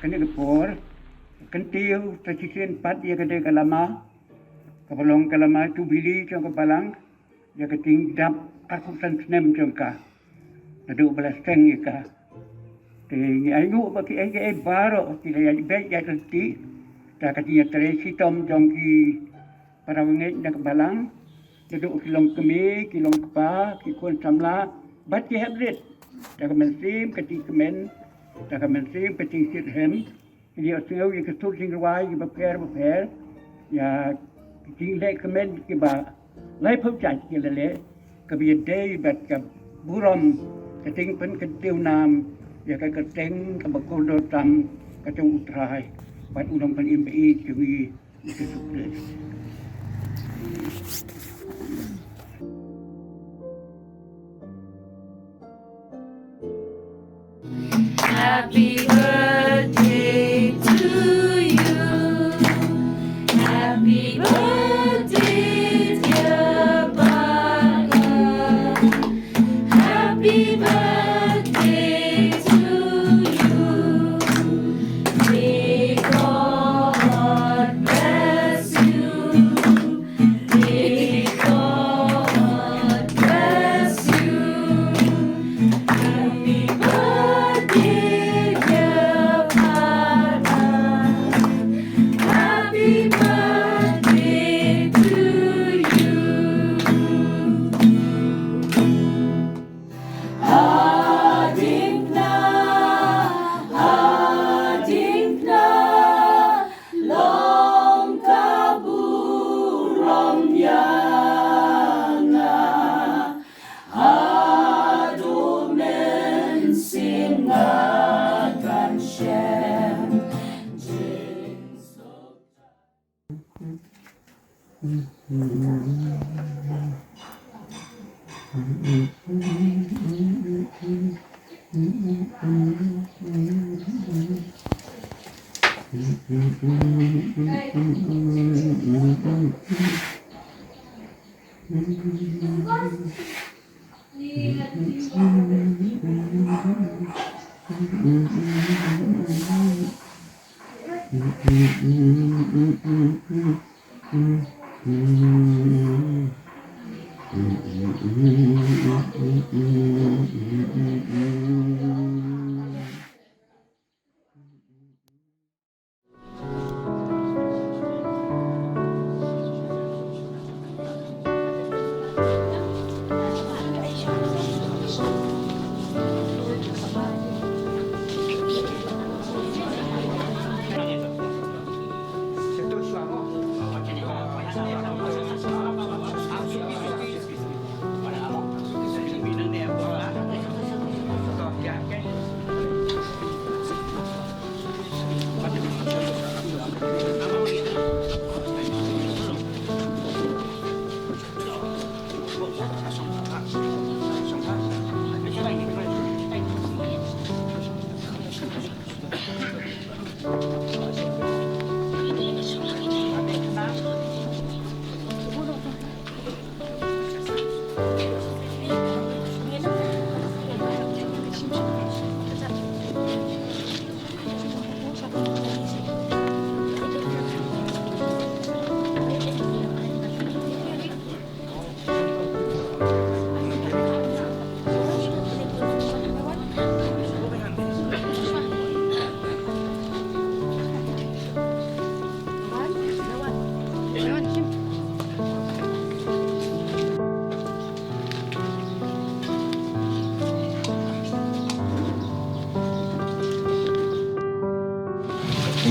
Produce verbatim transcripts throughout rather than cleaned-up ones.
Kane ka por, kyntiew sa shisien pat ïa kane ka lama, kaba long ka lama jubili jong ka balang, ïa ka jingdap arphew san snem jong ka. Naduh ba la seng ïa ka. Te ngi ainguh ba kiei kiei baroh ki la ïaid beit ïaid ryntih da ka jingïatrei shitom jong ki para bangeit na ka balang. Naduh ki long kmie, ki long kpa, ki khun samla bad ki hep rit. Da ka mynsiem ka jingkmen, da ka mynsiem ka jingshitrhem. Ki ïohsngew ïa ki sur jingrwai kiba pher bapher, ïa ki jingleh kmen kiba laiphew jait ki la leh, kaba ïadei bad ka burom ka jingpynkyntiew nam ïa ka kyrteng kaba kordor tam ka jong U Trai bad U Nongpynim ba ïeit jong ngi, Jisu Khrist. Happy birthday to you. Happy birthday, dear Bala. Happy birthday to you. May God bless you. May God bless you. Happy birthday, dear Bala. Happy birthday to you. Hadien na, hadien na, long ka burom ïa nga. Haduh mynsiem nga kan shem.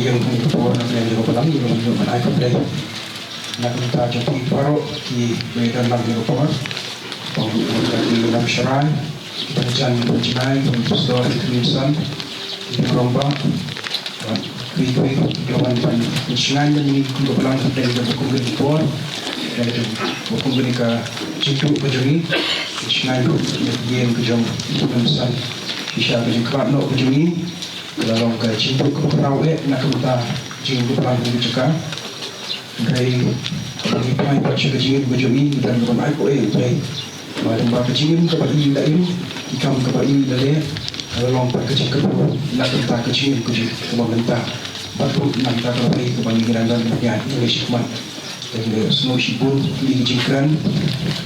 Ïa ka por na ka liang jong ka balang, ïa ka ban ai khublei na ka bynta jong phi baroh kiba ïadon lang ïa ka por. Ba u ïa ki nongshakri, ki ban jan, ki ban jngai, ki ban sdor, ki ban san, ki ban rangbah, bad kiwei kiwei kiba wan ban shngaiñ ïa ngi kum ka balang hapdeng jong ka kum kane ka por. Ïa ka kum kane ka jingduh ka jong ngi, shngaiñ ïa ka ïing ka jong ki ban san, shisha ka jingkhlad noh ka jong ngi. Ka la long ka jingduh kaba khraw eh na ka bynta jong ka balang ka jaka. Hynrei haba ngi phai pat sha ka jingim ka jong ngi, ngi don ka ban ai khublei ïa U Blei. Ba lyngba ka jingim kaba i la im, ki kam kaba i la leh, ka la long pat ka jingkyrkhu na ka bynta ka jingim ka jong ngi kaba mynta. Bad ruh na ka bynta ka lawei kaba ngi dang don ban ïaid ïa ka jingmut. Te nga sngew shibun ïa ka jingkren,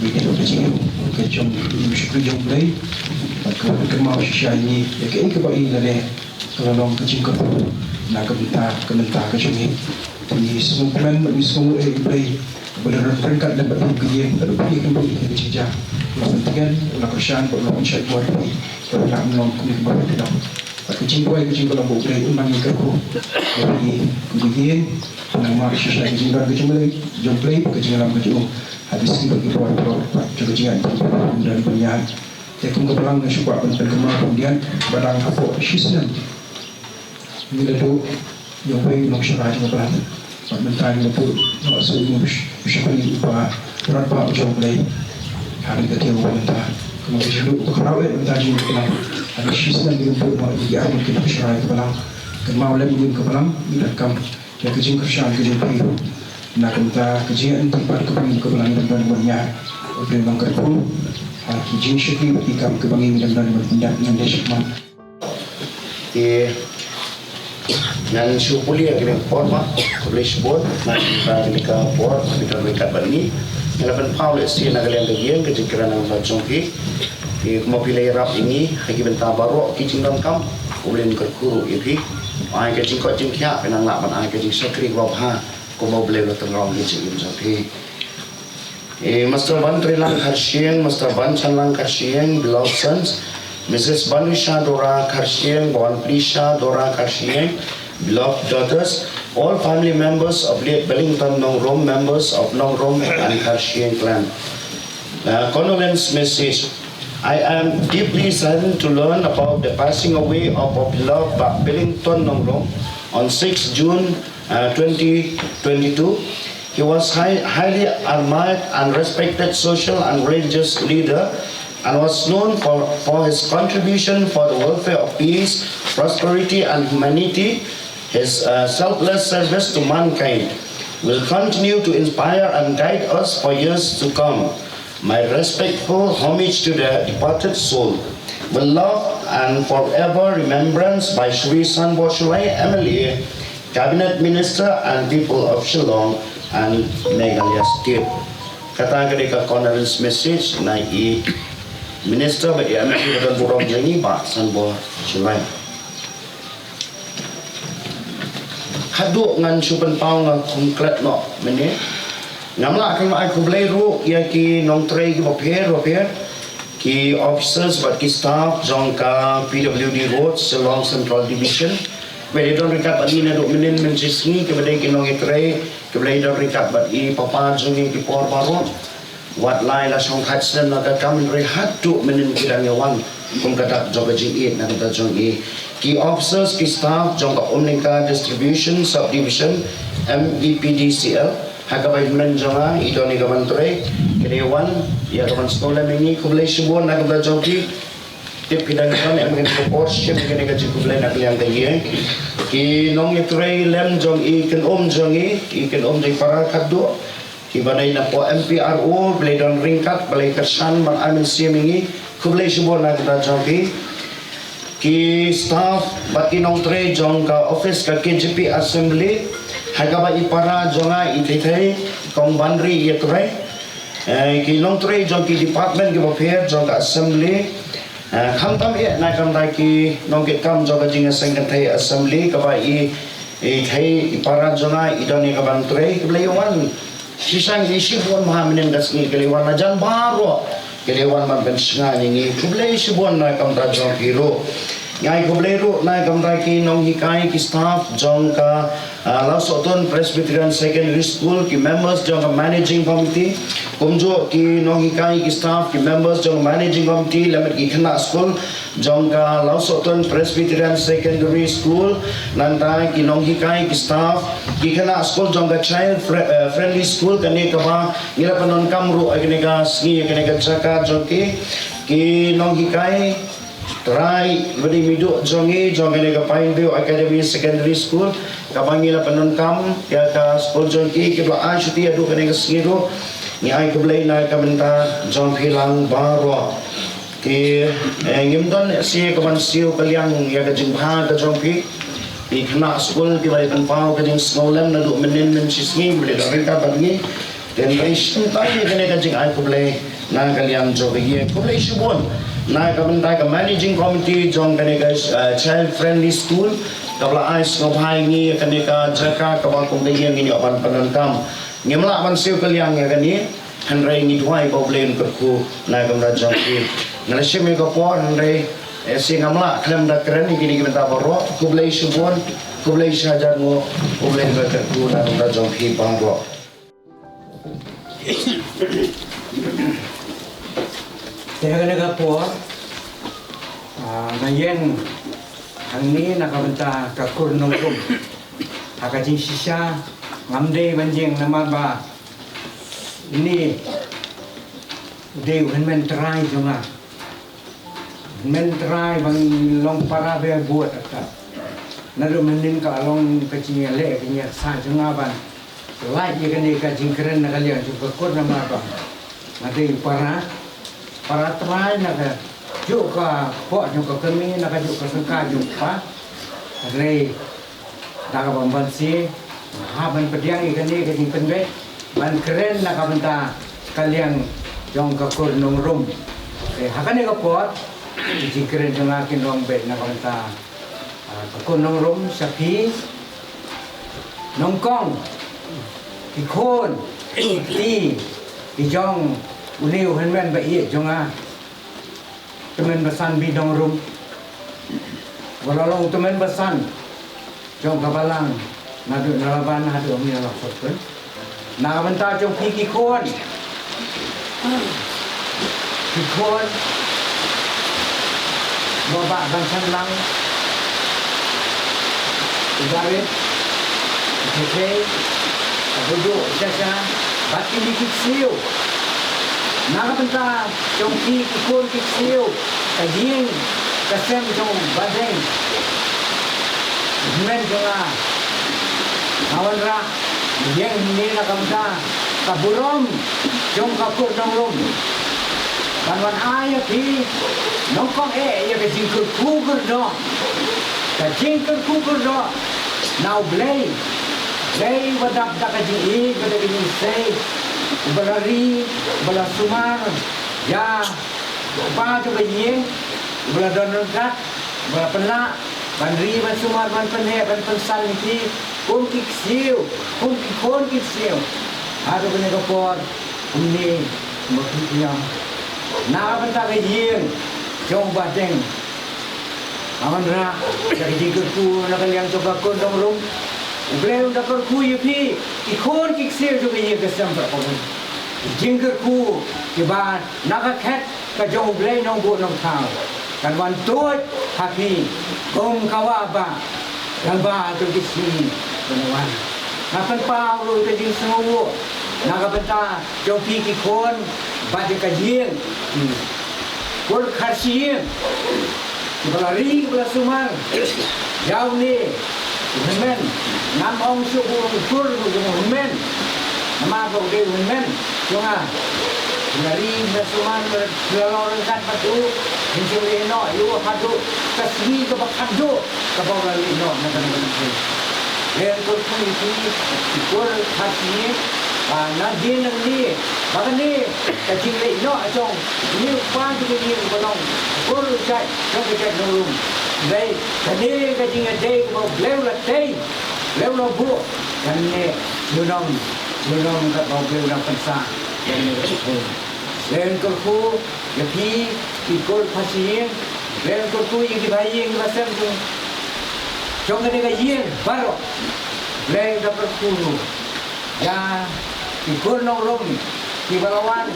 ïa ka jingkren ka jong i shakri jong U Blei. Bad ka kynmaw shisha ïa ngi ïa kaei kaba i la leh, ka la long ka jingkyrkhu na ka bynta ka bynta ka jong ngi. Te ngi sngewkmen bad ngi sngew eh U Blei ba la ryngkat lem bad phi ha ka ïing, bad phi ïa kynduh ïa ka jingjia. La pyntngen, la kyrshan bad la pynshait bor phi, bad la pynlong kum ka bor phi. Bad ka jingduwai ka jong ngi ka long ba U Blei un nang ïakyrkhu ïa phi kum ka ïing. Namar shisha ka jingdon ka jong U Blei, jong U Blei, ka jingïalam ka jong u ha ki sngi bad ki por baroh, bad jong ka jingïaid jong u don ban ïaid. Te kum ka balang nga shu kwah ban pynkynmaw khyndiat ba dang hapoh shisnem ngi la duh ïa uwei u nongshakri jong ka balang. Bad mynta ngi la duh noh sa u nongshakri uba rangbah u jong U Blei ha kane ka taïew ba mynta. Kumba ka jingduh kaba khraw eh mynta jong ka balang. Haduh shisnem ngi la duh noh ïa ki arngut ki nongshakri ka balang. Kynmaw lem ïa ka balang, ngi donkam ïa ka jingkyrshan ka jong phi ruh na ka bynta ka jingïaid lynti bad ka balang, ka balang ngi dang don ban ïaid. U Blei un nang kyrkhu ha ki jingshakri bad ki kam kiba ngi dang don ban pyndep. Ngan ïa shakri. Te ngan shu pule ïa kane ka por, ma khublei shibun na ka bynta kane ka por ba phi don ryngkat bad ngi. Ngi la pynpaw lehse na ka liang ka ïing ka jingkren na ka bynta jong phi. Te kumba phi la ïarap ïa ngi ha ki bynta baroh ki jingdonkam, U Blei un kyrkhu ruh ïa phi. Ai ka jingkoit jingkhiah, phin nang lah ban ai ka jingshakri kaba bha kumba U Blei u la tynrong ïa ka jingim jong phi. Eh, Mister Ban Trilang Kharshiing, Mister Ban Chanlang Kharshiing, beloved sons, Missus Banisha Dora Kharshiing, Ban Prisha Dora Kharshiing, beloved daughters, all family members of late Bellington Nongrum, members of Nongrum and Kharshiing clan. Uh, condolence message. I am deeply saddened to learn about the passing away of our beloved Bah Bellington Nongrum on sixth June, uh, twenty twenty-two. He was high, highly admired and respected social and religious leader, and was known for, for his contribution for the welfare of peace, prosperity, and humanity. His, uh, selfless service to mankind will continue to inspire and guide us for years to come. My respectful homage to the departed soul. With love and forever remembrance by Shri Sanbor Shullai, M L A, Cabinet Minister and people of Shillong and Meghalaya State. Kata ka dei ka condolence message na i Minister bad i M L A ba don burom jong ngi, Bah Sanbor Shullai. Haduh ngan shu pynpaw nga kum klet noh mynne. Ngam lah khlem ai khublei ruh ïa ki nongtrei kiba pher ba pher, ki officers bad ki staff jong ka P W D Road, Shillong Central Division. Kiba ïadon ryngkat bad ngi naduh mynnin mynshisngi, kiba dei ki nongtrei, kiba ïadon ryngkat bad i Papa jong ngi ki por baroh. Wat lai la shong khat snem na ka kam, hynrei haduh mynnin ki dang ïa wan kum ka dak jong ka jingïeit na ka bynta jong i. Ki officers, ki staff jong ka Umlyngka Distribution Subdivision, M E P D C L, ha kaba hynmen jong nga i don ïa ka ban trei, ki dei wan ïa ka ban sngewlem ïa ngi, khublei shibun na ka bynta jong ki. Tip ki dang ïa don em kane ka por shim kane ka jingkhublei na ka liang ka ïing. Ki nongïatrei lem jong i Kynum jong i, i Kynum jong i para khatduh. Kiba dei na poh M P R O, ba la don ryngkat, ba la kyrshan, ba la ai mynsiem ïa ngi. Khublei shibun na ka bynta jong phi. Ki staff bad ki nongtrei jong ka office ka K J P Assembly, ha kaba i para jong nga i Thei Thei Kong Banri i ïatrei. Eh, ki nongtrei jong ki department kiba pher jong ka Assembly. Eh, khamtam eh na ka bynta ki nongkitkam jong ka jingïaseng kynthei Assembly, kaba i, i Thei, i para jong nga i don ïa ka ban trei, kaba la ïa wan. Shisha ngi shibun bha mynnin ka sngi, ki la wan na jan baroh, ki la wan ban pynshngaiñ ïa ngi, khublei shibun na ka bynta jong ki ruh. Ngi ai khublei ruh na ka bynta ki nonghikai, ki staff jong ka, ah, Lawsohtun Presbyterian Secondary School, ki members jong ka managing committee, kumjuh ki nonghikai, ki staff, ki members jong ka managing committee, lem bad ki khynnah skul jong ka Lawsohtun Presbyterian Secondary School, nangta ki nonghikai, ki staff, ki khynnah skul jong ka child fri-, eh, friendly school, kane kaba ngi la pyndonkam ruh ïa kane ka sngi, ïa kane ka jaka jong ki, ki nonghikai, trai bad i mih duh jong ngi jong kane ka Pineview Academy Secondary School, kaba ngi la pyndonkam ïa ka skul jong ki, kiba la ai shuti haduh kane ka sngi ruh. Ngi ai khublei na ka bynta jong phi lang baroh. Ki, eh, ngim don shi kaban siew ka liang ïa ka jingbha ka jong phi. Ki khynnah skul kiba la pynpaw ka jingsngewlem naduh mynnin mynshisngi, ba la ryngkat bad ngi. Te hynrei shim tang ïa kane ka jingai khublei na ka liang jong ka ïing. Khublei shibun na ka bynta ka managing committee jong kane ka, eh, child friendly school, kaba la ai sngewbha ïa ngi ïa kane ka jaka kaba kum ka ïing ngin ïoh ban pyndonkam. Ngim lah ban siew ka liang ïa kane, hynrei ngi duwai ba U Blei un kyrkhu na ka bynta jong ki. Nga la shim ïa ka por hynrei, eh, shi ngam lah khlem da kren ïa kine ki bynta baroh. Khublei shibun, khublei shihajar nguh, U Blei un kyrkhu na ka bynta jong phi baroh. Te ha kane ka por, ah, nga ïeng hangne na ka bynta ka kur nongrum. Ha ka jingshisha ngam dei ban ïeng namar ba ine u dei u hynmen trai jong nga. Hynmen trai ba ngi long para ba bud ata. Naduh mynnin ka la long ka jingïaleh ka jingïasaid jong nga ban lait ïa kane ka jingkren na ka liang jong ka kur namar ba nga dei para, para trai na kajuh ka kpoh jong ka kmie, na kajuh ka tyngka jong ka kpa. Hynrei da kaba ym banse, nga hap ban pdiang ïa kane ka jingpynbeit ban kren na ka bynta ka liang jong ka kur nongrum. Te ha kane ka por ki jingkren jong nga kin long beit na ka bynta, ah, ka kur nongrum sha phi nyngkong, ki khun, ki kti, ki jong une u hynmen ba ïeit jong nga. Tymmen basan Binongrum, ba la long tymmen basan jong ka balang naduh na Laban haduh mynne la khot pyn. Na ka bynta jong phi ki khun, ki khun, ba ba ban san lang, u Barit, u Kekei, u Budu, u Shasha, bad kine ki ksiew. Na ka bynta jong phi ki khun ki ksiew, ka ïing ka sem jong u Badeng, u hynmen jong nga, nga wanrah ïeng hangne na ka bynta ka burom jong ka kur nongrum. Ban wan ai ïa phi nyngkong eh ïa ka jingkyrkhu kyrdoh, ka jingkyrkhu kyrdoh na U Blei. Blei uba dap da ka jingïeit bad da ka jingïaseng, uba la ri, uba la sumar ïa u kpa jong ka ïing, uba la don ryngkat, uba la pynlah ban ri, ban sumar, ban pynheh, ban pynsan ïa phi kum ki ksiew, kum ki khun ki ksiew. Haduh kane ka por, kumne, kumba phi ïohi, na ka bynta ka ïing jong u Badeng, nga wanrah ïa ka jingkyrkhu na ka liang jong ka kur nongrum. U Blei un da kyrkhu ïa phi, ki khun ki ksiew jong ka ïing ka sem baroh kawei. Ki jingkyrkhu kiba na ka khet ka jong U Blei Nongbuh Nongthaw kan wan tuid ha phi kum ka wah ba lyngba jong ki sngi ban wan. Nga pynpaw ruh ka jingsngewnguh na ka bynta jong phi ki khun bad ïa ka ïing, ki kur Khasi Ïing, kiba la ri, kiba la sumar ïa une u hynmen. Ngam ong shuh ba u long kur, ba u long hynmen, namar ba u dei u hynmen jong nga. Nga ri, nga sumar, nga la long ryngkat bad u, ngin sa leh noh ïa u haduh ka sngi kaba khatduh kaba u la leit noh na kane ka mynsiem. Nga kyrkhu ïa phi ki kur Khasi Ïing, ba na ka diengphna ba kane ka jingleit noh jong une u kpa jong ka ïing ba long kur jait jong ka jaitbynriew, dei kane ka jingïadei kaba U Blei u la tei, U Blei u la buh, kane junom junom kaba U Blei u la pynsah. Kane ka jingkyrkhu ïa phi ki kur Khasi Ïing, Blei un kyrkhu ïa ki ba ïing ki ba sem jong, jong kane ka ïing baroh. Blei un da kyrkhu ruh ïa ki kur nongrum ki ba la wan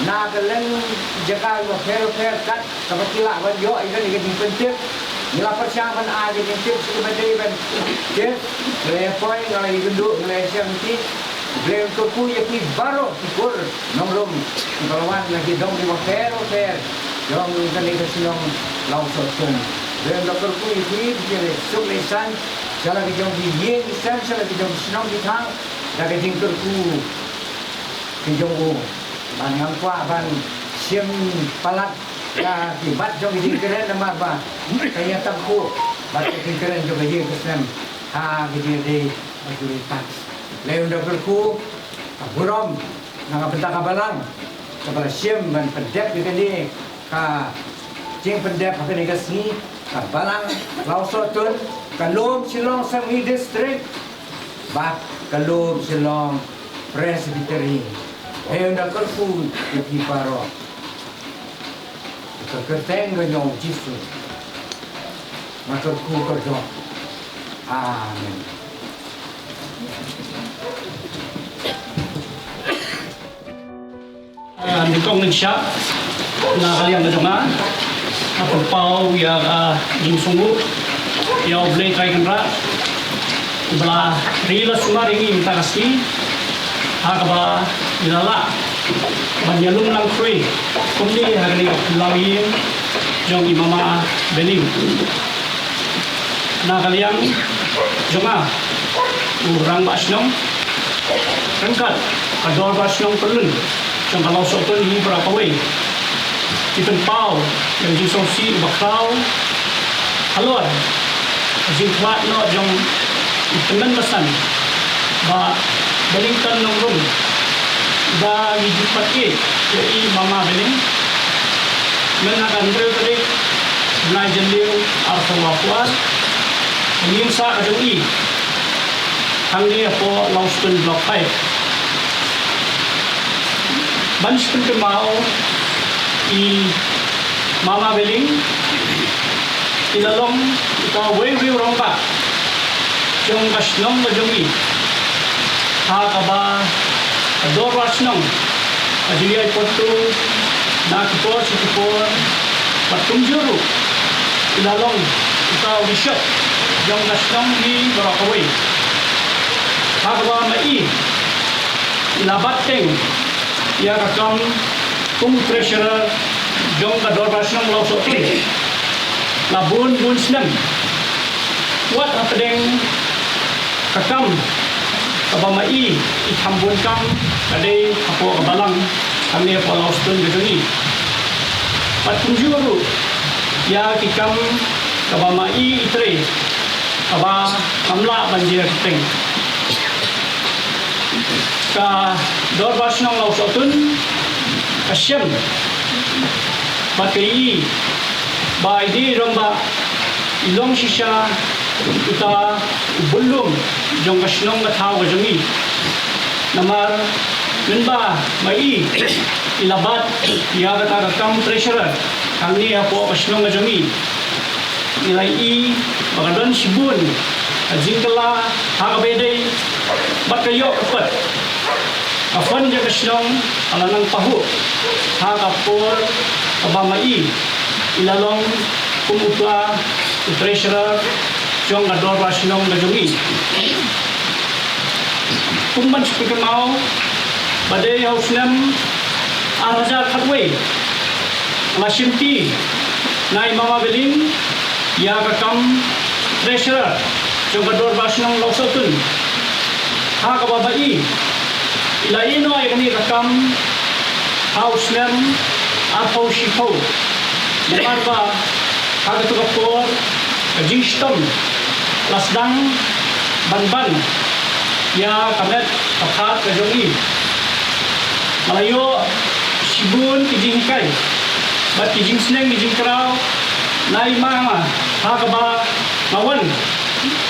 na ka lyngkhuh jaka ba pher ba pher kat kaba ki lah ban ïoh ïa kane ka jingpyntip. Ngi la pyrshang ban ai ka jingtip sha ki ba dei ban tip. Ngi la ïa poi, ngi la ïa kynduh, ngi la ïa shim ki. Blei un kyrkhu ïa ki baroh ki kur nongrum ki ba la wan na ki dong ki ba pher ba pher jong kane ka shnong Lawsohtun. Blei un da kyrkhu ïa ki, ki leh suk leh saiñ sha la ki jong ki ïing ki sem, sha la ki jong ki shnong ki thaw da ka jingkyrkhu ki jong u. Bad ngam kwah ban shim palat ïa ki bat jong ki jingkren namar ba ka ïa tangkhuh bad ka jingkren jong ka ïing ka sem ha ka jingïadei ba ki leh pat. Blei un da kyrkhu ka burom na ka bynta ka balang kaba la shim ban pyndep ïa kane ka jingpyndep ha kane ka sngi, ka balang Lawsohtun, ka lum Shillong Assembly District bad ka lum Shillong Presbytery. Blei un da kyrkhu ïa phi baroh. Ka kyrteng ka jong u Jisu nga kyrkhu kyrdoh. Amen. Ah, nyngkong nyngshap na ka liang ka jong nga, nga pynpaw ïa ka jingsngewnguh ïa U Blei Trai Kynrad uba la ri la sumar ïa ngi mynta ka sngi ha kaba ngi la lah ban ïalum langkhrui kumne ha kane ka phyllaw ïing jong i Mama Beling. Na ka liang jong nga u Rangbah Shnong ryngkat ka Dorbar Shnong Pyllun jong ka Lawsohtun hi baroh kawei, ki pynpaw ïa ka jingsngewsih uba khraw halor ka jingkhlad noh jong i tymmen basan Bah Bellington Nongrum, ba ngi ju pat ïeit ïa i Mama Beling. Mynta ka hynriew tarik bnai Jylliew arphew arphew ar, ka ïing sah ka jong i hangne hapoh Lawsohtun Block five. Ban shu pynkynmaw, i Mama Beling i la long uta uwei uwei u rangbah jong ka shnong ka jong i, ha kaba ka Dorbar Shnong ka jingïai pyrto na ki por sha ki por, bad kumjuh ruh i la long uta u Bishop jong ka shnong hi baroh kawei, ha kaba ma i i la bat teng ïa ka kam kum Treasurer jong ka Dorbar Shnong Lawsohtun la bun bun snem. Wat hapdeng ka kam kaba ma i i kham bun kam ka dei hapoh ka balang hangne hapoh Lawsohtun ka jong i, bad kumjuh ruh ïa ki kam kaba ma i i trei kaba ngam lah ban jia kyrteng. Ka Dorbar Shnong Lawsohtun ka shem bad ka ïohi ba i dei i rangbah i long shisha uta u bullum jong ka shnong ka thaw ka jong i. Namar mynba ma i i la bat ïa kata ka kam Treasurer hangne hapoh ka shnong ka jong i, i la ïohi ba ka don shibun ka jingkylla ha kaba ïadei bad ka ïoh ka kot. Ka fund jong ka shnong ka la nang pahuh ha ka por kaba ma i i la long kum uta u Treasurer jong ka Dorbar Shnong ka jong i. Kum ban shu pynkynmaw ba dei ha u snem ar hajar khatwei la shimti na i Mama Beling ïa ka kam Treasurer jong ka Dorbar Shnong Lawsohtun, ha kaba ma i i la ïehnoh ïa kane ka kam ha u snem arphew shiphew. Namar ba ha katu ka por ka jingshitom la sdang ban ban ïa ka met ka phad ka jong i. Nga la ïoh shibun ki jinghikai bad ki jingsneng ki jingkraw na i Mama ha kaba nga wan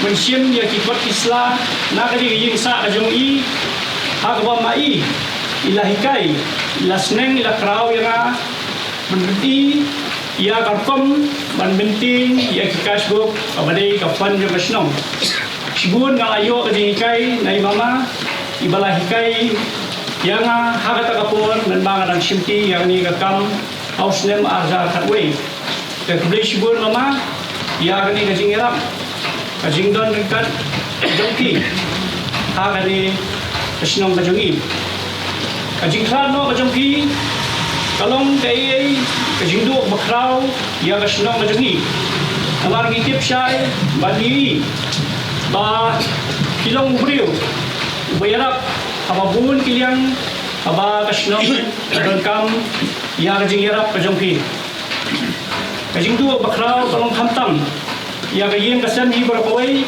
mynsiem ïa ki kot ki sla na kane ka ïing sah ka jong i, ha kaba ma i i la hikai, i la sneng, i la kraw ïa nga ban reti Ïa ka rukom ban mynta ïa ki cash book kaba dei ka fund jong ka shnong. Shibun nga la ïoh ka jinghikai na i mama iba la hikai ïa nga ha kata ka por mynba nga dang shimti ïa kane ka kam ha u snem ar hajar khatwei. Te khublei shibun mama ïa kane ka jingïarap, ka jingdon ryngkat jong phi ha kane ka shnong ka jong i. Ka jingkhlad noh ka jong phi ka long kaei, ka jingduh bakhraw ïa ka shnong ka jong i. Namar ngi tip shai ba ngi ba ki long u briew uba ïarap haba bun ki liang, haba ka shnong ka donkam ïa ka jingïarap ka jong phi. Ka jingduh bakhraw ka long khamtam ïa ka ïing ka sem hi baroh kawei,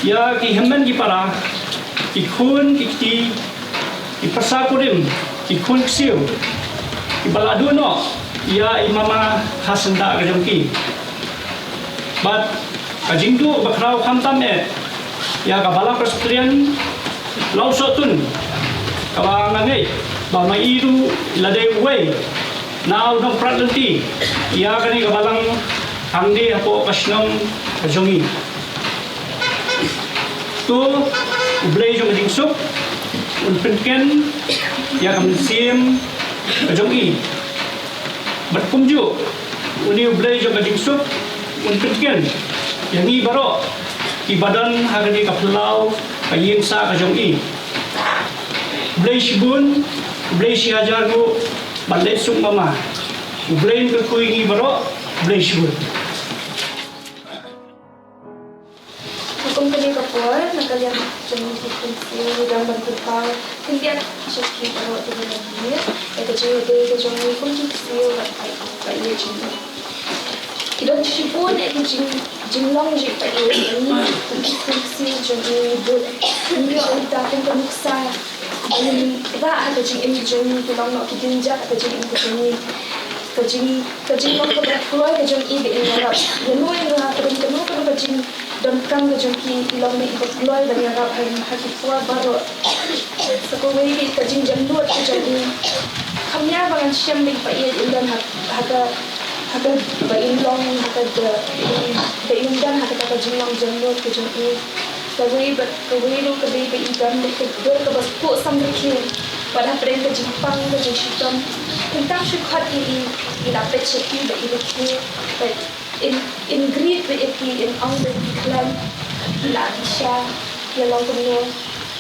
ïa ki hynmen ki para, ki khun ki kti, ki pyrsa kurim, ki khun ksiew, kiba la duh noh ïa i mama ha syndah ka jong ki. Bad ka jingduh bakhraw khamtam eh ïa ka Balang Presbyterian Lawsohtun, kaba nga ngeit ba ma i ruh i la dei uwei na u nongprat lynti ïa kane ka balang hangne hapoh ka shnong ka jong i. To U Blei jong ka jingsuk un pynken ïa ka mynsiem ka jong i. Bad kumjuh une U Blei jong ka jingsuk un pynken ïa ngi baroh kiba don ha kane ka phyllaw ka ïing sah ka jong i. Blei shibun, Blei shi hajar nguh ban leit suk mama. Blei un kyrkhu ïa ngi baroh, Blei shibun. Kum kane ka por, na ka liang jong ngi ki ksiew, ngi dang ban kyrpad khyndiat sha phi baroh kiba la ïa ka jingïadei ka jong ngi kum ki ksiew bad ka ïa jong ngi. Ki don shibun eh ki jing jinglong jingpait ïa ngi kum ki ksiew jong ngi, bad ngi ïoh ita kum ka nuksa ba ngin rah ha ka jingim ka jong ngi, ki long noh ki kynjah ha ka jingim ka jong ngi. Ka jing, ka jinglong kaba kloi ka jong i ba in ïarap ïano ïano ha ka jingim, kano kano ka jingdonkam ka jong ki, i long ba i ba kloi ban ïarap ha, ha ki por baroh. Sa kawei ka jingjemnud ka jong i. Kham ïa ba ngan shem ba i pait in don ha, ha ka, ha ka ba in long ha ka da, ba in don ha kata ka jinglong jemnud ka jong i. Kawei bad kawei ruh ka dei ba i don bad ka dur kaba spuh samrkhie bad hapdeng ka jingpang ka jingshitom. Kumta shu khot ïa i, i la peit sha phi ba i rkhie bad in, in greet bad ïa phi, in ong bad phi khlaiñ, phi la phi sha ïa long kumno.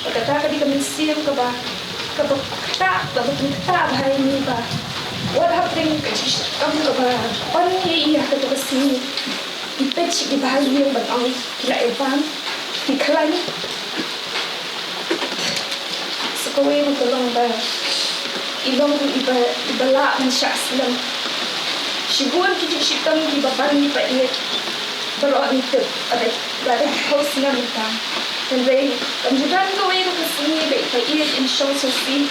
Bad kata ka dei ka mynsiem kaba, kaba ktah, kaba pynktah bha ïa ngi ba wat hapdeng ka jingshitom kaba on ïa i ha kata ka sngi. I peit sha ki bahaïing ban ong phi la ïa bam, phi khlaiñ. Sa kawei ruh ka long ba i long ruh iba, iba lah ban shah slem. Shibun ki jingshitom kiba ban ngi pait baroh ngi tip, lada, lada ki khaw snem mynta. Hynrei kam ju don kawei ruh ka sngi ba i pait in shong sngewsih.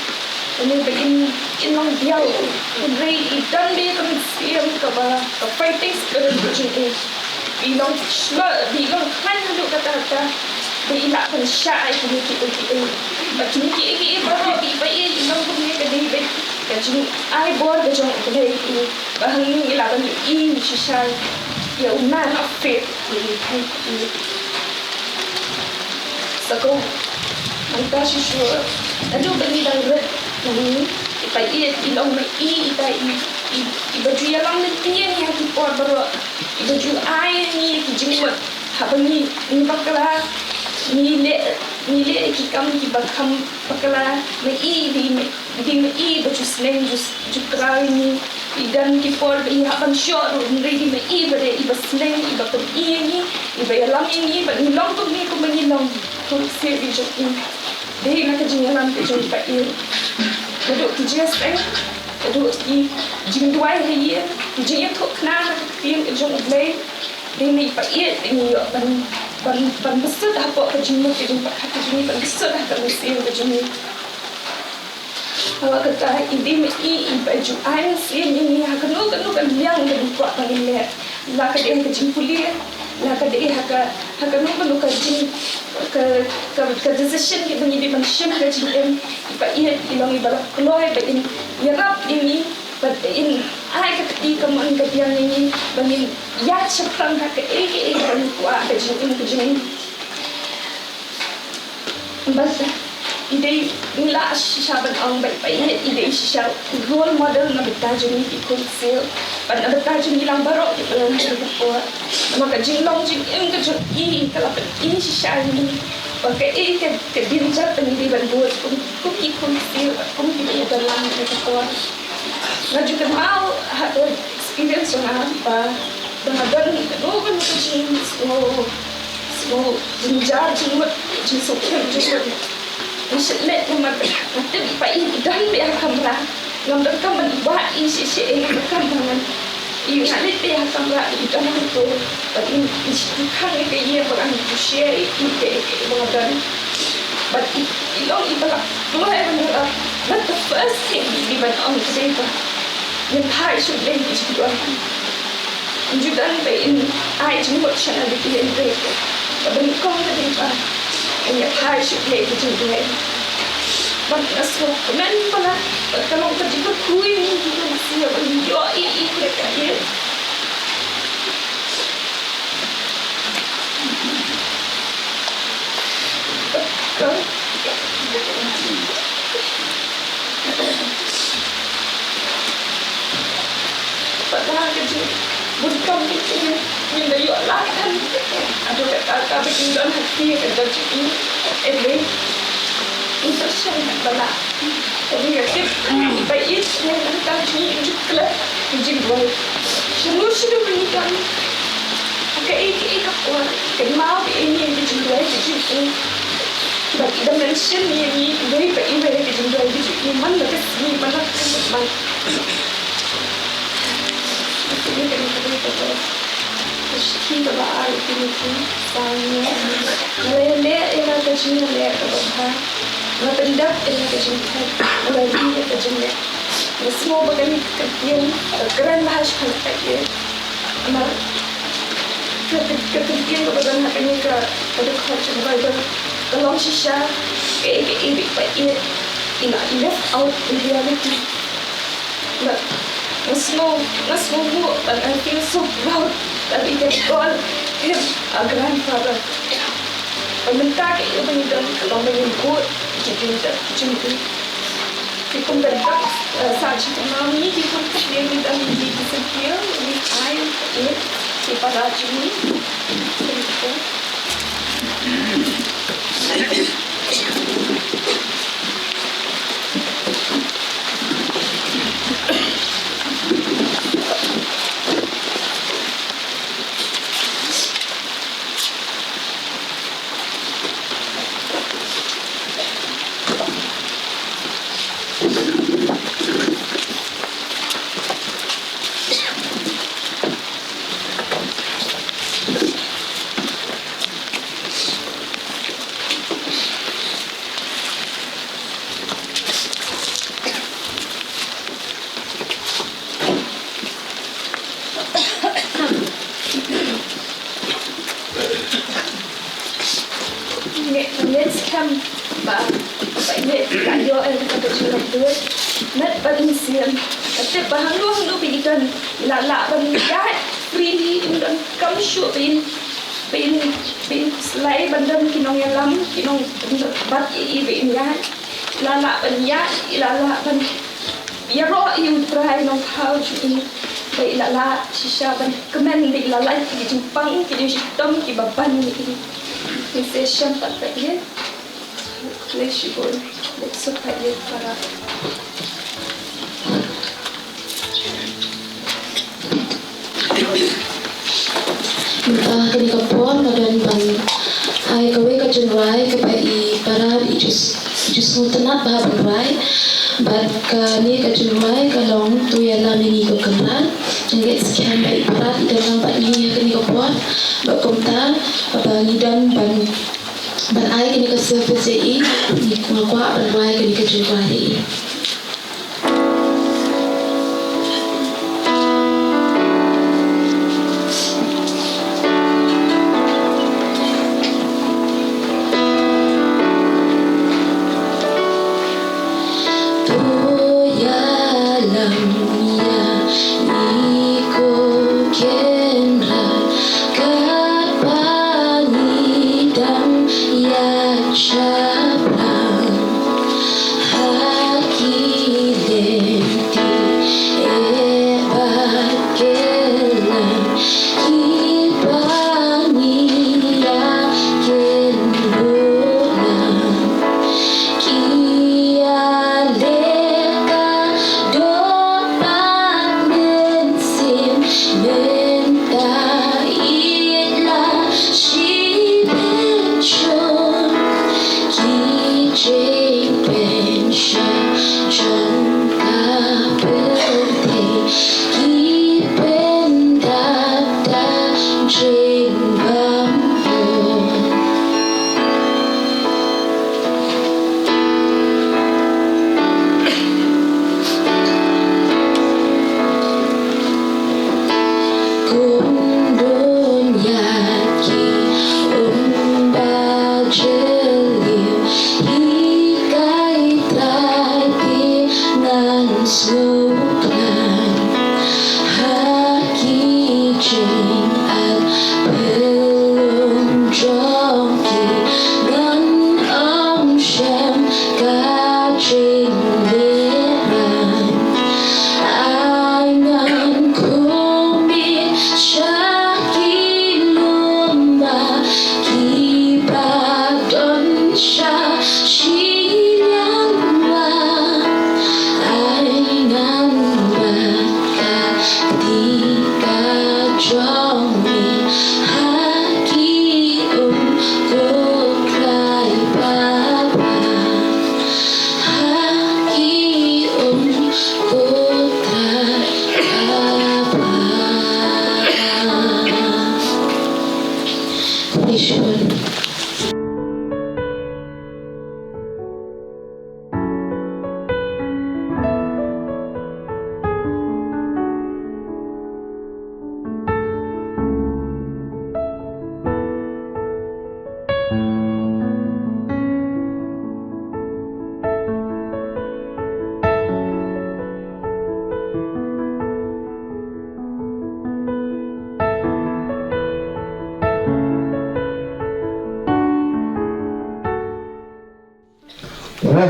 Hynrei ba in, in long biang. Hynrei i don bad ka mynsiem kaba, ka fighting spirit ka jong i. I long shlur, i long khlaiñ haduh katta katta. Ba i lah ban shah ïa kine kiei kiei. Bad kine kiei kiei baroh ba i pait, i long kumne ka dei ba ka jingai bor ka jong U Blei ïa i. Ba hangne i lah ban ïohi shisha ïa u man of faith. Sa ko, mynta shisha, naduh ba ngi dang rit, ngi, i pait, i long ma i, ita i, i, iba ju ïalam lynti ïa ngi ha ki por baroh, iba ju ai ïa ngi ki jingmut, haba ngi, ngi bakla, ngi leh, ngi leh ki kam kiba kham bakla, ma i, i, i, Dei ma i ba ju sneng ju, ju krai ngi. I don ki por ba i hap ban shoh ruh, hynrei dei ma i ba dei iba sneng, iba pyni ïa ngi, iba ïalam ïa ngi, ba ngi long kumne kumba ngi long. Khublei shibun jong i. Dei na ka jingïalam ka jong i ba i. Naduh ki jingïaseng, naduh ki jingduwai ha ïing, ki jingïathuhkhana na ka ktien ka jong U Blei. Dei ma i ba i, dei ngi ïoh ban, ban, ban bsut hapoh ka jingmut ka jong i, ha ka jingmut ban bsut ha ka mynsiem ka jong i. Hawa kata i dei ma i, i ba ju ai mynsiem ïa ngi ha kano kano ka liang ba ngi kwah ban leh. La ka dei ha ka jingpule, la ka dei ha ka, ha kano kano ka jing, ka, ka, ka decision kiba ngi dei ban shim ha ka jingim. I ba i, i long i ba la kloi ba in ïarap ïa ngi. Bad in ai ka kti kamon ka biang ïa ngi ba ngin ïaid shaphrang ha kaei kaei kaba ngi kwah, ka jingim ka jong ngi. Bad i dei, ngi lah shisha ban ong ba i, ba i dei shisha role model na bynta jong ngi ki khun ksiew bad na bynta jong ngi lang baroh kiba don ha kane ka por. Namar ka jinglong jingim ka jong i ka la pyni shisha ïa ngi ba kaei ka, ka danger ba ngi dei ban bud kum, kum ki khun ksiew bad kum kiba ïeit lang ha kane ka por. Nga ju kynmaw ha ka experience jong nga ba, ba nga don kano kano ka jingsngew, sngew jynjar jingmut, jingsngewkhia jingmut. Nga shah leit namar nga tip ba i don beit ha kamra. Ngam donkam ban wad i shisha, nga donkam ban, i nga leit beit ha kamra, i don hangto. Bad i, i shu khang ïa ka ïing ba ngan ju share ïa i kaei kaei ba nga don. Bad i, i long i ba la kloi ban ïarap. But the first thing i dei ban ong ka dei ba ngin phai shuh lei ka jingduwai. Ngi ju don ba in ai jingmut sha na bad i lei lei. Kaba nyngkong ka dei ba ngin phai shuh lei ka jingduwai. Bad nga sngewkmen palat bad ka long ka jingkyrkhu ïa ngi, ngi sngewbha ban ïoh i, i, i, i. Pat la ka jingbun kam ka jong ngi, ngim da ïoh lad than. Haduh katta katta ba ngin don ha kti ka jong ngi, eh, ngi sa shah ba la. Te nga tip ba i, ngi nang tang jingim, jingkhlaiñ, jingduwai. Shano shano ba ngi don, ha kaei kaei ka por, kynmaw ba ïa ngi ka jingduwai ka jong i. Ba i da mention ïa ngi iwei pa iwei ka jingduwai ka jong i, man la ka sngi, man la ka khyndiat, man. Ka shithi kaba ar, u Timothi, saw hynñiew. Nga la ïaleh ïa la ka jingïaleh kaba bha. Nga pyndep ïa la ka jingthait. Nga la ri ïa ka jingleh. Nga sngew ba kane ka ktien ka kren bha shaphang ïa ngi. Namar ka, ka, ka ktien kaba don ha kane ka, ka dkhot jong ka Baibl ka long shisha kaei kaei ba i ïeit, i la left out in reality. Bad nga sngew, nga sngew nguh bad I feel so proud that we can call him our grandfather. Bad mynta kaei ba ngi don ka long ba ngin bud ïa ki jingthoh jingthoh. Te kumta, eh, sa shisien ma ngi ki khun ksiew ngi don ïa ki symptom, ngi ai ïa ki para jong ngi. Ngi, ngi skhem ba, ba ngi la ïoh ïa kata ka jingmut. Met ba mynsiem. Te ba hangno hangno ba i don, i la lah ban ïaid freely, im donkam shuh ba in, ba in, ba in khuslai ban don ki nongïalam, ki nongbat ïa i ba in ïaid. I la lah ban ïaid, i la lah ban ïaroh ïa u Trai Nongthaw jong i. Ba i la lah shisha ban kmen, ba i la lait ki jingpang, ki jingshitom kiba ban ïa i. Ngin sa ïashem pat bad ïa. Khublei shibun. Bad suk pat ïa para. Mynta kane ka por nga don ban ai kawei ka jingrwai kaba i para i ju, i ju sngewtynnat bha ban rwai. Bad kane ka jingrwai ka long To Ïalam Ïa Ngi Ko Kynrad. Nga ngeit skhem ba i para i don lang bad ngi ha kane ka por. Bad kumta ba ngi don ban, ban ai kane ka service ïa i, nga kwah ban rwai kane ka jingrwai ïa i. To ïalam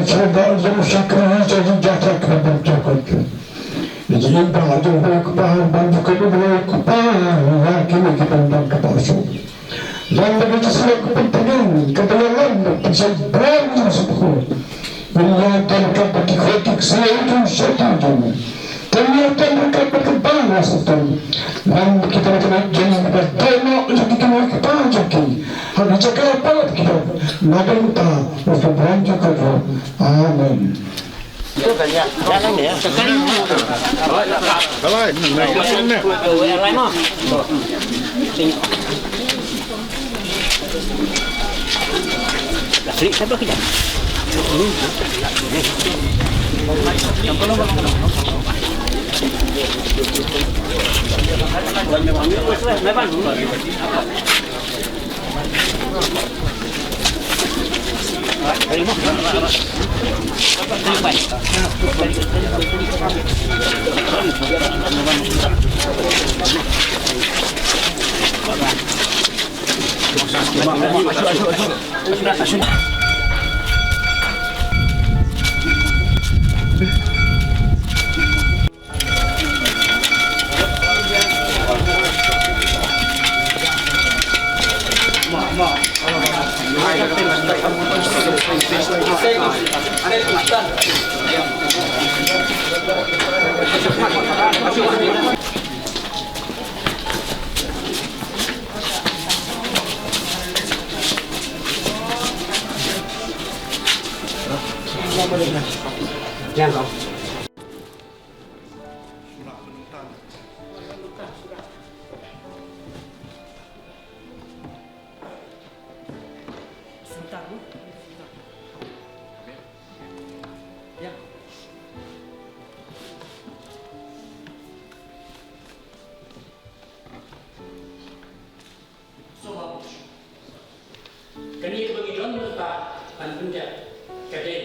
Sha ba jong shakri sha jingjia sha kaba jokot. Ïa ki ba jong u Kpa ban jokot u Kpa ïa kine ki ban ban kaba shu. Lada ka shu ka pynthikna ka ba ïalam ka shu ban shu. Ïa dan ka ba ki khot ki shu tu shu tu jong. Kan ïa tan ka ba ka ba la sa tan. Nang kita kena jong ka ba dei no jong kita ka ba jong ki. Ha ka jaka ba kita. Nadam ta. Wa ka bran jong ka. Amen. Kane kaba ngi don mynta ban pyndep ka dei.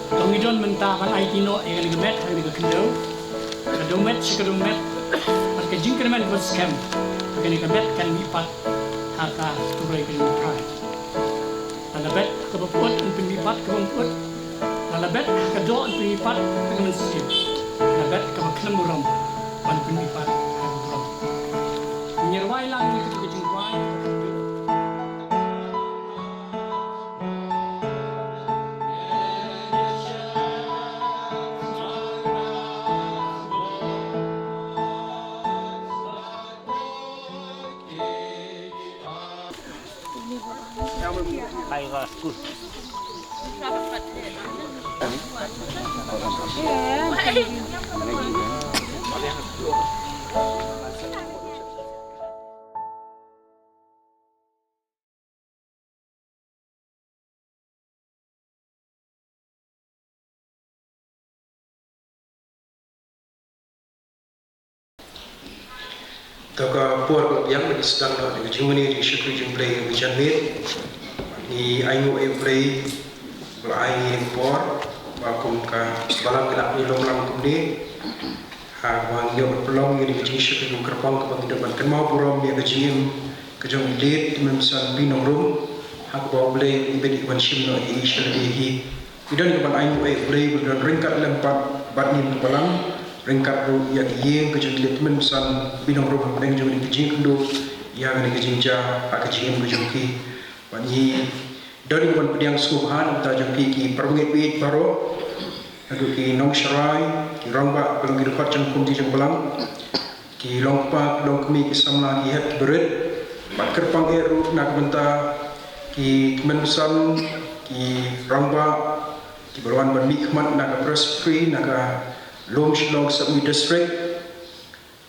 To ngi don mynta ban aiti noh ïa kane ka met ha kane ka khyndew. Ka dewmet sha ka dewmet. Bad ka jingkyrmen kaba skhem ba kane ka met kan mihpat ha ka turoi ka jong U Trai. Lada bet ha kaba pyut yn pynmihpat kaba pyut. Lada bet ha ka doh yn pynmihpat ha ka mynsiem. Lada bet ha kaba khlem burom yn pynmihpat ha ka burom. Ngin ïa rwai lang ïa kata ka jingrwai. To ka por ba biang ngi sdang noh da ka jingmane jingshakri jong U Blei ha ka janmiet. Ngi ainguh ïa U Blei ba la ai ngi ïa ka por ba kum ka balang ngi lah ban ïalum lang kumne. Ha kaba ngi ïoh ban pynlong ïa ka jingshakri kyrpang kaba ngi dang ban kynmaw burom ïa ka jingim ka jong i Late Tymmen Basan P Nongrum. Ha kaba U Blei un bit ïa ka ban shim noh ïa i sha lade hi. Ngi don ïa ka ban ainguh ïa U Blei ba don ryngkat lem pat bad ngi ka balang, ryngkat ruh ïa ka ïing ka jong i Late Tymmen Basan P Nongrum hapdeng jong kane ka jingkynduh ïa kane ka jingjia ha ka jingim ka jong ki. Bad ngi don ïa ka ban pdiang sngewbha na ka bynta jong ki ki para bangeit baroh, naduh ki nongsharai, ki rangbah, ki long ki dkhot jong kum ki jong balang, ki longkpa, ki longkmie, ki samla, ki hep, ki barit. Bad kyrpang eh ruh na ka bynta ki tymmen basan, ki rangbah kiba la wan ban mihkhmat na ka Presbytery na ka Lumshillong Sub-District.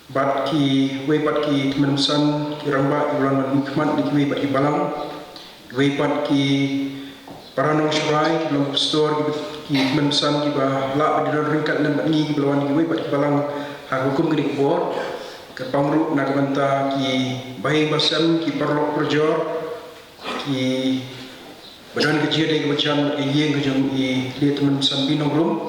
Bad kiwei pat ki tymmen basan, ki rangbah kiba la wan ban mihkhmat, kiwei pat ki balang, kiwei pat ki para nongsharai, ki long pastor, ki, ki tymmen basan kiba lah ban ïadon ryngkat lem bad ngi kiba la wan, kiwei pat ki balang ha ka hukum kane ka por. Kyrpang ruh na ka bynta ki bahaïing bahasem, ki paralok parajor, kiba don ka jingïadei kaba jan bad ka ïing ka jong i Late Tymmen Basan P Nongrum.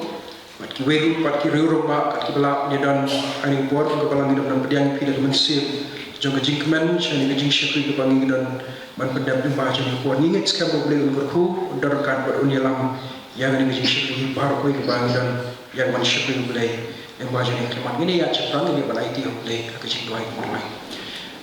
Bad kiwei ruh pat ki riew rangbah kat kiba lah ban ïadon ha kane ka por, kaba la ngi dang pdiang ïa phi da ka mynsiem jong ka jingkmen sha kane ka jingshakri kaba ngi don ban pyndep lyngba jong kane ka por. Ngi ngeit skhem ba U Blei un kyrkhu, un don ryngkat bad un ïalam ïa kane ka jingshakri baroh kawei kaba ngi don ïa ka ban shakri U Blei. Lyngba jong kane ka khmat ngin ïa shaphrang, ngin ïa ban aiti ha U Blei ha ka jingduwai, ngin duwai.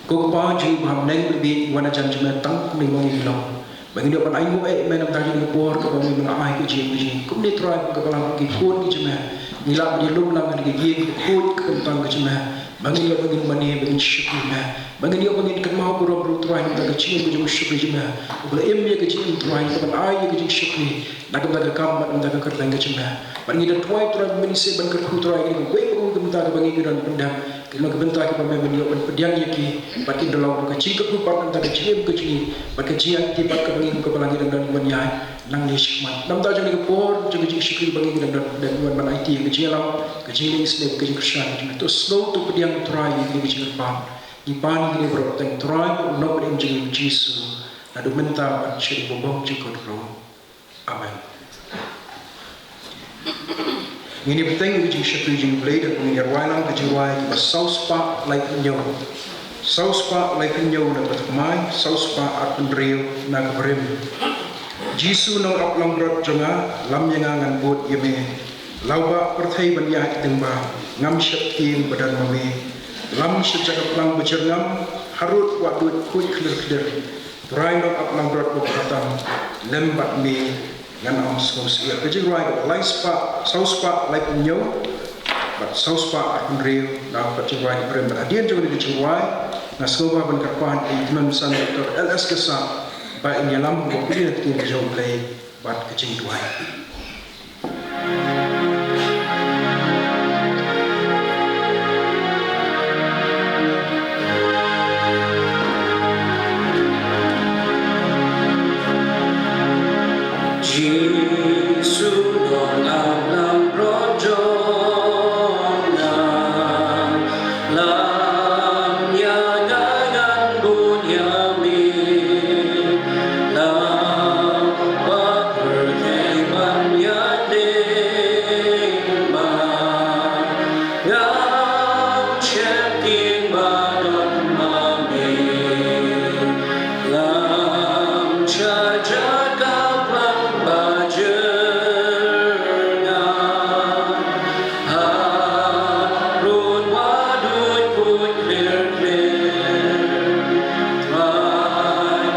Ko Kpa jong ngi ba ha bneng, ba la bieit, wan hajan jong me tang kumne ba ngi long. Ba ngin ïoh ban ainguh ïa me na ka bynta jong kane ka por kaba me la ai ka jingim ka jong ngi. Kumne Trai, kum ka balang, ki khun ki jong me, ngi lah ban ïalum lang ha kane ka ïing bakhuid kaba tang ka jong me. Ba ngin ïoh ba ngin mane, ba ngin shakri me. Ba ngin ïoh ba ngin kynmaw burom ruh Trai na ka bynta ka jingim ka jong u shakri jong me. Uba la im ïa ka jingim Trai, uba la ai ïa ka jingshakri na ka bynta ka kam bad na ka bynta ka kyrteng ka jong me. Bad ngi da duwai Trai ba men sngewbha ban kyrkhu Trai ïa kawei pa kawei ka bynta kaba ngi don ban pyndep. Kane ka bynta kaba me men ïoh ban pdiang ïa ki, bad kin da long ka jingkyrkhu pat na ka bynta ka jingim ka jong ngi bad ka jingïaid bad kaba ngi kum ka balang ngi dang don ban ïaid nangne shakhmat. Na ka bynta jong kane ka por jong ka jingshakri ba ngi dang don ban aiti ïa ka jingïalam, ka jingleh isynei, ka jingkyrshan ka jong me. To sngewthuh pdiang Trai ïa kane ka jingkyrpad. Ngi pan ïa kane baroh ha ka kyrteng Trai bad u Nongpynim jong ngi U Jisu, naduh mynta bad sha u ba bym jukut ruh. Amen. Ngin ïa bteng ïa ka jingshakri jong U Blei da kaba ngin ïa rwai lang ka jingrwai kaba saw spah laiphew hynñiew. Saw spah laiphew hynñiew na ka bathymmai, saw spah arphew hynriew na ka barim. Jisu Nongap Langbrot jong nga, lam ïa nga ngan bud ïa me. Lawbah pyrthei ban ïaid lyngba, ngam sheptieng ba don ma me. Lam sha jaka plang ba jyrngam, harud wahduid khuid khlieh khlieh. Trai Nongap Langbrot ba khatduh, lem bad me ngan ym sngewsih. Ka jingrwai kaba lai spah, saw spah laiphew hynñiew bad saw spah arphew hynriew na ka jingrwai barim. Bad hadien jong kane ka jingrwai nga sngewbha ban kyrpad ïa i Tymmen Basan Doctor L S Kasa ba in ïalam kumba phi ïa ktien ka jong U Blei bad ka jingduwai. Jisu Nongap Langbrot jong nga, lam ïa nga ngan bud ïa me. Lawbah pyrthei ban ïaid lyngba, ngam sheptieng ba don ma me. Lam sha jaka plang ba jyrngam, harud wahduid khuid khlieh khlieh. Trai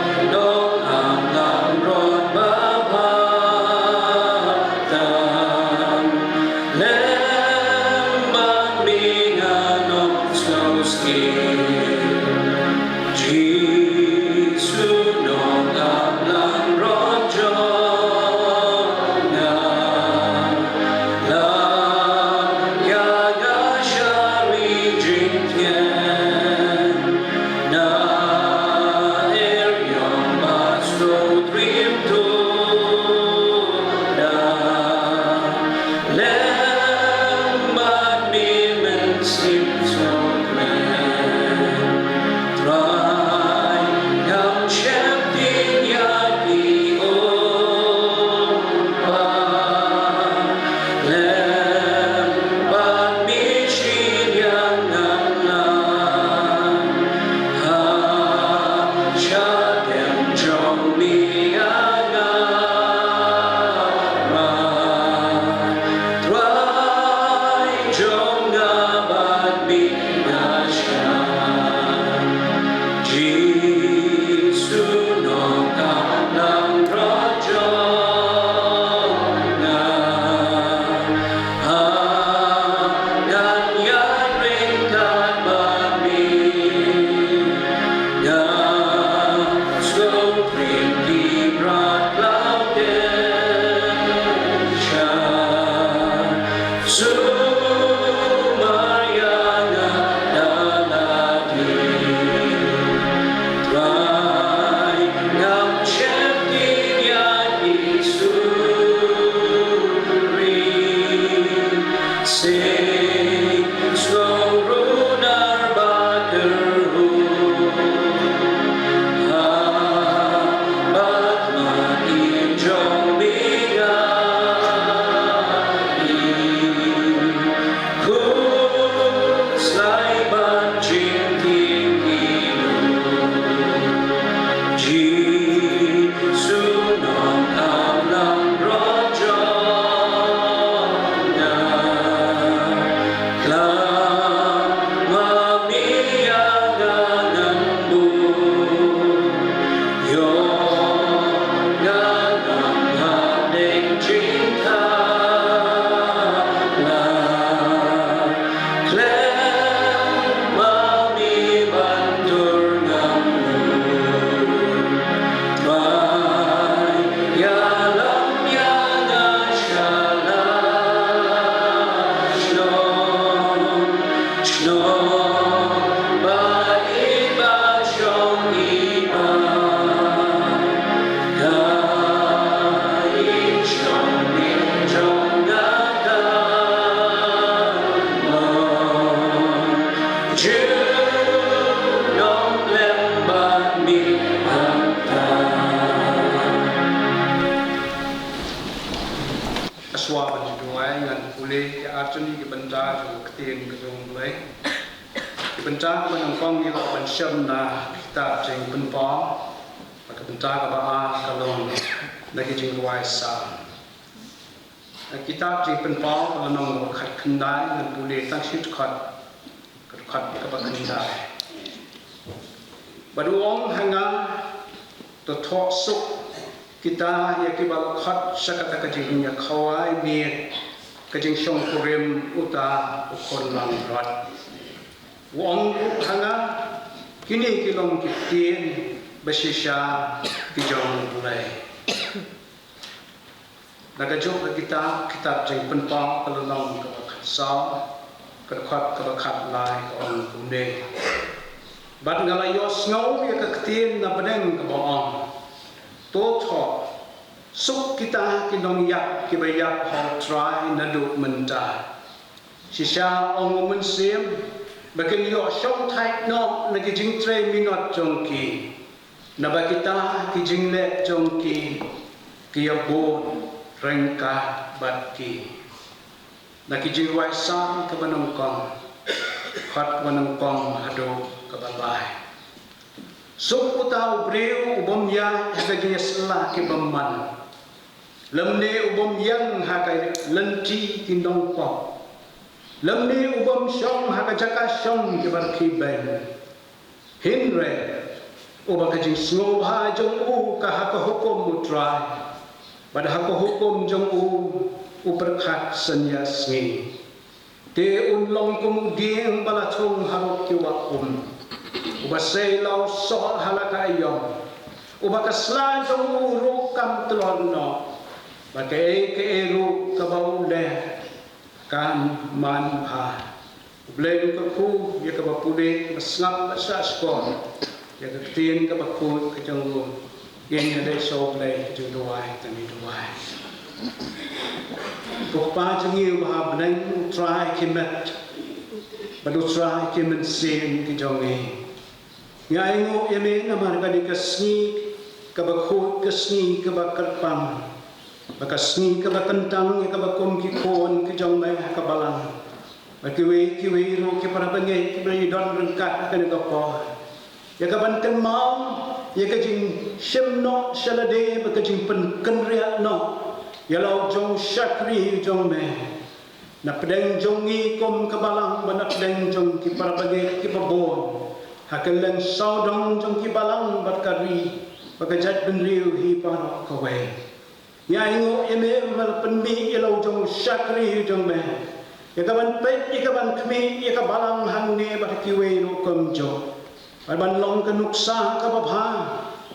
Ktien ka jong U Blei. Ka bynta kaba nyngkong ngi lah ban shem na ka kitab Jingpynpaw. Ka bynta kaba ar ka long na ki jingrwai Salm. Na ka kitab Jingpynpaw ka lynnong kaba khatkhyndai, ngan pule tang shi dkhot, ka dkhot kaba khyndai. Bad u ong ha nga, to thoh suk kita ïa kiba la khot sha kata ka jingïakhawai miet, ka jingshongkurim uta u khun langbrot. U ong ruh ha nga, kine ki long ki ktien bashisha ki jong U Blei. Na kajuh ka kitab, kitab Jingpynpaw ka lynnong kaba khatsaw, ka dkhot kaba khatlai ka ong kumne. Bad nga la ïohsngew ïa ka ktien na bneng kaba ong, to thoh suk kita ki nongïap kiba ïap ha U Trai naduh mynta. Shisha, ong U Mynsiem, ba kin ïoh shongthait noh na ki jingtrei minot jong ki, naba kita ki jingleh jong ki ki ïabud ryngkat bad ki. Na ki jingrwai Salm kaba nyngkong, dkhot kaba nyngkong haduh kaba lai. Suk uta u briew u bym ïaid ha ka jingïasylla ki bymman, lymne u bym ïeng ha ka lynti ki nongpop, lymne u bym shong ha ka jaka shong kiba rkhie beiñ. Hynrei uba ka jingsngewbha jong u ka ha ka hukum U Trai, bad ha ka hukum jong u u pyrkhat synñia sngi. Te un long kum u dieng ba la thung harud ki wah um, uba sei law soh ha la ka aïom, uba ka sla jong u ruh kam tlot noh, bad kaei kaei ruh kaba u leh kan man bha. U Blei un kyrkhu ïa kaba pule, ba sngap, ba shah shkor ïa ka ktien kaba khuid ka jong u. Ngin ïa leit sha U Blei ha ka jingduwai, to ngin duwai. Ko Kpa jong ngi uba ha bneng, U Trai ki met bad U Trai ki mynsiem ki jong ngi. Ngi ainguh ïa me namar kane ka sngi kaba khuid, ka sngi kaba kyrpang, bad ka sngi kaba kyntang ïa kaba kum ki khun ki jong me ha ka balang, bad kiwei kiwei ruh ki para bangeit kiba ïadon ryngkat ha kane ka por, ïa kaban kynmaw ïa ka jingshim noh sha lade bad ka jingpynkynriah noh ïa la u jong u shakri jong me. Na pdeng jong ngi kum ka balang bad na pdeng jong ki para bangeit kiba bun ha kylleng sawdong jong ki balang bad ka ri bad ka jaitbynriew hi baroh kawei. Ngi ainguh ïa me ba la pynmih ïa la u jong u shakri jong me ïa kaban peit, ïa kaban khmih ïa ka balang hangne bad ha kiwei ruh kumjuh, bad ban long ka nuksa kaba bha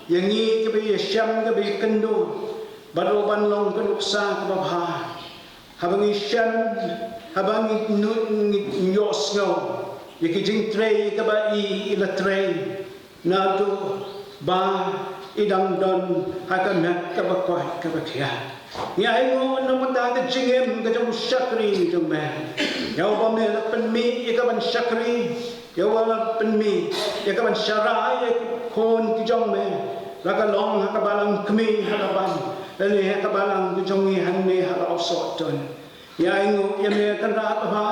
ïa ngi kiba ïashem, kiba ïakynduh, bad ruh ban long ka nuksa kaba bha haba ngi shem, haba ngi nu-, ngi ïohsngew ïa ki jingtrei kaba i, i la trei naduh ba i dang don ha ka met kaba koit kaba khiah. Ngi ainguh na ka bynta ka jingim ka jong u shakri jong me, ïa uba me la pynmih ïa kaban shakri, ïa uba la pynmih ïa kaban sharai ïa ki khun ki jong me, la ka long ha ka balang kmie ha ka ban, lane ha ka balang ka jong ngi hangne ha Lawsohtun. Ngi ainguh ïa me Kynrad babha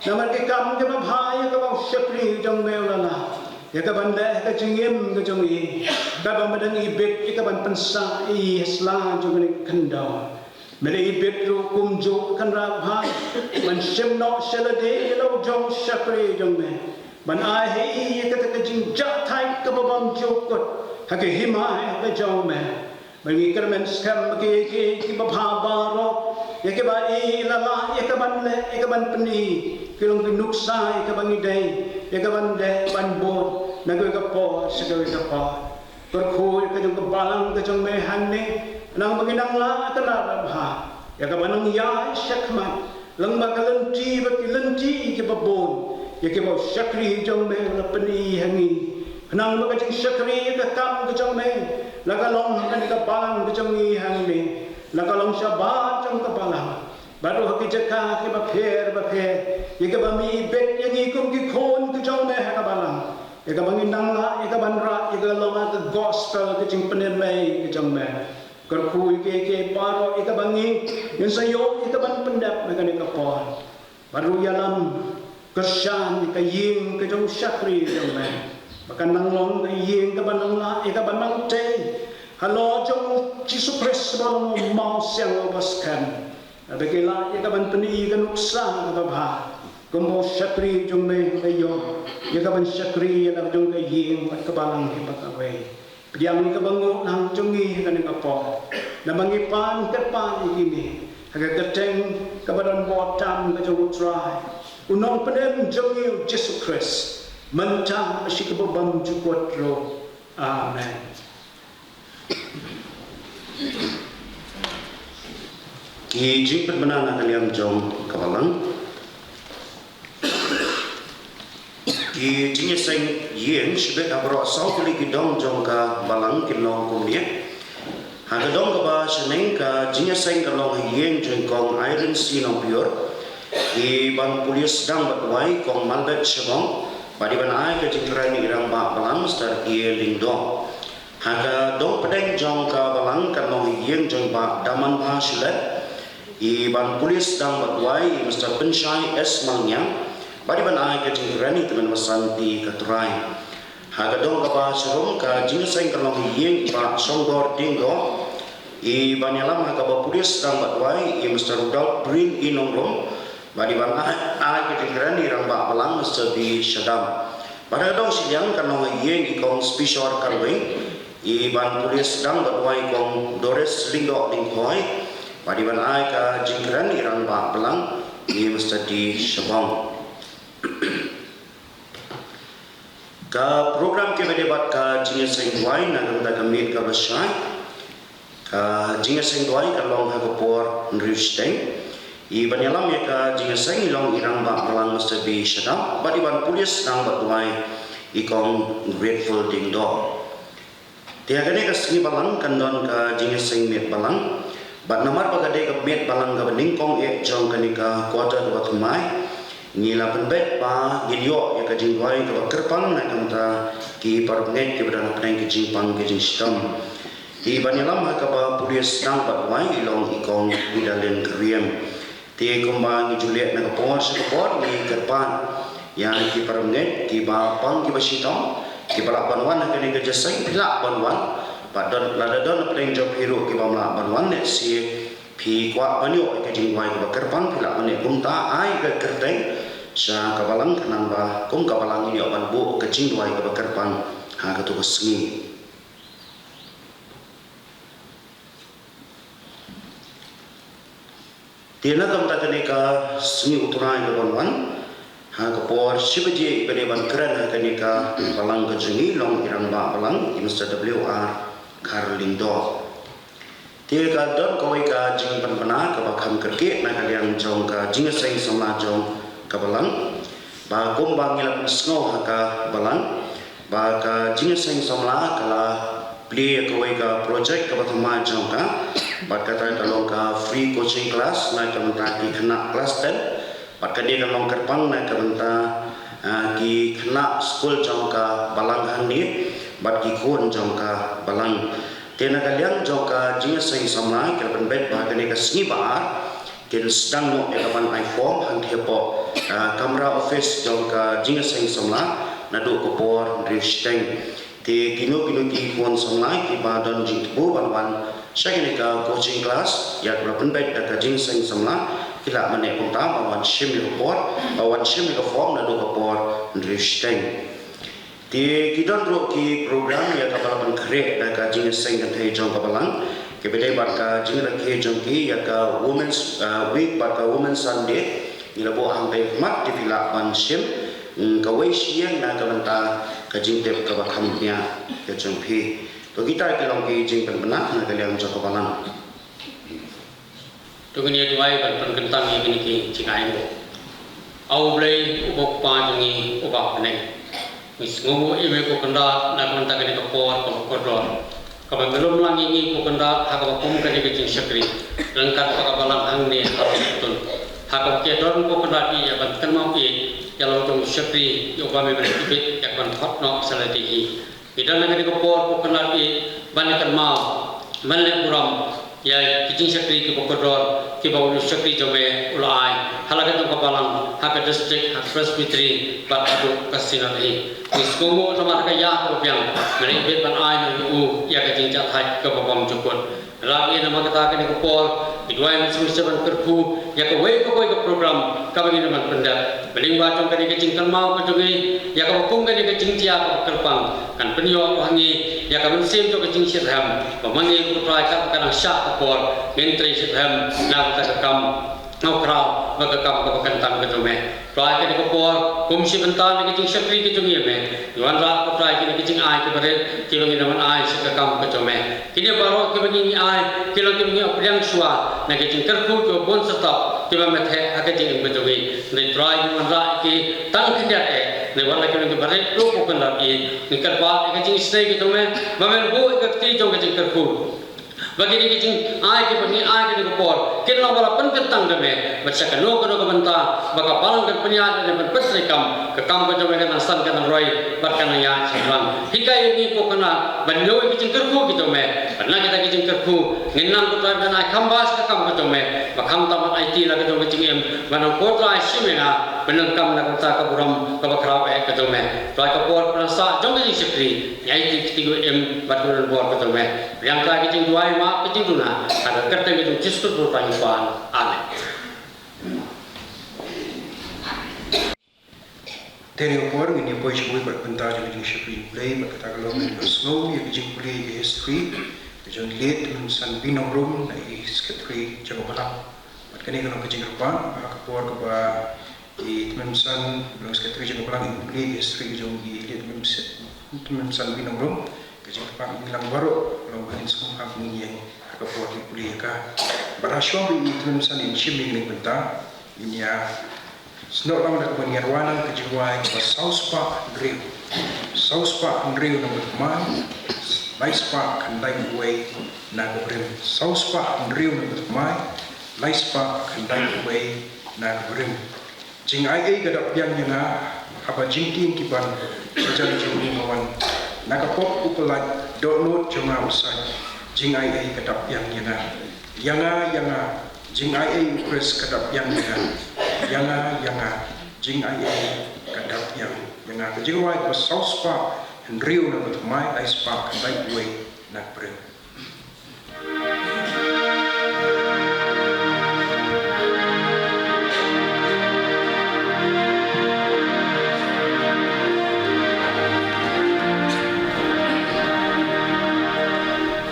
namar ki kam kiba bha ïa kaba u shakri jong me u la lah ïa kaban leh ha ka jingim ka jong i, kaba me dang ibit ïa kaban pynsah ïa i ha sla jong kane ka khyndew. Me la ibit ruh kumjuh Kynrad babha ban shim noh sha lade ïa la u jong u shakri jong me, ban ai ha i ïa kata ka jingjahthait kaba bymjukut ha ka hima ha ka jong me. Ba ngi kyrmen skhem ba kiei kiei kiba bha baroh ïa kiba i la lah ïa kaban leh, ïa kaban pyni, ki long ki nuksa ïa kaba ngi dei ïa kaban leh ban bud na kawei ka por sha kawei ka por. Kyrkhu ïa ka jong ka balang ka jong me hangne, khnang ba ngin nang lah Kynrad babha ïa kaban nang ïaid shakhmat lyngba ka lynti bad ki lynti kiba bun ïa kiba u shakri jong me u la pyni ha ngi, khnang ba ka jingshakri ïa ka kam ka jong me la ka long ha kane ka balang ka jong ngi hangne, la ka long shabar jong ka balang, bad ruh ha ki jaka kiba pher bapher ïa kiba me ibit ïa ngi kum ki khun ki jong me ha ka balang, ïa kaba ngin nang lah ïa kaban rah ïa ka long ka gospel ka jingpynim ka jong me. Kyrkhu ïa kiei kiei baroh ïa kaba ngi, ngin sa ïoh ïa kaban pyndep ha kane ka por. Bad ruh ïalam kyrshan ïa ka ïing ka jong u shakri jong me, ba kan nang long ka ïing kaba nang lah ïa kaba nang tei halor jong u Jisu Khrist ba long u mawsiang uba skhem. Haba ki lah ïa ka ban pyni ïa ka nuksa kaba bha, kumba u shakri jong me u la ïoh ïa ka ban shakri ïa la jong ka ïing bad ka balang kiba kawei. Pdiang ïa kaba nguh lang jong ngi ha kane ka por, naba ngi pan kyrpad ïa kine ha ka kyrteng kaba don bor tam ka jong u Trai, u Nongpynim jong ngi u Jisu Khrist, mynta bad shi kaba bymjukut ruh. Amen. Ki jingpynbna na ka liang jong ka balang. Ki jingïaseng ïing shibit ha baroh saw tylli ki dong jong ka balang kin long kumne. Ha ka dong kaba shaneng ka jingïaseng ka long ha ïing jong i Kong Irene C Nongpyiur. I ban pule sdang bad duwai i Kong Malbet Shabong, bad i ban ai ka jingkren i Rangbah Balang Mister A Lyngdoh. Ha ka dong pdeng jong ka balang kan long ha ïing jong i Bah Damanbha Shullait, i ban pule sdang bad duwai i Mister Pynshai S Malngiang, bad i ban ai ka jingkren i Tymmen Basan T Khattray. Ha ka dong kaba sharum ka jingïaseng kan long ha ïing i Bah Shongdor Diengdoh, i ban ïalam ha kaba pule sdang bad duwai i Mister Rudolph Bryn E Nongrum, bad i ban ai, ai ka jingkren i Rangbah Balang Mister B Shadap. Bad ha ka dong shiliang kan long ha ïing i Kong Spishor Kharwei, i ban pule sdang bad duwai i Kong Doris Lyngdoh Lyngkhoi, bad i ban ai ka jingkren i Rangbah Balang i Mister D Shabong. Ka program kiba dei bad ka jingïaseng duwai na ka bynta ka miet kaba shai. Ka jingïaseng duwai ka long ha ka por hynriew shiteng. I ban ïalam ïa ka jingïaseng i long i Rangbah Balang Mister B Shadap, bad i ban pule sdang bad duwai i Kong Grateful Diengdoh. Te ha kane ka sngi balang kan don ka jingïaseng miet balang. Bad namar ba ka dei ka miet balang kaba nyngkong eh jong kane ka quarter kaba thymmai, ngi la pynbeit ba ngin ïoh ïa ka jingduwai kaba kyrpang na ka bynta ki parabangeit kiba don hapdeng ka jingpang ka jingshitom. Te i ban ïalam ha kaba pule sdang bad duwai i long i Kong Vidalin Kyriem. Te kumba ngi ju leh na ka por sha ka por, ngi kyrpad ïa ki parabangeit kiba pang kiba shitom, kiba lah ban wan ha kane ka jingïaseng, phi lah ban wan. Bad don, lada don hapdeng jong phi ruh kibym lah ban wan, lehse phi kwah ban ïoh ïa ka jingduwai kaba kyrpang, phi lah ban leh kumta, ai ka kyrteng sha ka balang khnang ba kum ka balang ngin ïoh ban buh ka jingduwai kaba kyrpang ha kato ka sngi. Te na ka bynta kane ka sngi U Trai kaban wan, ha ka por shi baje i ba dei ban kren ha kane ka balang ka jong ngi long i Rangbah Balang i Mister W R Kharlyngdoh. Te ka don kawei ka jingpynbna kaba kham kyrkieh na ka liang jong ka jingïaseng samla jong ka balang. Ba kumba ngi la pynsngew ha ka balang, ba ka jingïaseng samla ka la plie ïa kawei ka project kaba thymmai jong ka, bad kata ka long ka free coaching class na ka bynta ki khynnah klas ten, bad kane ka long kyrpang na ka bynta, ah, ki khynnah skul jong ka balang hangne, bad ki khun jong ka balang. Te na ka liang jong ka jingïaseng samla, ka la pynbeit ba kane ka sngi ba ar, kin sdang noh ïa ka ban ai form hangtei hapoh, ah, kamra office jong ka jingïaseng samla naduh ka por hynriew shiteng. Te kino kino ki khun samla kiba don jingthmu ban wan sha kane ka coaching class ïa kaba la pynbeit da ka jingïaseng samla, ki lah ban leh kumta, ban wan shim ïa ka por, ban wan shim ïa ka form naduh ka por hynriew shiteng. Te ki don ruh ki program ïa kaba la pynkhreh da ka jingïaseng kynthei jong ka balang, kiba dei bad ka jingrakhe jong ki ïa ka Women's, ah, Week bad ka Women's Sunday. Ngi la buh hangtei khmat, te phi lah ban shim, mm, kawei shi ïing na ka bynta ka jingtip kaba kham bniah ka jong phi. To kita ki long ki jingpynbna na ka liang jong ka balang. To ngin ïa duwai ban pynkyntang ïa kine ki jingainguh. A U Blei uba u Kpa jong ngi uba ha bneng. Ngi sngewnguh ïa me ko Kynrad na ka bynta kane ka por kaba kordor, kaba me lum lang ïa ngi ko Kynrad ha kaba kum kane ka jingshakri ryngkat bad ka balang hangne ha Washington. Ha kaba ki don ko Kynrad ïa ban kynmaw ïa la u jong u shakri ïa uba me ban ibit ïa ka ban thot noh sha lade hi. Ngi don ha kane ka por ko Kynrad ban ïa kynmaw, ban leh burom, ïa ki jingshakri kiba kordor kiba u shakri jong me u la ai ha la ka jong ka balang, ha ka district, ha ka presbytery bad haduh ka synod hi. Ngi sngewbha namar ka ïa kaba biang me la ibit ban ai na u ïa ka jingjahthait kaba bymjukut. Lada namar kata kane ka por ngi duwai mynsiem ban kyrkhu ïa kawei kawei ka program kaba ngi dang ban pyndep. Ba lyngba jong kane ka jingkynmaw ka jong ngi ïa kaba kum kane ka jingthiah kaba kyrpang, kan pynïoh ha ngi ïa ka mynsiem jong ka jingshitrhem, ba ma ngi, ko Trai, katba ka dang shah ka por, ngin trei shitrhem na ka bynta ka kam, na u khraw bad ka kam kaba kyntang ka jong me. Trai, kane ka por kum shi bynta na ka jingshakri ka jong ngi ïa me, ngi wanrah, ko Trai, kine ki jingai kiba rit kiba ngi dang ban ai sha ka kam ka jong me. Kine baroh kiba ngi ai ki long kiba ngi ïoh pdiang shuwa na ki jingkyrkhu kiba bun syrtap kiba me theh ha ka jingim ka jong ngi. Hynrei Trai, ngi wanrah ïa ki tang khyndiat eh, hynrei wat la ki long kiba rit ruh, ko Kynrad, ngi kyrpad ïa ka jingisynei ka jong me ba men buh ïa ka kti jong ka jingkyrkhu, ba kine ki jingai kiba ngi ai kane ka por kin long ba la pynkyntang da me, bad sha kano kano ka bynta ba ka balang kan pynïaid lane ban pyntreikam, ka kam ka jong me kan nang san, kan nang roi bad kan nang ïaid shaphrang. Hikai ïa ngi, ko Kynrad, ban ïoh ïa ki jingkyrkhu ki jong me, bad na kita ki jingkyrkhu ngin nang, ko Trai, ban ai kham bha sha ka kam ka jong me, ba khamtam ban aiti la ka jong ka jingim, ban nang, ko Trai, shim ïa nga ban nang kam na ka bynta ka burom kaba khraw eh ka jong me. Trai, ka por ka nang sah jong ka jingshakri, ngi aiti kti kiba im bad kiba don bor ka jong me. Biang ïa ki jingduwai, map ki jingduna, ha ka kyrteng ka jong u Jisu Khrist, ko Trai, ngi pan. Amen. Te ha kane ka por ngin ïa poi sha kawei pat ka bynta jong ka jingshakri Blei, bad kata ka long, ngin ïa sngew ïa ka jingpule ïa ka history ka jong i Late Tymmen San B. Nongrum, na i Secretary jong ka Balang. Bad kane ka long ka jingkyrpad ba ha ka por kaba i Tymmen San, ba long Secretary jong ka Balang, i pule ïa ka history ka jong i Late Tymmen San, Tymmen San B. Nongrum, ka jingkyrpad ngi lang baroh ka long ba ngin sngewbha ban ïeng ha ka por ba ngi pule ïa ka. Bad ha shwa ba i Tymmen San in shim ïa kane ka bynta, ngin ïa snoh lang da kaba ngi ïa wanrah ka jingrwai kaba saw spah hynriew. Saw spah hynriew na ka bynta ka thymmai, lai spah khyndai wei na ka brim. Saw spah hynriew na ka bynta ka thymmai, lai spah khyndai wei na ka brim. Jingai ei ka dap biang ïa nga, haba jingkieng ki ban, shajan jong u nga wan. Na ka pop u pyllait, dohnud jong nga u sait. Jingai ei ka dap biang ïa nga. Ïa nga, ïa nga, jingai ei u Khrist ka dap biang ïa nga. Ïa nga, ïa nga, jingai ei ka dap biang ïa nga. Ka jingrwai kaba saw spah hynriew na ka bynta ka thymmai, lai spah khyndai wei na ka brim.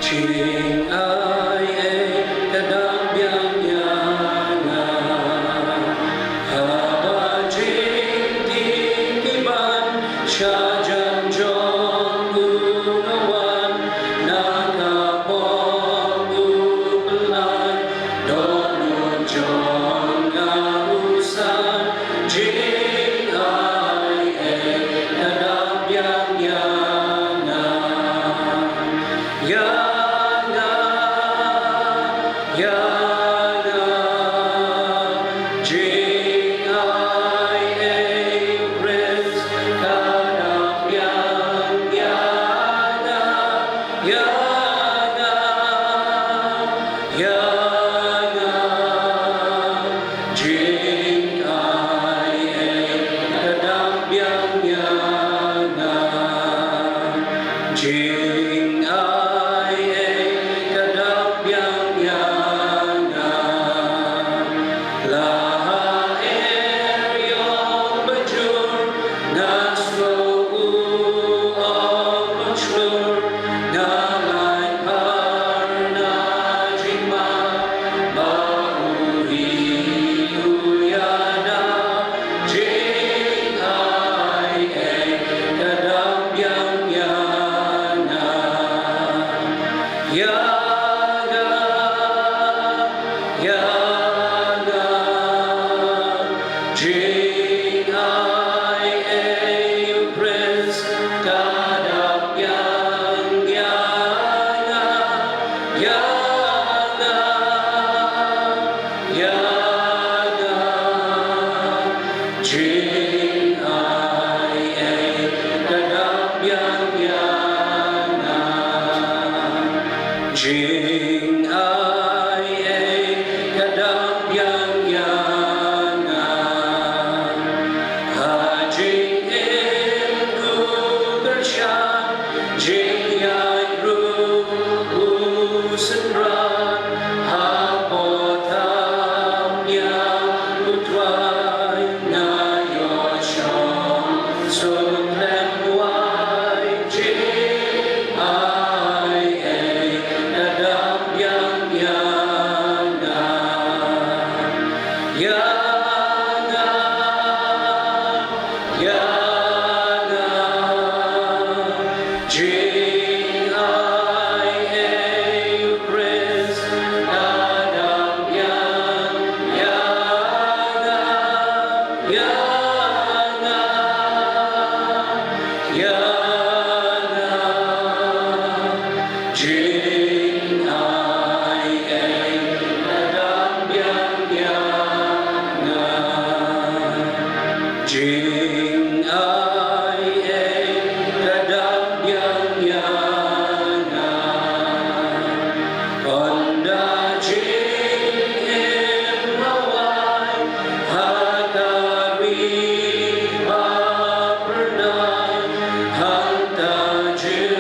Jingai ei ka dap biang ïa nga, haba jingkieng ki ban, shajan jong u nga wan. Na ka pop u pyllait, dohnud jong nga u sait. Jingai ei ka dap biang ïa nga. Ïa nga, ïa nga, jingai ei u Khrist ka dap biang ïa nga. Ïa nga, ïa nga, jingai ei ka dap biang ïa nga. Jingai ei ka dap biang ïa nga. La ha eriong bajur, nga sngew u ong long shlur, nga lait phar na jingma, ba u hi u ïada. Jingai ei ka dap biang ïa nga. Ïa nga, ïa nga, jingai ei u Khrist ka dap biang ïa nga. Ïa nga, ïa nga, jingai ei ka dap biang ïa nga. Jingai Jing ai ei ka dang biang ïa nga. Jing ai ei ka dang biang ïa nga. Ynda jingim lawei ha ka ri ba phyrnai, hangta ju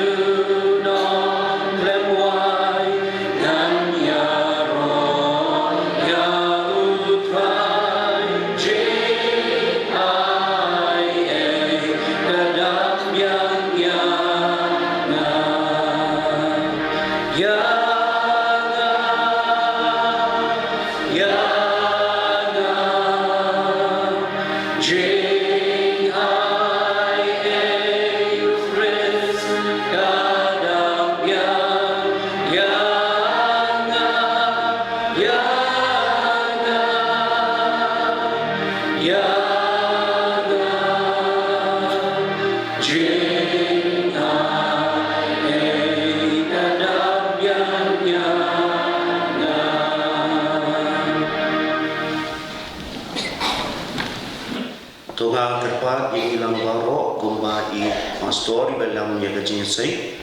nongkhlem wai, ngan ïaroh ïa U Trai. Jing ai ei ka dang biang ïa nga. Ïa nga, ïa nga. Jing ai ei U Khrist ka dang biang ïa nga, ïa nga, ïa nga. Jing ai ei ka dang biang ïa nga. To nga kyrpad ïa ngi lang baroh kumba i pastor iba lam ïa ka jingïaseng.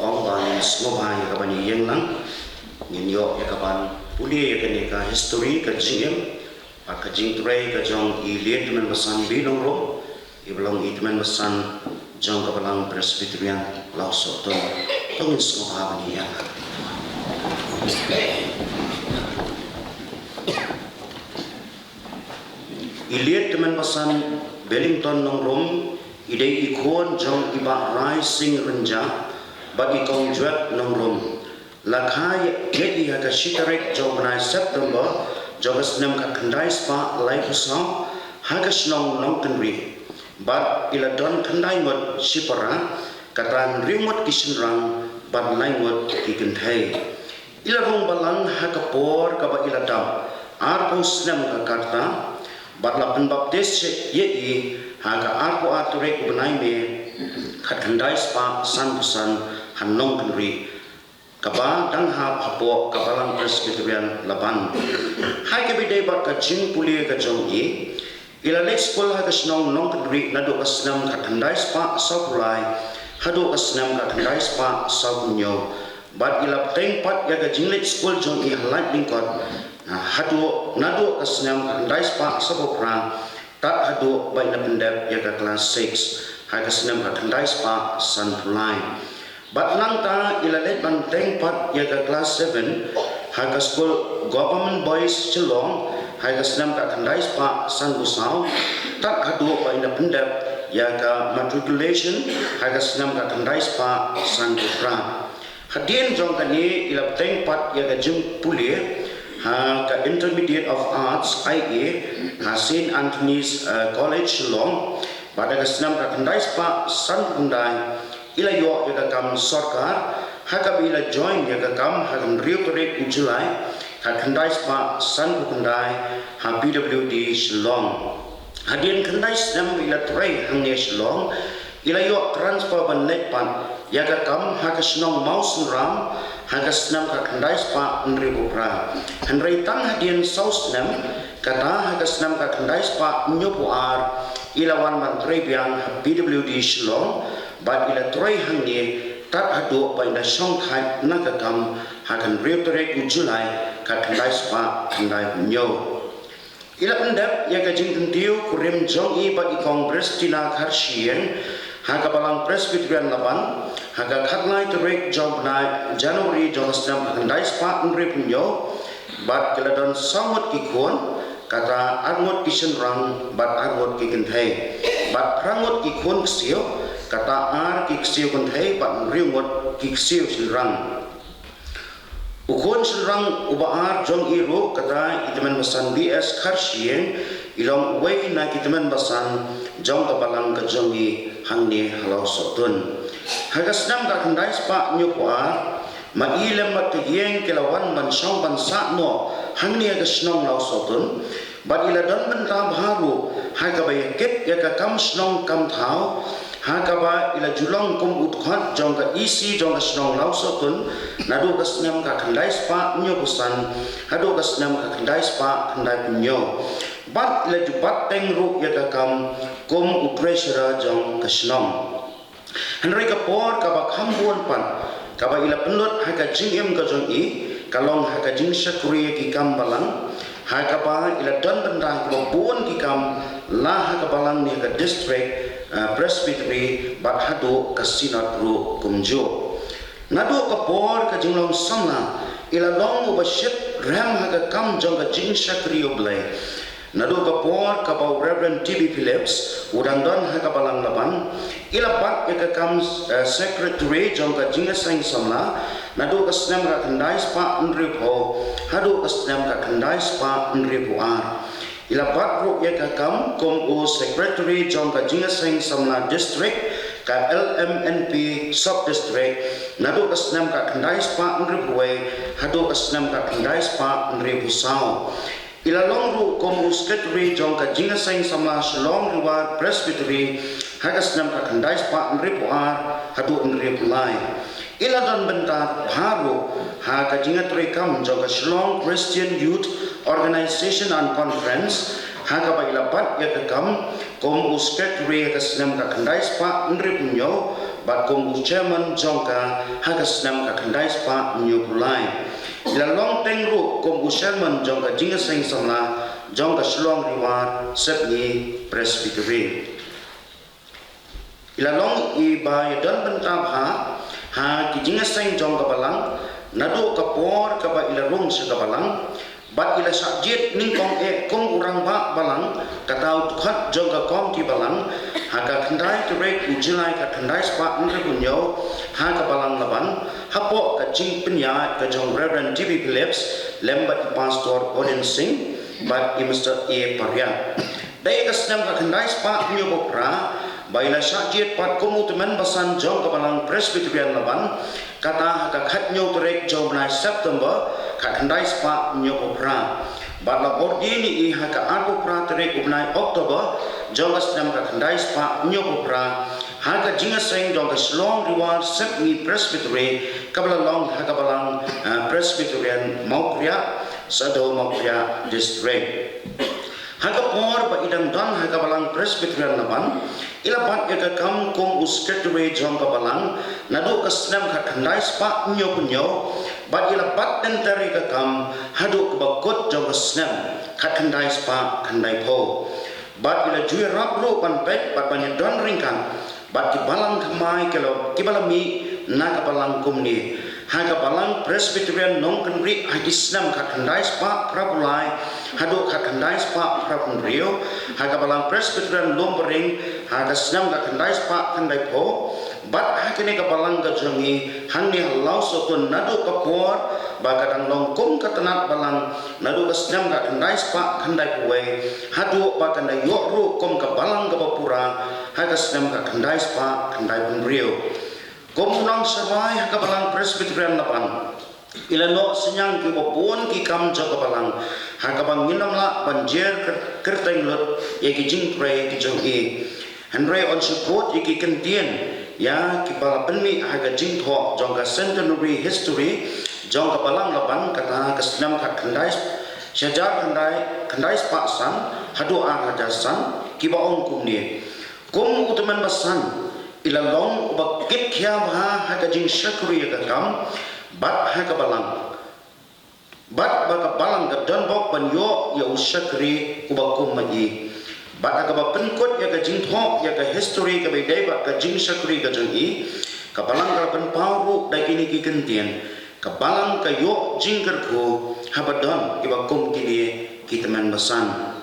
Ong ba ngin sngewbha ïa kaban ïeng lang. Ngin ïoh ïa kaban pule ïa kane ka history ka jingim bad ka jingtrei ka jong i Liet Tymmen Basan B. Nongrum, iba long i Tymmen Basan jong ka Balang Presbyterian Lawsohtun. To ngin sngewbha ban ïeng lang. I Liet Tymmen Basan Bellington Nongrum i dei i khun jong i Bah Rai Sing Rynjah bad i Kong Juet Nongrum. La kha ïa i ha ka shi tarik jong u bnai September jong ka snem khatkhyndai spah laiphew saw ha ka shnong Nongkynrih. Bad i la don khyndai ngut shipara, kata hynriew ngut ki shynrang bad lai ngut ki kynthei. I la rung balang ha ka por kaba i la dap arphew snem ka rta, bad la pynbaptis ïa i ha ka arphew ar tarik u bnai May khatkhyndai spah sanphew san ha Nongkynrih, kaba dang hap hapoh ka Balang Presbyterian Laban. Ha kaba ïadei bad ka jingpule ka jong i, i la leit skul ha ka shnong Nongkynrih naduh ka snem khatkhyndai spah sawphew lai haduh ka snem khatkhyndai spah sawphew hynñiew. Bad i la bteng pat ïa ka jingleit skul jong i ha Laityngkot, na haduh, naduh ka snem khatkhyndai spah sawphew phra tad haduh ba i la pyndep ïa ka klas six ha ka snem khatkhyndai spah sanphew lai. Bad nangta i la leit ban bteng pat ïa ka klas seven ha ka skul Government Boys Shillong ha ka snem khatkhyndai spah sanphew saw tad haduh ba i la pyndep ïa ka matriculation ha ka snem khatkhyndai spah sanphew phra. Hadien jong kane i la bteng pat ïa ka jingpule ha ka Intermediate of Arts, I A, ha Saint Anthony's, eh, College Shillong. Bad ha ka snem khatkhyndai spah sanphew khyndai i la ïoh ïa ka kam sorkar ha kaba i la join ïa ka kam ha ka hynriew tarik u July khatkhyndai spah sanphew khyndai ha P W D Shillong. Hadien khyndai snem ba i la trei hangne Shillong, i la ïoh transfer ban leit pat ïa ka kam ha ka shnong Mawsynram ha ka snem khatkhyndai spah hynriewphew phra. Hynrei tang hadien saw snem, kata ha ka snem khatkhyndai spah hynñiewphew ar, i la wan ban trei biang ha P W D Shillong, bad i la trei hangne tad haduh ba i la shong thait na ka kam ha ka hynriew tarik u July khatkhyndai spah khyndaiphew hynñiew. I la pyndep ïa ka jingkyntiew kurim jong i bad i Kong Bristina Kharshiing ha ka Balang Presbyterian Laban ha ka khatlai tarik jong u bnai January jong ka snem khatkhyndai spah hynriewphew hynñiew. Bad ki la don saw ngut ki khun, kata ar ngut ki shynrang bad ar ngut ki kynthei. Bad phra ngut ki khun ksiew, kata ar ki ksiew kynthei bad hynriew ngut ki ksiew shynrang. U khun shynrang uba ar jong i ruh, kata i Tymmen Basan B S Kharshiing, i long uwei na ki tymmen basan jong ka balang ka jong i hangne ha Lawsohtun. Ha ka snem khatkhyndai spah hynñiewphew ar, ma i lem bad ka ïing ki la wan ban shong ban sah noh hangne ha ka shnong Lawsohtun. Bad i la don bynta bha ruh ha kaba ïakit ïa ka kam shnong kam thaw Ha kaba i la ju long kum u dkhot jong ka E C jong ka shnong Lawsohtun, naduh ka snem ka khyndai spah hynñiew phew san haduh ka snem ka khyndai spah khyndai phew hynñiew. Bad i la ju bat teng ruh ïa ka kam kum u treasurer jong ka shnong. Hynrei ka por kaba kham bun pat kaba i la pynlut ha ka jingim ka jong i ka long ha ka jingshakri ïa ki kam balang, ha kaba i la don bynta ha kiba bun ki kam, la ha ka balang ne ha ka district, eh, presbytery bad haduh ka synod ruh kumjuh. Naduh ka por ka jinglong samla i la long uba shit rhem ha ka kam jong ka jingshakri U Blei. Naduh ka por kaba u Reverend T B Phillips u dang don ha ka balang Laban, i la bat ïa ka kam, eh, secretary jong ka jingïaseng samla naduh ka snem ka khyndai spah hynriew phew haduh ka snem ka khyndai spah hynriew phew ar. I la bat ruh ïa ka kam kum u secretary jong ka jingïaseng samla district, ka L M N P sub district, naduh ka snem ka khyndai spah hynriew phew wei haduh ka snem ka khyndai spah hynriew phew saw. I la long ruh kum u secretary jong ka jingïaseng samla Shillong Reward Presbytery ha ka snem ka khyndai spah hynriew phew ar haduh hynriew phew lai. I la don bynta bha ruh ha ka jingïatreikam jong ka Shillong Christian Youth Organization and Conference, ha kaba i la bat ïa ka kam kum u secretary ha ka snem ka khyndai spah hynriew phew hynñiew bad kum u chairman jong ka ha ka snem ka khyndai spah hynñiew phew lai. I la long teng ruh kum u chairman jong ka jingïaseng samla jong ka Shillong Reward Sepngi Presbytery. I la long iba ïadon bynta bha ha ki jingïaseng jong ka balang naduh ka por kaba i la rung sha ka balang, bad i la shah jied nyngkong eh kum u rangbah balang, kata u dkhot jong ka komiti balang, ha ka khyndai tarik u July ka khyndai spah hynriew phew hynñiew ha ka balang Laban, hapoh ka jingpynïaid ka jong Reverend T B Phillips lem bad i Pastor Odin Singh bad i Mister A Pariat. Dei ka snem ka khyndai spah hynñiew phew phra ba i la shah jied pat kum u tymmen basan jong ka balang Presbyterian Laban, kata ha ka khathynñiew tarik jong u bnai September ka khyndai spah hynñiew phew phra. Bad la ordain ïa i ha ka arphew phra tarik u bnai October jong ka snem ka khyndai spah hynñiew phew phra ha ka jingïaseng jong ka Shillong Reward Sepngi Presbytery kaba la long ha ka balang, eh, Presbyterian Mawkriah, Sadar Mawkriah District. Ha ka por ba i dang don ha ka balang Presbyterian Laban, i la bat ïa ka kam kum u secretary jong ka balang naduh ka snem ka khyndai spah hynñiew phew hynñiew, bad i la bat lynter ïa ka kam haduh kaba kut jong ka snem ka khyndai spah khyndai phew. Bad i la ju ïarap ruh ban peit bad ban ïadon ryngkat bad ki balang thymmai ki la, kiba la mih na ka balang kumne: ha ka balang Presbyterian Nongkynrih ha ki snem ka khyndai spah phra phew lai haduh ka khyndai spah phra phew hynriew, ha ka balang Presbyterian Lumparing ha ka snem ka khyndai spah khyndai phew, bad ha kane ka balang ka jong ngi hangne ha Lawsohtun naduh ka por ba ka dang long kum ka tnat balang naduh ka snem ka khyndai spah khyndai phew wei haduh ba kan da ïoh ruh kum ka balang kaba pura ha ka snem ka khyndai spah khyndai phew hynriew. Kum u nongsharai ha ka balang Presbyterian Laban, i la noh synñiang kiba bun ki kam jong ka balang ha kaba ngin ym lah ban jer kyr-, kyrteng lut ïa ki jingtrei ki jong i. Hynrei yn shu kut ïa ki kyntien ïa kiba la pynmih ha ka jingthoh jong ka centenary history jong ka balang Laban, kata ha ka snem ka khyndai, shi hajar khyndai, khyndai spah san haduh ar hajar san, kiba ong kumne: Kum u tymmen basan, i la long uba kit khia bha ha ka jingshakri ïa ka kam bad ha ka balang, bad ba ka balang ka don bok ban ïoh ïa u shakri uba kum ma i. Bad ha kaba pynkut ïa ka jingthoh ïa ka history kaba ïadei bad ka jingshakri ka jong i, ka balang ka la pynpaw ruh da kine ki kyntien: Ka balang ka ïoh jingkyrkhu haba don kiba kum kine ki tymmen basan.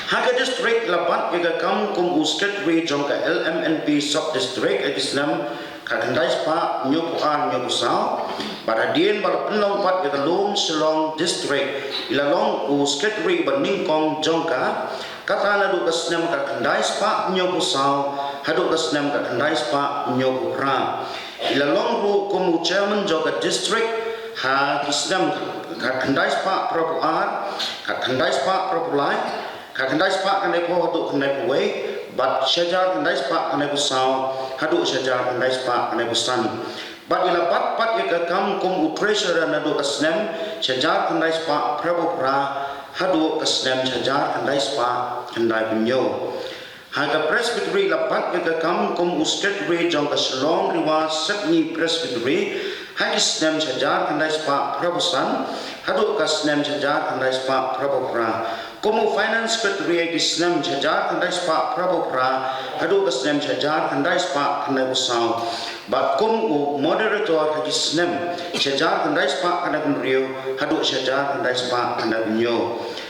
Ha ka district la bat ïa ka kam kum u secretary jong ka L M N P sub district ha ki snem ka khyndai spah hynñiew phew ar hynñiew phew saw. Bad hadien ba la pynlong pat ïa ka lum Shillong District, i la long u secretary ba nyngkong jong ka, kata naduh ka snem ka khyndai spah hynñiew phew saw haduh ka snem ka khyndai spah hynñiew phew phra. I la long ruh kum u chairman jong ka district ha ki snem ka khyndai spah phra phew ar, ka khyndai spah phra phew lai, ka khyndai spah khyndai phew haduh khyndai phew wei, bad shajar khyndai spah khyndai phew saw haduh shajar khyndai spah khyndai phew san. Bad i la bat pat ïa ka kam kum u treasurer naduh ka snem shajar khyndai spah phra phew phra haduh ka snem shajar khyndai spah khyndai phew hynñiew. Ha ka Presbytery i la bat ïa ka kam kum u secretary jong ka Shillong Rewa Sepngi Presbytery ha ki snem shajar khyndai spah phra phew san haduh ka snem shajar khyndai spah phra phew phra. Kum u finance secretary ha ki snem shajar khyndai spah phra phew phra haduh ka snem shajar khyndai spah khyndai phew saw. Bad kum u moderator ha ki snem shajar khyndai spah khyndai phew hynriew haduh shajar khyndai spah khyndai phew hynñiew.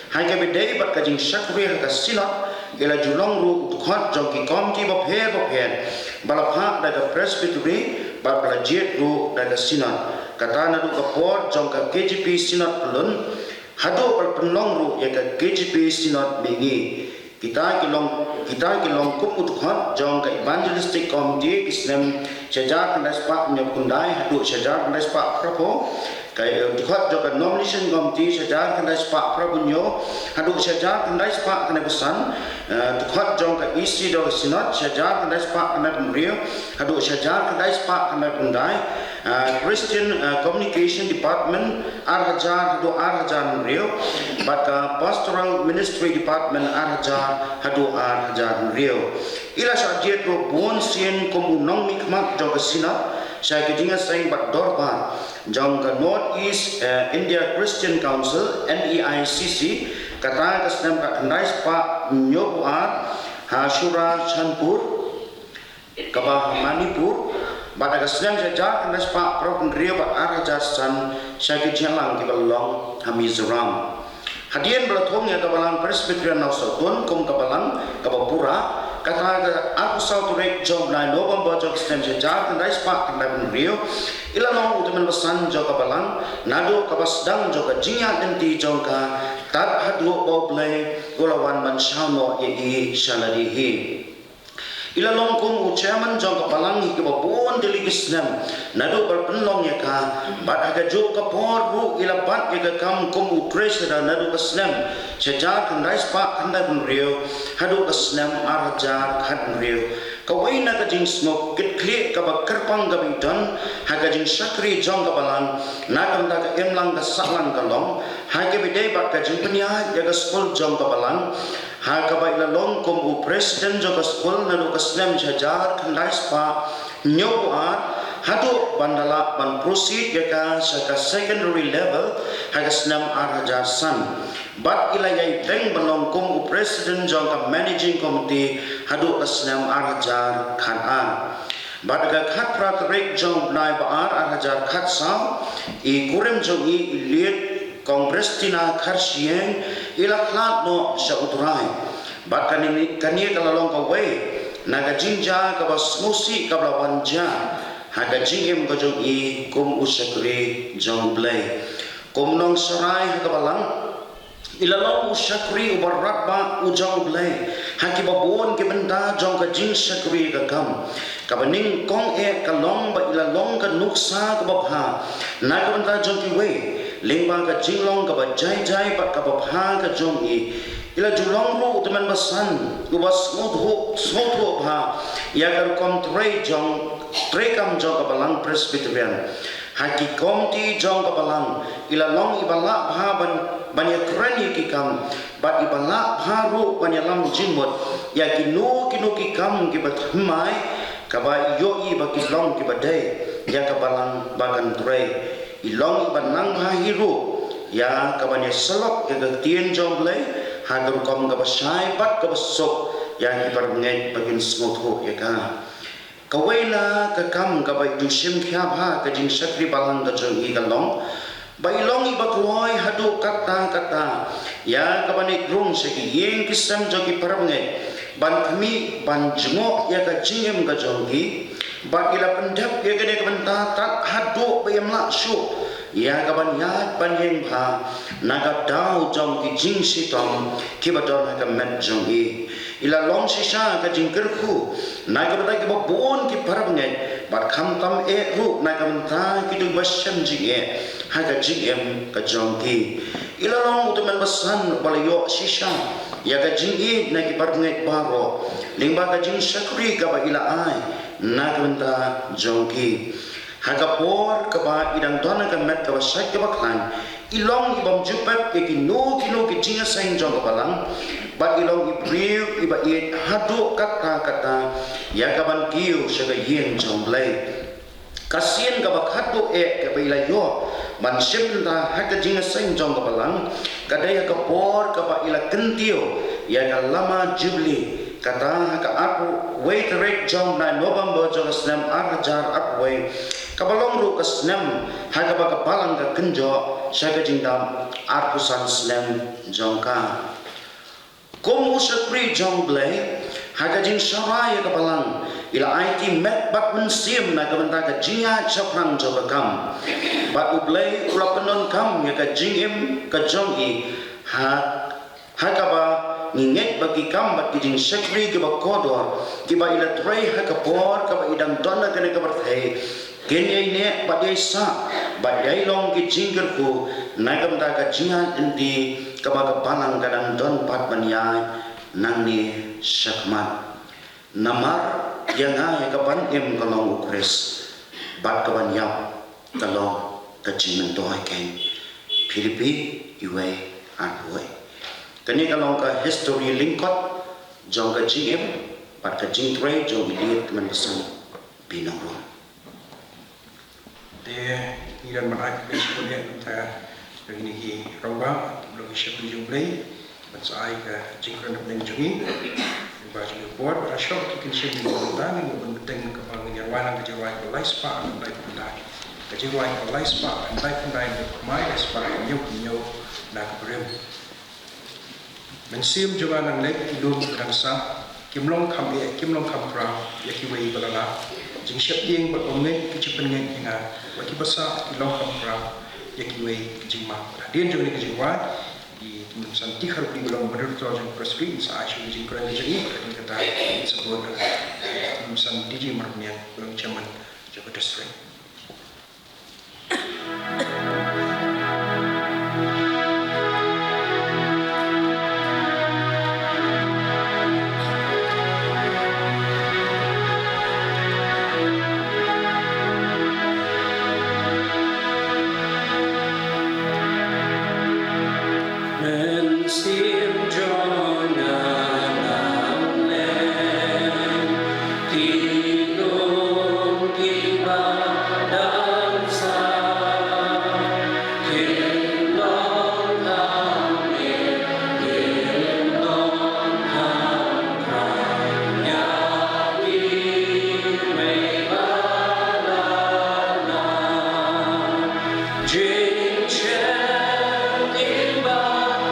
Ha kaba ïadei bad ka jingshakri ha ka Synod, i la ju long ruh u dkhot jong ki komiti bapher bapher ba la phah da ka Presbytery bad ba la jied ruh da ka Synod. Kata naduh ka por jong ka K J P Synod Pyllun haduh ba la pynlong ruh ïa ka K J P Synod Mihngi. Kita ki long, kita ki long kum u dkhot jong ka Evangelistic Committee ki snem shajar khyndai spah hynñiew phew khyndai haduh shajar khyndai spah phra phew. Ka, eh, dkhot jong ka Nomination Committee shajar khyndai spah phra phew hynñiew haduh shajar khyndai spah khyndai phew san. Eh, dkhot jong ka E C jong ka Synod shajar khyndai spah khyndai phew hynriew haduh shajar khyndai spah khyndai phew khyndai. Eh, Christian, eh, Communication Department ar hajar haduh ar hajar hynriew. Bad ka Pastoral Ministry Department ar hajar haduh ar hajar hynriew. I la shah jied ruh bun sien kum u nongmihkhmat jong ka Synod sha ki jingïaseng bad dorbar jong ka North East, eh, India Christian Council, N E I C C, kata ka snem khyndai spah hynñiew phew ar ha Churachandpur, kaba ha Manipur, bad ha ka snem shajar khyndai spah phra phew hynriew bad ar hajar san sha ki jingïalang kiba long ha Mizoram. Hadien ba la thung ïa ka Balang Presbyterian Nongstoiñ kum ka balang kaba pura, kata ka arphew saw tarik jong u bnai November jong ka snem shajar khyndai spah khyndai phew hynriew, i la long u tymmen basan jong ka balang naduh kaba sdang jong ka jingïaid lynti jong ka tad haduh ba U Blei u la wan ban shah noh ïa i sha lade hi. I la long kum u chairman jong ka balang ha kiba bun tylli ki snem naduh ba la pynlong ïa ka, bad ha kajuh ka por ruh i la bat ïa ka kam kum u treasurer naduh ka snem shajar khyndai spah khyndai phew hynriew haduh ka snem ar hajar khathynriew. Kawei na ka jingsngewkitkhlieh kaba kyrpang kaba i don ha ka jingshakri jong ka balang na ka bynta ka imlang ka sahlang ka long ha kaba ïadei bad ka jingpynïaid ïa ka skul jong ka balang, ha kaba i la long kum u president jong ka skul naduh ka snem shajar khyndai spah hynñiew phew ar haduh ban da lah ban proceed ïa ka sha ka secondary level ha ka snem ar hajar san. Bad i la ïai bteng ban long kum u president jong ka managing committee haduh ka snem ar hajar khatar. Bad ka khatphra tarik jong u bnai ba ar ar hajar khatsaw, i kurim jong i, i Late Kong Prestina Kharshiing, i la khlad noh sha U Trai. Bad kane, kane ka la long kawei na ka jingjia kaba sngewsih kaba la wan jia ha ka jingim ka jong i kum u shakri jong U Blei. Kum nongsharai ha ka balang, i la long u shakri uba radbah u jong U Blei ha kiba bun ki bynta jong ka jingshakri ka kam. Kaba nyngkong eh ka long ba i la long ka nuksa kaba bha na ka bynta jong kiwei lyngba ka jinglong kaba jai jai bad kaba bha ka jong i. I la ju long ruh u tymmen basan uba sngewthuh, sngewthuh bha ïa ka rukom trei jong, treikam jong ka balang Presbyterian. Ha ki komiti jong ka balang i la long iba lah bha ban, ban ïakren ïa ki kam, bad iba lah bha ruh ban ïalam jingmut ïa kino kino ki kam kiba thymmai, kaba i ïohi ba ki long kiba dei ïa ka balang ba kan trei. I long iba nang bha hi ruh ïa kaban ïasyllok ïa ka ktien jong U Blei ha ka rukom kaba shai bad kaba suk ïa ki para bangeit ba kin sngewthuh ïa ka. Kawei na ka kam kaba i ju shim khia bha ka jingshakri balang ka jong i ka long ba i long iba kloi haduh katta katta ïa kaban ïeit rung sha ki ïing ki sem jong ki para bangeit ban khmih ban jngoh ïa ka jingim ka jong ki. Bad i la pyndep ïa kane ka bynta tad haduh ba im lah shuh ïa kaban ïaid ban ïeng bha na ka daw jong ki jingshitom kiba don ha ka met jong i. I la long shisha ka jingkyrkhu na ka bynta kiba bun ki para bangeit bad khamtam eh ruh na ka bynta kito kiba shem jingeh ha ka jingim ka jong ki. I la long u tymmen basan uba la ïoh shisha ïa ka jingïeit na ki bangeit baroh lyngba ka jingshakri kaba i la ai na ka bynta jong ki. Ha ka por kaba i dang don ha ka met kaba shait kaba khlaiñ, i long i bym ju pep ïa kino kino ki jingïaseng jong ka balang, bad i long i briew iba ïeit haduh katta katta ïa ka ban kiew sha ka ïing jong U Blei. Ka sien kaba khatduh eh kaba i la ïoh ban shim bynta ha ka jingïaseng jong ka balang ka dei ha ka por kaba i la kyntiew ïa ka lama Jubili, kata ha ka arphew wei tarik jong u bnai November jong ka snem ar hajar arphew wei, kaba long ruh ka snem ha kaba ka balang ka kynjoh sha ka jingdap arphew san snem jong ka. Kum u shakri jong U Blei, ha ka jingshakri ïa ka balang, i la aiti met bad mynsiem na ka bynta ka jingïaid shaphrang jong ka kam. Bad U Blei u la pyndonkam ïa ka jingim ka jong i, ha, ha kaba ngi ngeit ba ki kam bad ki jingshakri kiba kordor, kiba i la trei ha ka por kaba i dang don ha kane ka pyrthei, kin ïai neh bad ïai sah bad ïai long ki jingkyrkhu na ka bynta ka jingïaid lynti kaba ka balang ka dang don pat ban ïaid nangne shakhmat. Namar ïa nga ïa ka ban im ka long U Khrist, bad ka ban ïap ka long ka jingmyntoi keiñ. Philippi wei arphew wei. Kane ka long ka histori lyngkot jong ka jingim bad ka jingtrei jong i Liet Kmen Basan Binong Ruh. Te ngi dang ban ai khublei shibun ïa ka bynta jong kine ki rangbah, ki long ki shakri jong U Blei, ban sa ai ka jingkren bneng jong ngi. Ba jong ngi por ba la shong ki kynshim ngi, ba ngi ban bteng kaba ngi ïa rwai lang ka jingrwai kaba lai spah khyndai phew khyndai. Ka jingrwai kaba lai spah khyndai phew khyndai, na ka kmai lai spah hynñiew phew hynñiew na ka barim. Mynsiem jong nga nang leit ki lum ki dang sah, kim long kham eh, kim long kham khraw ïa kiwei ba la lah. Jingsheptieng bad bymngeit ki ju pynngeit ïa nga, bad kiba sah ki long kham khraw ïa kiwei ki jingma. Hadien jong kane ka jingrwai, i Kynsan T. Kharpli ba long moderator jong ka press release sa ai shuh ka jingkren jong i, bad hadien kata sa bud i Kynsan D. J. Marmiang ba long chairman jong ka district. Mynsiem jong nga nang leit ki lum kiba dang sah, kim long kham eh, kim long kham khraw ïa kiwei ba la lah. Jingsheptieng bad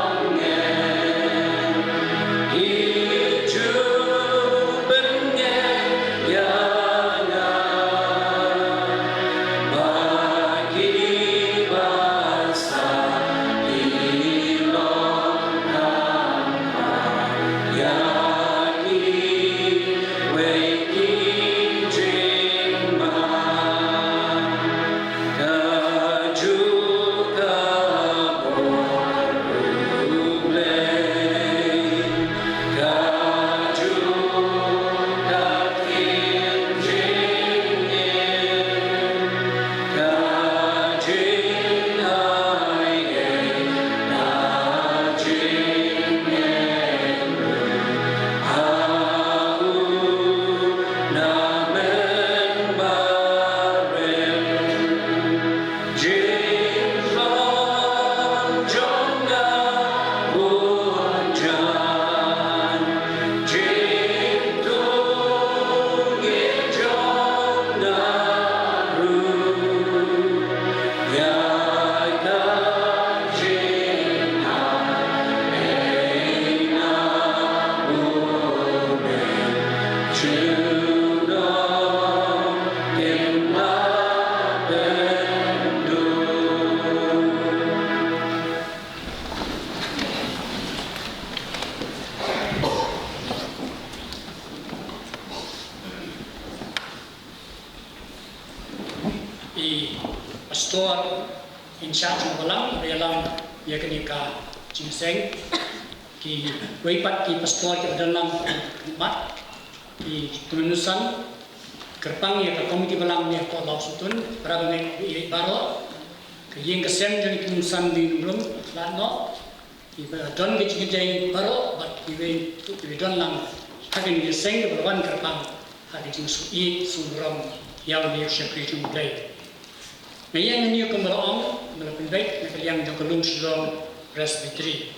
bymngeit ki ju pynngeit ïa nga, ba kiba sah ki long kham khraw ïa kiwei ki jingma. Kajuh ka bor U Blei, kajuh ka ktien jingim, ka jingai ei, ka jingim ruh ha u na mynbarim. Jinglong jong nga bun jan, jingtungngeit jong nga ruh ïa ka jingai ei na u Blei. Junom kim lah pynduh. I pastor in charge jong ka balang, ba ïalam ïa kane ka jingïaseng. Kiwei pat ki pastor kiba don lang, mat ki tymmen san, kyrpang ïa ka komiti balang ne ka Lawsutun, para bangeit baroh, ka ïing ka sem jong ki tymmen san Bill Nongrum, lad noh, kiba don ka jingïadei baroh bad kiwei kiba don lang ha kane ka seng, kiba wan kyrpang ha ka jingsngewsih sngewburom ïa une u shakri jong U Blei. Nga ïeng hangne kumba la ong, kumba la pynbeit na ka liang jong ka Lum Shillong Presbytery.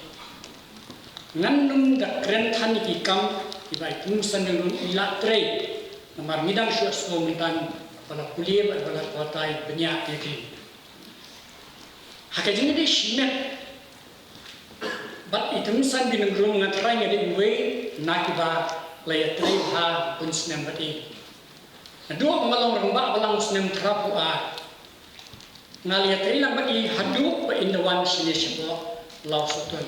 Ngan nym da kren than ïa ki kam kiba i tymmen san Bill Nongrum i la trei, namar ngi dang shu ïohsngew myntan ba la pule bad ba la batai bniah ïa ki. Ha ka jingïadei shimet bad i tymmen san Bill Nongrum, nga tharai nga dei uwei na kiba la ïatrei bha bun snem bad i. Naduh ba nga long rangbah balang u snem phra phew ar, nga la ïatrei lang bad i haduh ba in da wan shane shapoh Lawsutun.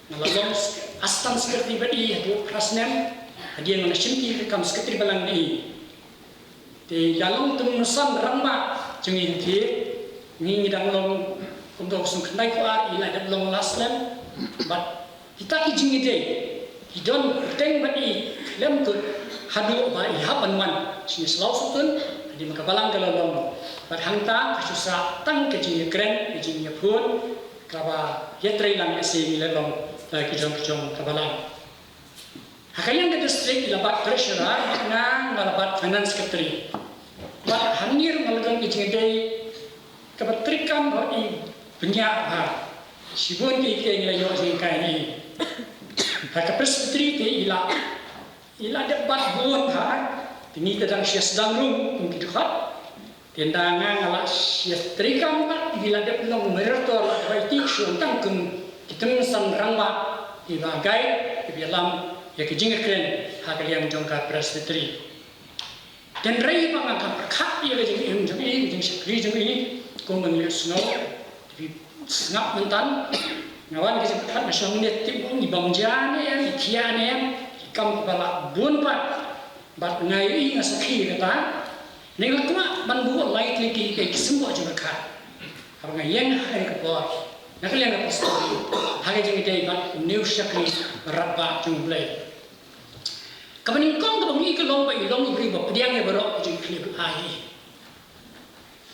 Nga la long sk-, assistant secretary bad i haduh phra snem, hadien ba nga shimti ka kam secretary balang na i. Te i la long tymmen san rangbah jong ngi, te ngi, ngi dang long kumto, ka snem khyndai phew ar i la dep long last lem. Bad kita ki jingïadei ki don kyrteng bad i khlem kut haduh ba i hap ban wan shane sha Lawsutun, hadien ba ka balang ka la long. Bad hangta ka shu sah tang ka jingïakren, ka jingïaphone, kaba ïatrei lang ïa shisha ngi la long, eh, ki jong, ki jong ka balang. Ha ka liang ka district i la bat treasurer, bad nga, nga la bat finance secretary. Bad hangne ruh nga la don ka jingïadei kaba treikam bad i bniah bha. Shibun ki, ki ngi la ïoh jinghikai na i. Ha ka Presbytery te i la, i la dep bat bun bha. Te ngi te dang shu sdang rung kum ki dkhot. Te ynda nga, nga la shu treikam bad i la dep long moderator, la dep ïa ki shu tang kum ki tymmen san rangbah kiba guide, kiba ïalam ïa ka jingkren ha ka liang jong ka Presbytery. Hynrei ba nga, nga pyrkhat ïa ka jingim jong i, ka jingshakri jong i, kumba ngi la sngew, te phi sngap myntan, nga wan ka jingpyrkhat, nga sngew mynne, tip ong i bym jia ne em, i thiah ne em, ki kam kiba la bun pat, bad nga ïohi, nga sakhi ïa kata. Nga kwah ban buh lai tylli ki, ki, ki symbol jingpyrkhat haba nga ïeng ha kane ka por na ka liang ka pastor, ha ka jingïadei bad une u shakri rangbah jong U Blei. Kaba nyngkong kaba ngi, ka long ba i long i briew ba pdiang ïa baroh ki jingkhlem ai.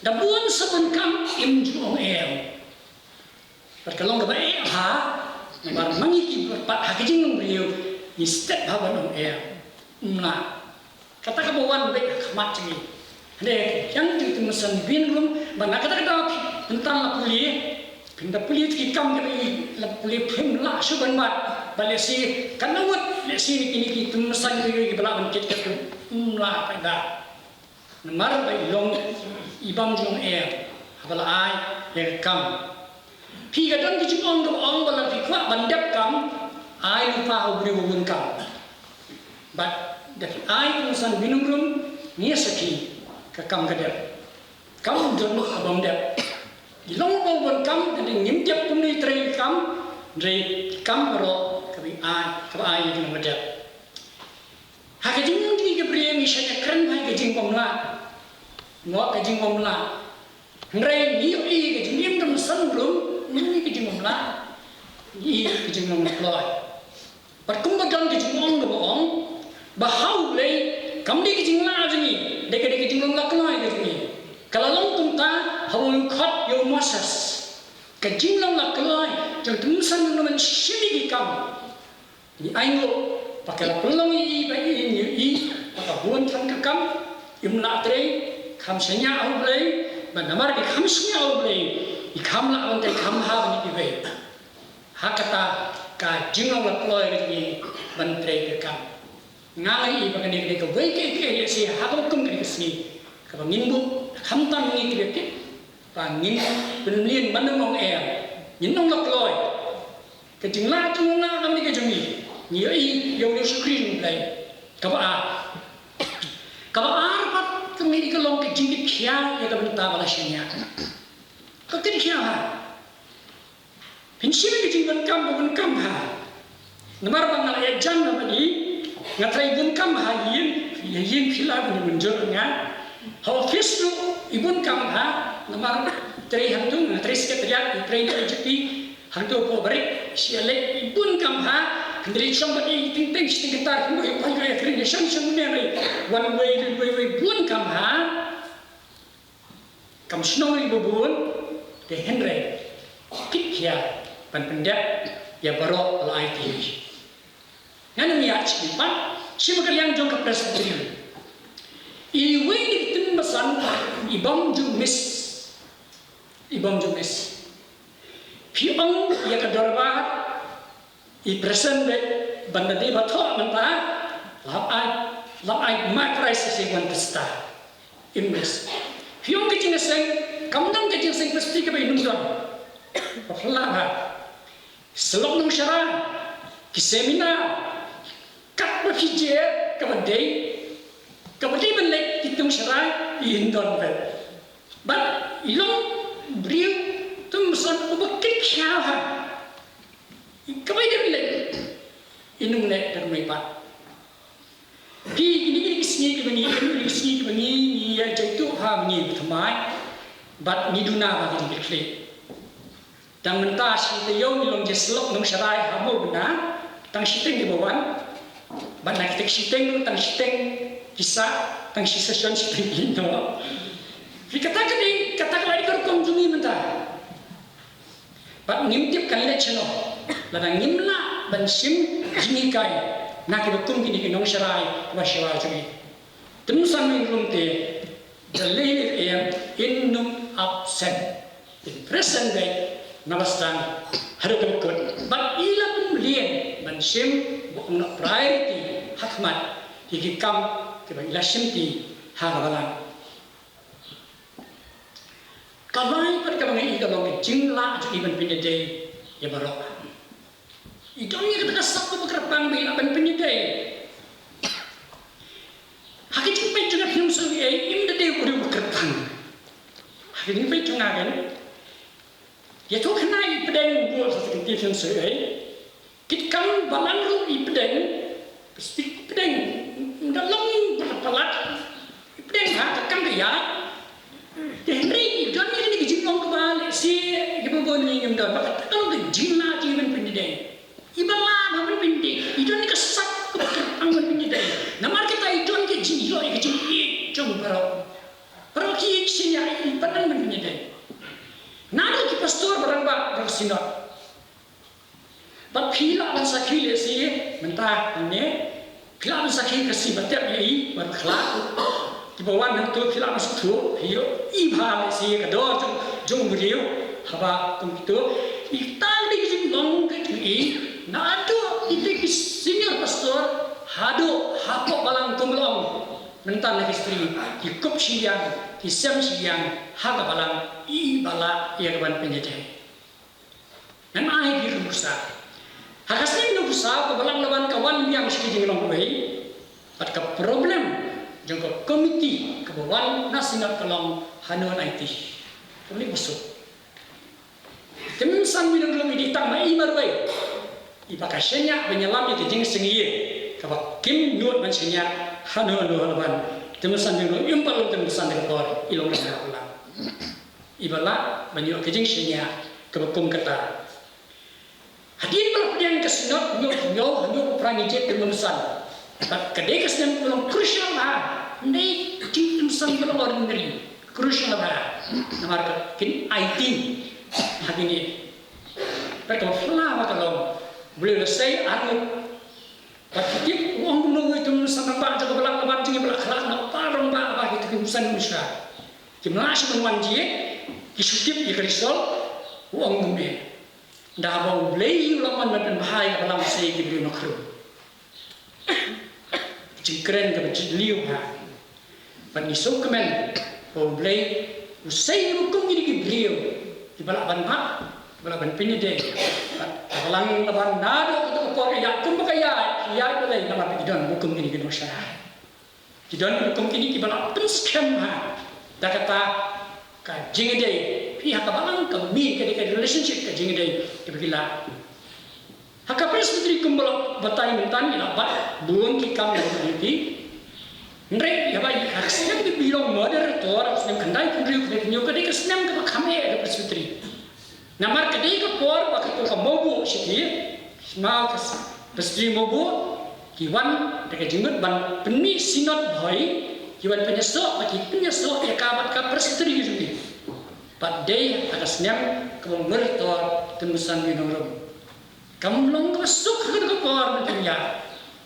Da bun sa bun kam im ju ong em. Bad ka long kaba eh bha, namar ma ngi ki pat ha ka jinglong briew ngi step bha ban ong em. Ym lah. Kata kaba wan beit ha khmat jong ngi. Hynrei ïa ki tymmen san Bill Nongrum, ba na kata ka daw phi, pyntan la pule, phin da pule ki kam kiba i la pule, phim lah shuh ban bat, ba lehse katno ngut, lehse kine ki tymmen san kiba i ba lah ban kit katto, ym lah pat da. Namar ba i long i bym ju ong em haba la ai ïa ka kam. Phi, ka don ka jingong kaba ong ba lada phi kwah ban dep kam, ai lypa ha u briew uba bun kam. Bad da phi ai tymmen san Bill Nongrum, ngi sakhi, ka kam ka dep. Kam don kaba ym dep. I long uba bun kam, hynrei ngim dep kumno ïatrei kam, hynrei kam baroh kaba i ai, kaba ai ïa ka long ka dep. Ha ka jingim jong ngi ki briew ngi shait ïakren bha ïa ka jingbymlah. Mo, ka jingbymlah. Hynrei ngi ïohi ka jingim jong u Nongrum, ngi ïohi ka jingbymlah. Ngi ïohi ka jinglong la kloi. Bad kumba don ka jingong kaba ong ba ha U Blei kam dei ka jinglah jong ngi, dei ka, dei ka jinglong la kloi ka jong ngi. Ka la long kumta haba u khot ïa u Moses. Ka jinglong la kloi jong u Nongrum ban shim ïa ki kam. Ngi ainguh ba ka la pynlong ïa i ba i, ngi ïohi ba ka bun than ka kam, im lah trei, kham shaniah ha U Blei, bad namar ka kham shaniah ha U Blei, i kham lah ban trei kham bha ban ïa kiwei. Ha kata ka jinglong la kloi ka jong i ban trei ka kam. Nga ïohi ba kane ka dei kawei ka, ka, ka, lehse ha kaba kum kane ka sngi kaba ngin buh, khamtam ngi kiba tip ba ngin pynmlien ban ym ong em, ngin ong la kloi. Ka jinglah jong u, lah kam dei ka jong ngi. Ngi ïohi ïa une u shakri jong U Blei. Kaba ar. Kaba ar pat ka mih ka long ka jingkit khia ïa ka bynta ba la shaniah. Ka kit khia ha. Phin shim ïa ka jingbun kam, ba bun kam ha. Namar ba nga la ïa jan na ba i, nga trai bun kam ha ïing, ïa ïing phi la ban mynjur nga. Ha office ruh i bun kam ha, namar trai hangtu, nga trai secretariat, i trai na I G P. Hangto ko bari shi alek i bun kam ha. Hynrei shong bad i ting ting shi ting kyntar kumno i poi ko i kring shong shong ne ri. Wan wei ri wei wei bun kam ha. Kam shnong ri bun te hynrei kit khia ban pyndep ïa baroh la ai ti. Ngan ym ïa shi pat shi ma ka liang jong ka Presbyterian. I wei ni ktien basan i bym ju miss. I bym ju miss. Phi ong ïa ka dorbar i present de ban da dei ba thoh mynta. Lap ai lap ai ma Christ is one star. Im miss. Phi ong ka jingseng kam dang ka jingseng pasti ka bai nung don. Ba phi la ba. Syllok nongshara, ki seminar, katba phi jied, kaba dei, kaba dei ban leit ki nongshara, i hynrei ban leit. Bad i long briew, tum san uba kit khia ha. I kaba dei ban leit, i nung leit da mai pat. Phi kine ki sngi kiba ngi, kine ki sngi kiba ngi, ngi ïa jaituh ha ngi thymmai. Bad ngi duna ba ngi dei khlieh. Tang mynta shi taïew ngi long je syllok nongshara ha mo bna. Tang shiteng kiba wan. Bad na kita shiteng tang shiteng ki sah, tang shi session shiteng ki no. Phi kata ka dei, kata ka la dei ka rukom jong ngi mynta. Bad ngim tip kan leit shano lada ngim lah ban shim jinghikai na kiba kum kine ki nongshara ba shawa jong ngi. Te mynsan mynlum te da lei lei em in num absent in present day na ba sdang haduh ka kut bad i la pynlien ban shim ba ong na priority ha khmat ïa ki kam kiba i la shim ti ha ka balang. Ka bai pat kaba ngi i ka long ka jinglah jong i ban pynïadei ïa baroh. I don ïa kata ka sap kaba kyrpang ba i lah ban pynïadei. Ha ka jingpeit jong nga phi ong sa ei im da dei u briew ba kyrpang. Ha ka jingpeit jong nga kan. Ïa tu khnai pdeng bol sa ka jingpeit phi ong sa ei. Kit kam balang ruh i pdeng, plastik pdeng, da long palat, i pdeng ha ka kam ka ïa. Te hynrei i don ïa kane ka jinglong kaba lehse kiba bun ngi ngim don, ba kata ka long ka jinglah jong i ban pynïadei. I ba lah ban pynïadei, i don ïa ka sap kaba kyrpang ban pynïadei. Namar kata i don ka jingïoh ïa ka jingïeit jong baroh. Baroh ki ïeit shisha i ba lah ban pynïadei. Naduh ki pastor ba rangbah ba ka synod. Bad phi lah ban sakhi lehse mynta hangne phi lah ban sakhi ka si ba tep ïa i ba khlad. Kiba wan hangto phi lah ban sngewthuh ïa i ba lehse ka dor jong jong u briew haba kum kito. I tang dei ka jinglong ka jong i naduh i dei ki senior pastor haduh hapoh balang kum long. Mynta na ki stri ki kup shiliang ki sem shiliang ha ka balang i ba lah ïa ka ban pynïadei. Ngan ai ïa phi ka nuksa. Ha ka snem nuksa ka balang Laban ka wan biang sha ka jinglong kawei. Bad ka problem jong ka komiti kaba wan na synod ka long hano nai ti. Ka long ba suk. Te mynsan mi dang ruh mi dei tang ma i marwei. I ba ka shaniah ban ïalam ïa ka jingsngewsih kaba kim nud ban shaniah hano hano Laban. Te mynsan mi dang ruh im pat long te mynsan da ka por i long ïa ka lang. I ba lah ban ïoh ka jingshaniah kaba kum kata. Hadien ba la pdiang ka synod hynñiew hynñiew hynñiew phra ngi jied te mynsan. Bad ka dei ka snem ba long crucial bha. Ym dei jingmynsan ba long ordinary. Crucial bha. Namar ka kin ai ti ha kine. Bad ka ba phylla ba ka long. Balei la sei arngut. Bad ki tip u ong kumno ngi tum san rangbah jong ka balang Laban jong ngi ba la khlad na u rangbah ba ki tum san ngi sha. Kim lah shuh ban wan jied ki shu tip ïa ka result u ong kumne. Da ba U Blei u la mon ban pynbha ïa ka balang sei ki briew na khrum. Jingkren kaba jylliew ha. Bad ngi sngewkmen ba U Blei u sei ïa kum kine ki briew kiba lah ban bah, kiba lah ban pynïadei. Bad ka balang Laban naduh kato ka por ka ïaid kumba ka ïaid, ka ïaid balei namar ba ki don kum kine ki nongshakri. Ki don kum kine kiba lah pynskhem ha. Da kata ka jingïadei phi ha ka balang ka mih ka dei ka relationship ka jingïadei kiba ki lah. Ha ka Presbytery kumba la batai mynta ngi la bat bun ki kam ïa ka community. Hynrei ïa ba ïa ka snem ki bilong moderator, snem khyndai phew hynriew khyndai phew hynñiew ka dei ka snem kaba kham eh ka Presbytery. Namar ka dei ka por ba ka, ka Mawbuh shi ki, sma ka s-, ka Presbytery Mawbuh, ki wan da ka jingmut ban pynmih synod bhoi, ki wan pynïasoh, ba ki pynïasoh ïa ka bad ka Presbytery ka jong ki. Bad dei ha ka snem ka Mawbuh Tor Tymmen Basan Binongrum. Kam long kaba suk ha ka por mynta ïa.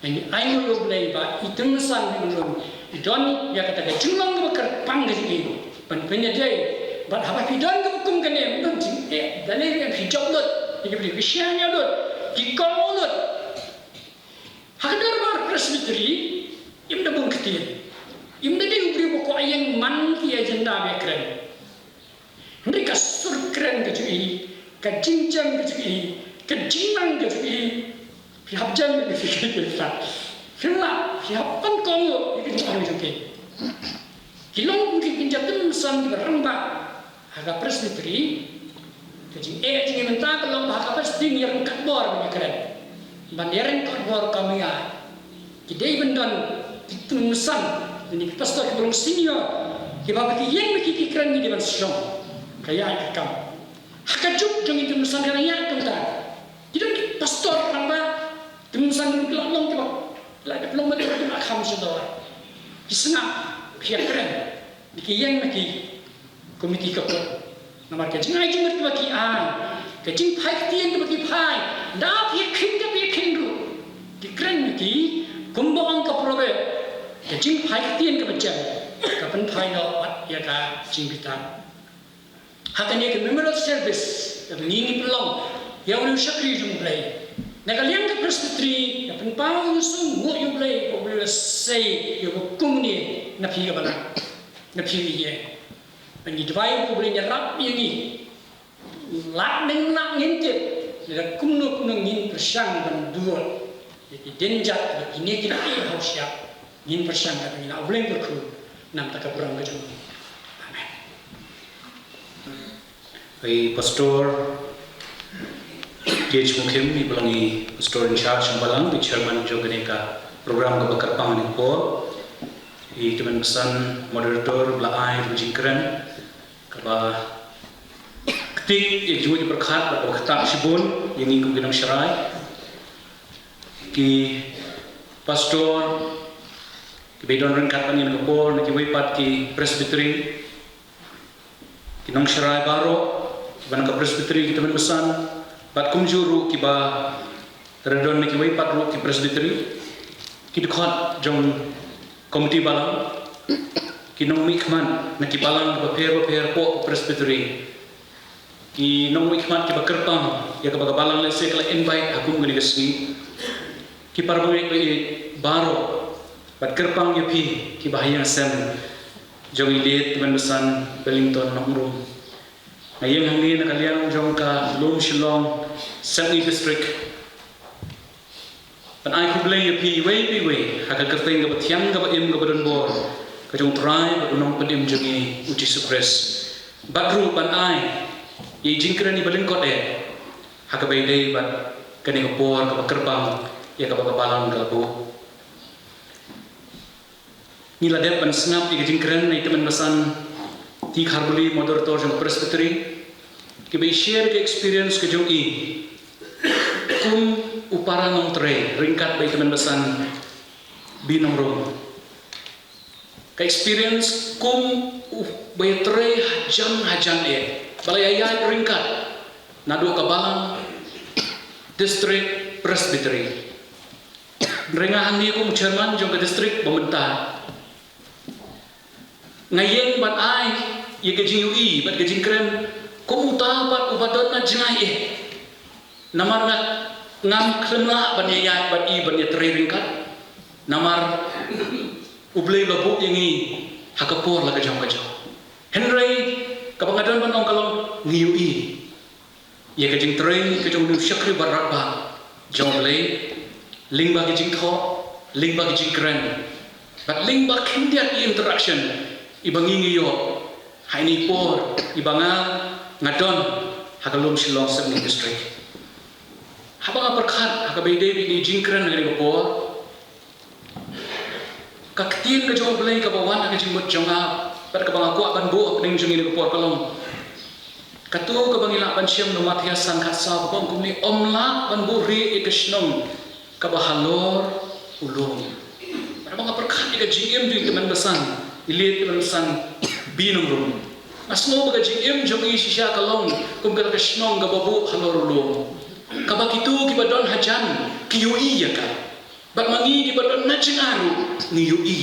Ngi ai nguh ïa U Blei ba i Tymmen Basan Binongrum i don ïa kata ka jinglong kaba kyrpang ka jong i ban pynïadei. Bad haba phi don kaba kum kane, ym don jingeh, da lei ruh phi jop lut ïa ki briew, ki shaniah lut, ki kohnguh lut. Ha ka dorbar Presbytery im da bun ktien, im da dei u briew ba kwah ïeng man ki agenda ba ïakren. Hynrei ka sur kren ka jong i, ka jingjam ka jong i, ka jingnang ka jong i, phi hap jan ïa ka jingkren ka jong i. Phi lah, phi hap ban kohnguh ïa ka jingong jong ki. Ki long kum ki kynja Tymmen Basan kiba rangbah ha ka Presbytery. Ka jingeh jong ngi mynta ka long ba ha ka Presbytery ngi ïaryngkat bor ban ïakren. Ban ïaryngkat bor kam ïa Ki dei ban don ki Tymmen Basan, lane ki pastor kiba long senior, kiba haba ki ïeng ma ki, ki kren, ngi dei ban shong. Ka ïaid ka kam. Ha ka juk jong ki Tymmen Basan ka ïaid kumta. Ki don ki pastor rangbah, Tymmen Basan ruh ki la long kiba, la dep long ma ki ba kham sha dawai. Ki sngap, ki ïakren, ki ïeng ma ki. Komiti ka pud. Namar ka jingai jingmut kaba ki ai, ka jingphai ktien kaba ki phai, da phi kheiñ da phi kheiñ ruh, ki kren ki, kumba ong ka proverb, ka jingphai ktien kaba jem ka pynphai noh pat ïa ka jingbitar. Ha kane ka memorial service kaba ngi ngi pynlong ïa une u shakri jong U Blei, na ka liang ka Presbytery, nga pynpaw ïa u sngewbha ïa U Blei, U Blei u la sei ïa u kumne na phi ka balang, na phi ka ïing. Ba ngi duwai ba U Blei un ïarap ïa ngi. Lah neng lah ngin tip lada kumno kumno ngin pyrshang ban duh ïa ki dienjat bad kine kine ki hok shyiap. Ngin pyrshang ka ba ngi la U Blei un kyrkhu namar ka burom ka jong U. Amen. I Pastor K H Mukhim, i ba long i Pastor in charge jong balang, i chairman jong kane ka program kaba kyrpang ha kane ka por. I Tymmen Basan moderator ba la ai ka jingkren kaba ktik ïa ka jingmut jingpyrkhat bad kaba ktah shibun ïa ngi kum ki nongsharai. Ki pastor kiba don ryngkat bad ngi ha kane ka por, na kiwei pat ki Presbytery, ki nongsharai baroh kiba na ka Presbytery ki Tymmen Basan, bad kumjuh ruh kiba don na kiwei pat ruh ki Presbytery, ki dkhot jong komiti balang, ki nongmihkhmat na ki balang bapher bapher hapoh Presbytery, ki nongmihkhmat kiba kyrpang ïa kaba ka balang lehse ka la invite ha kum kane ka sngi, ki para bangeit baroh, bad kyrpang ïa phi kiba ha ïing ha sem jong i late Tymmen Basan Wellington Nongrum. Nga ïeng hangne na ka liang jong ka Lum Shillong Sepngi District ban ai khublei ïa phi iwei pa iwei ha ka kyrteng kaba thiang, kaba im, kaba donbor ka jong U Trai bad U Nongpynim jong ngi U Jisu Khrist. Bad ruh ban ai ïa i jingkren iba lyngkot eh ha kaba ïadei bad kane ka por kaba kyrpang ïa kaba ka balang ka la buh. Ngi la dep ban sngap ïa ka jingkren na i Tymmen Basan T Kharbuli, moderator jong Presbytery, kiba i share ka experience ka jong i kum u para nongtrei ryngkat bad i Tymmen Basan B Nongrum. Ka experience kum uba ïatrei hajan hajan eh, ba la ïaid ryngkat naduh ka balang, district, Presbytery. Hynrei nga hangne kum u chairman jong ka district ba mynta, nga ïeng ban ai ïa ka jingïohi bad ka jingkren kum uta pat uba don na jngai eh. Namar nga, ngam khlem lah ban ïaid bad i ban ïatrei ryngkat. Namar U Blei u la buh ïa ngi ha ka por la ka jong ka jong. Hynrei kaba nga don ban ong ka long, ngi ïohi ïa ka jingtrei ka jong u shakri baratbah jong U Blei, lyngba ki jingthoh, lyngba ki jingkren, bad lyngba khyndiat ki interaction iba ngi ngi ïoh ha ine i por iba nga, nga don ha ka Lum Shillong Sepngi District. Haba nga pyrkhat ha kaba ïadei bad ine i jingkren ha kane ka por, ka ktien ka jong U Blei kaba wan ha ka jingmut jong nga bad kaba nga kwah ban buh hapdeng jong ngi ha kane ka por ka long, Kato kaba ngi lah ban shem na u Mathaios san khatsaw, kaba ong kumne: Ym lah ban buhrieh ïa ka shnong kaba halor u lum. Bad haba nga pyrkhat ïa ka jingim jong i tymmen basan, i Liet tymmen basan B. Nongrum, nga sngew ba ka jingim jong i shisha ka long kum ka shnong kaba buh halor u lum, kaba kito kiba don hajan ki ïohi ïa ka, bad ma ngi kiba don na jngai ruh ngi ïohi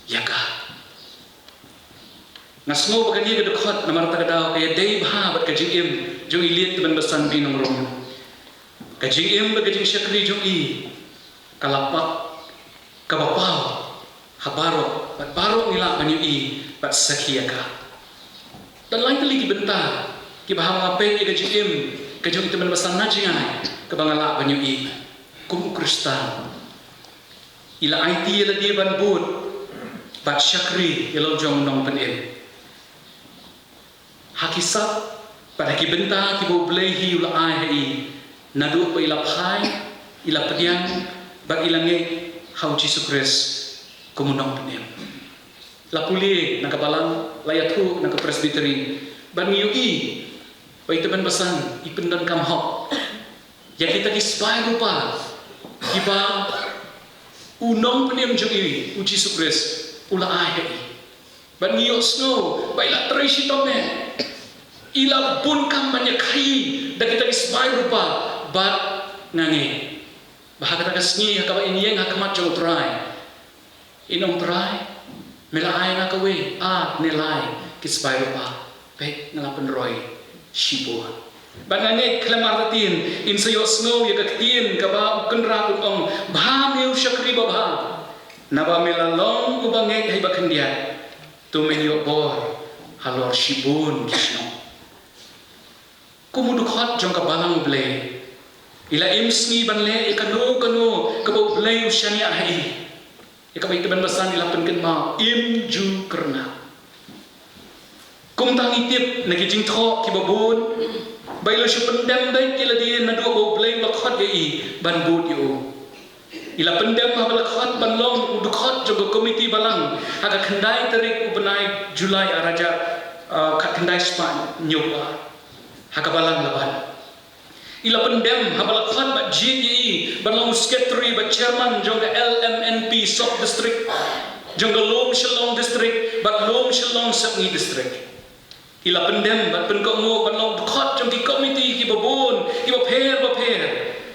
ïa ka. Nga sngew ba kane ka dkhot namar kata ka daw ka ïadei bha bad ka jingim jong i Liet tymmen basan B. Nongrum. Ka jingim bad ka jingshakri jong i ka la pap kaba paw ha baroh, bad baroh ngi lah ban ïohi bad sakhi ïa ka. Don lai tylli ki bynta kiba haba nga peit ïa ka jingim ka jong i tymmen basan na jngai kaba nga lah ban ïohi. Kum u Khristan, i la aiti ïa lade ban bud bad shakri ïa la u jong u nongpynim. Ha ki sap bad ha ki bynta kiba U Blei hi u la ai ha i, naduh ba i la phai, i la pdiang bad i la ngeit ha U Jisu Khrist kum u nongpynim. La pule na ka balang, la ïathuh na ka presbytery, bad ngi ïohi ba i tymmen basan i pyndonkam hok ïa kita ki sbai rupa kiba u nongpynim jong i, U Jisu Khrist, u la ai ha i. Bad ngi ïohsngew ba i la trei shitom eh, i la bun kam ban ïa khaïi da kita ki sbai rupa. Bad nga ngeit ba ha kata ka sngi, ha kaba in ïeng ha khmat jong U Trai, in ong: Trai, me la ai ïa nga kawei ar ne lai ki sbai rupa. Peit, nga la pynroi shibun. Bad nga ngeit khlem artatien in sa ïohsngew ïa ka ktien kaba u Kynrad u ong: Bha me u shakri babha, naba me la long uba ngeit ha iba khyndiat, to men ïoh bor halor shibun ki shnong. Kum u dkhot jong ka Balang U Blei, i la im sngi ban leh ïa kano kano kaba U Blei u shaniah ha i. Ïa kaba i tymmen basan i la pynkynmaw: Im ju kyrngah. Kumta ngi tip na ki jingthoh kiba bun ba i la shu pyndem beit ïa lade naduh ba U Blei u la khot ïa i ban bud ïa u. I la pyndem haba la khot ban long u dkhot jong ka komiti balang ha ka khyndai tarik u bnai July ar hajar, uh, khatkhyndai spah hynñiewphew ar ha ka Balang Laban. I la pyndem haba la khot bad jied ïa i ban long u sekretari bad chairman jong ka L M N P Sub District, jong ka Lum Shillong District bad Lum Shillong Sepngi District. I la pyndem bad pynkohnguh ban long u dkhot jong ki komiti kiba bun, kiba pher bapher,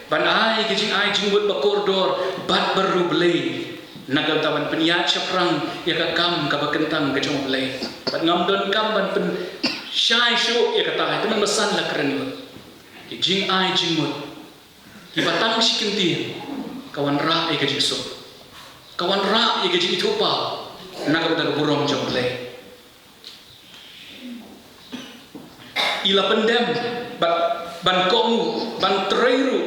ban ai ka jingai jingmut ba kordor bad ba riewblei, na ka bynta ban pynïaid shaphrang ïa ka kam kaba kyntang ka jong U Blei. Bad ngam donkam ban pynshai shuh ïa kata, ïa ka tymmen basan la kren lut. Ki jingai jingmut kiba tang shi kyntien ka wanrah ïa ka jingsuk, ka wanrah ïa ka jingithuhpaw na ka bynta ka burom jong U Blei. I la pyndem bad ban kohnguh ban trei ruh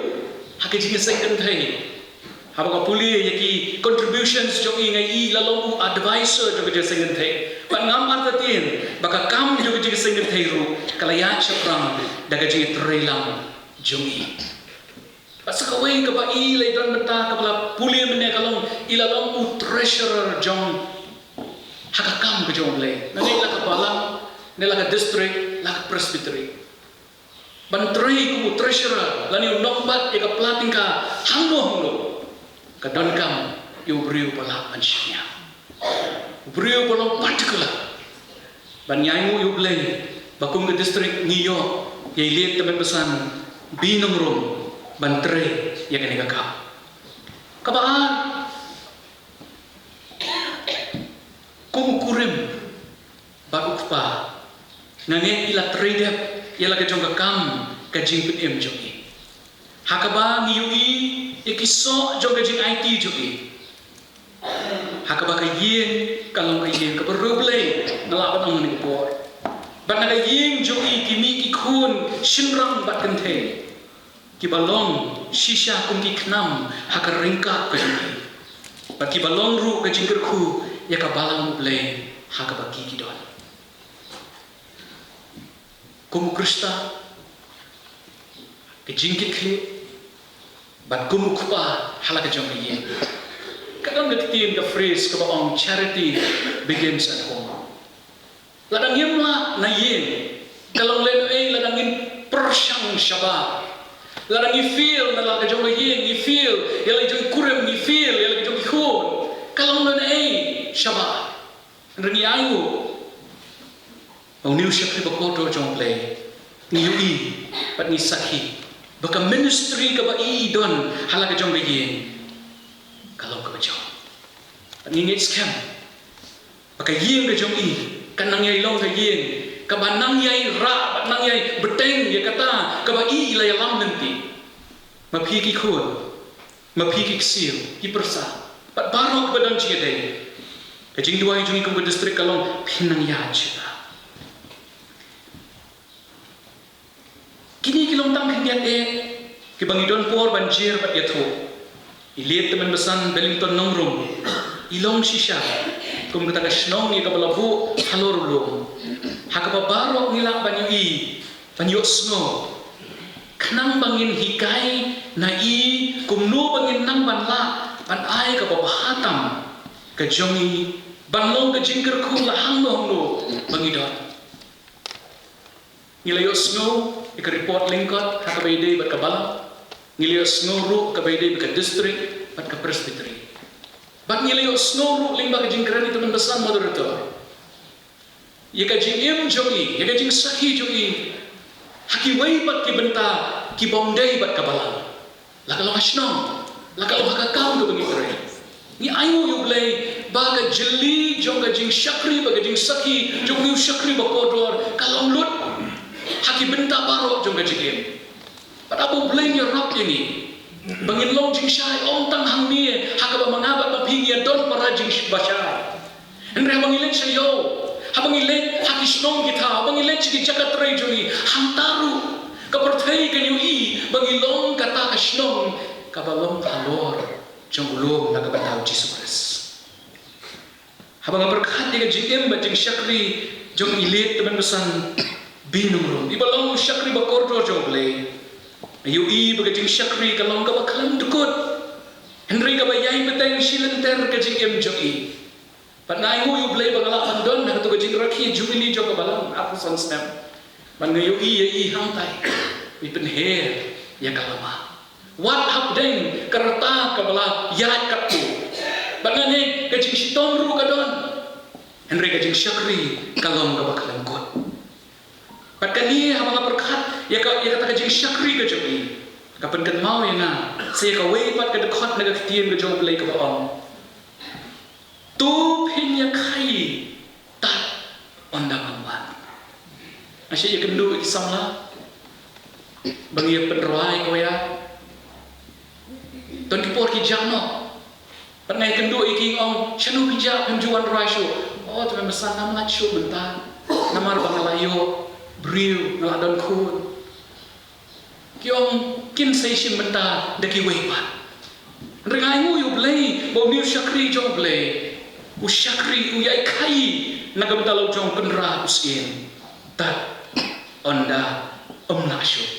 ha ka jingïaseng kynthei. Haba nga pule ïa ki contributions jong i, nga i la long u advisor jong ka jingïaseng kynthei. Bad ngam artatien ba ka kam jong ka jingïaseng kynthei ruh ka la ïaid shaphrang da ka jingïatreilang jong i. Bad sa kawei kaba i la don mynta kaba la pule mynne ka long, i la long u treasurer jong, ha ka kam ka jong U Blei, na ne la ka balang, ne la ka district, la ka presbytery. Ban trei kum u treasurer lane u nongbat ïa ka pla tyngka hangno hangno, ka donkam ïa u briew ba lah ban shaniah, u briew ba long particular. Bad ngi ainguh ïa U Blei ba kum ka district ngi ïoh ïa i Liet Tymmen Basan B. Nongrum ban trei ïa kane ka kam. Kaba ar, kum u kurim bad u kpa, nga ngeit i la trei dep ïa la ka jong ka kam ka jingpynim jong i. Ha kaba ngi ïohi ïa ki soh jong ka jingaiti jong i. Ha kaba ka ïing ka long ka ïing kaba riewblei, nga lah ban ong ha kane ka por. Bad na ka ïing jong i ki mih ki khun shynrang bad kynthei, kiba long shisha kum ki khnam ha ka ryngkat ka jong i. Bad kiba long ruh ka jingkyrkhu ïa ka balang U Blei ha kaba ki ki don. Kum u Khristan, ka jingkitkhlieh, bad kum u kpa ha la ka jong ka ïing. Ka don ka ktien, ka phrase kaba ong, "Charity begins at home." Lada ngim lah na ïing, Ka long lehnohei lada ngin pyrshang shabar. Lada ngi fail na la ka jong ka ïing, ngi fail ïa la ka jong i kurim, ngi fail ïa la ka jong i khun, ka long lehnohei shabar. Hynrei ngi ainguh ba une u shakri ba kordor jong U Blei, ngi ïohi bad ngi sakhi ba ka ministry kaba i i don ha la ka jong ka ïing ka long kaba jong. Bad ngi ngeit skhem ba ka ïing ka jong i kan nang ïai long ka ïing kaba nang ïai rah bad nang ïai bteng ïa kata kaba i i la ïalam lynti. Ma phi ki khun, ma phi ki ksiew, ki pyrsa, bad baroh kiba don jingïadei, ka jingduwai jong ngi kum ka district ka long phin nang ïaid sha ta. Kine ki long tang khyndiat eh kiba ngi don por ban jer bad ïathuh. I Liet Tymmen Basan Bellington Nongrum i long shisha kum kata ka shnong ïa kaba la buh halor u lum, ha kaba baroh ngi lah ban ïohi, ban ïohsngew, khnang ba ngin hikai na i kumno ba ngin nang ban lah ban ai kaba bha tam ka jong i ban long ka jingkyrkhu la hangno hangno ba ngi don. Ngi la ïohsngew ïa ka report lyngkot ha kaba ïadei bad ka balang. Ngi la ïohsngew ruh kaba ïadei bad ka district bad ka presbytery. Bad ngi la ïohsngew ruh lyngba ka jingkren i Tymmen Basan moderator ïa ka jingim jong i, ïa ka jingsakhi jong i ha kiwei pat ki bynta ki bym dei bad ka balang. La ka long ha shnong, la ka long ha ka kam kaba ngi trei. Ngi ainguh ïa U Blei ba ka jylli jong ka jingshakri, ba ka jingsakhi jong u shakri ba kordor ka long lut ha ki bynta baroh jong ka jingim. Bad haba U Blei un ïarap ïa ngi ba ngin long jingshai, ym tang hangne ha kaba ma nga bad ma phi ngi ïadon para jingshai, hynrei haba ngi leit sha ïew, haba ngi leit ha ki shnong ki thaw, haba ngi leit sha ki jaka trei jong ngi, hangta ruh ka pyrthei kan ïohi ba ngi long kata ka shnong kaba long halor jong u lum na ka bynta U Jisu Khrist. Haba nga pyrkhat ïa ka jingim bad jingshakri jong i Liet Tymmen Basan B. Nongrum, iba long u shakri ba kordor jong U Blei, nga ïohi ba ka jingshakri ka long kaba khlem dkut, hynrei kaba ïai bteng shi lynter ka jingim jong i. Bad nga ainguh ïa U Blei ba nga lah ban don ha kato ka jingrakhe jubili jong ka balang arphew san snem. Bad nga ïohi ïa i hangtai, i pynher ïa ka lama. Wat hapdeng ka rta kaba la ïaid katto, bad nga ngeit ka jingshitom ruh ka don, hynrei ka jingshakri ka long kaba khlem kut. Bad kane haba nga pyrkhat ïa ka, ïa kata ka jingshakri ka jong i, ka pynkynmaw ïa nga sa ïa kawei pat ka dkhot na ka ktien ka jong U Blei kaba ong, to phin ïa khaïi tad ynda ngan wan. Nga shu ïakynduh ïa ki samla ba ngi ïa pynrwai kawei, don ki por ki jah noh. Bad nga ïakynduh ïa ki, nga ong, shano phi jah, phim ju wan rwai shuh? O, te mynta ngam lah shuh mynta, namar ba nga la ïoh briew, nga la don khun. Ki ong kin sa ïashim bynta da kiwei pat. Hynrei nga ainguh ïa U Blei ba une u shakri jong U Blei, u shakri, u ïai khaïi na ka bynta la u jong u kynrad u syiem tad ynda ym lah shuh.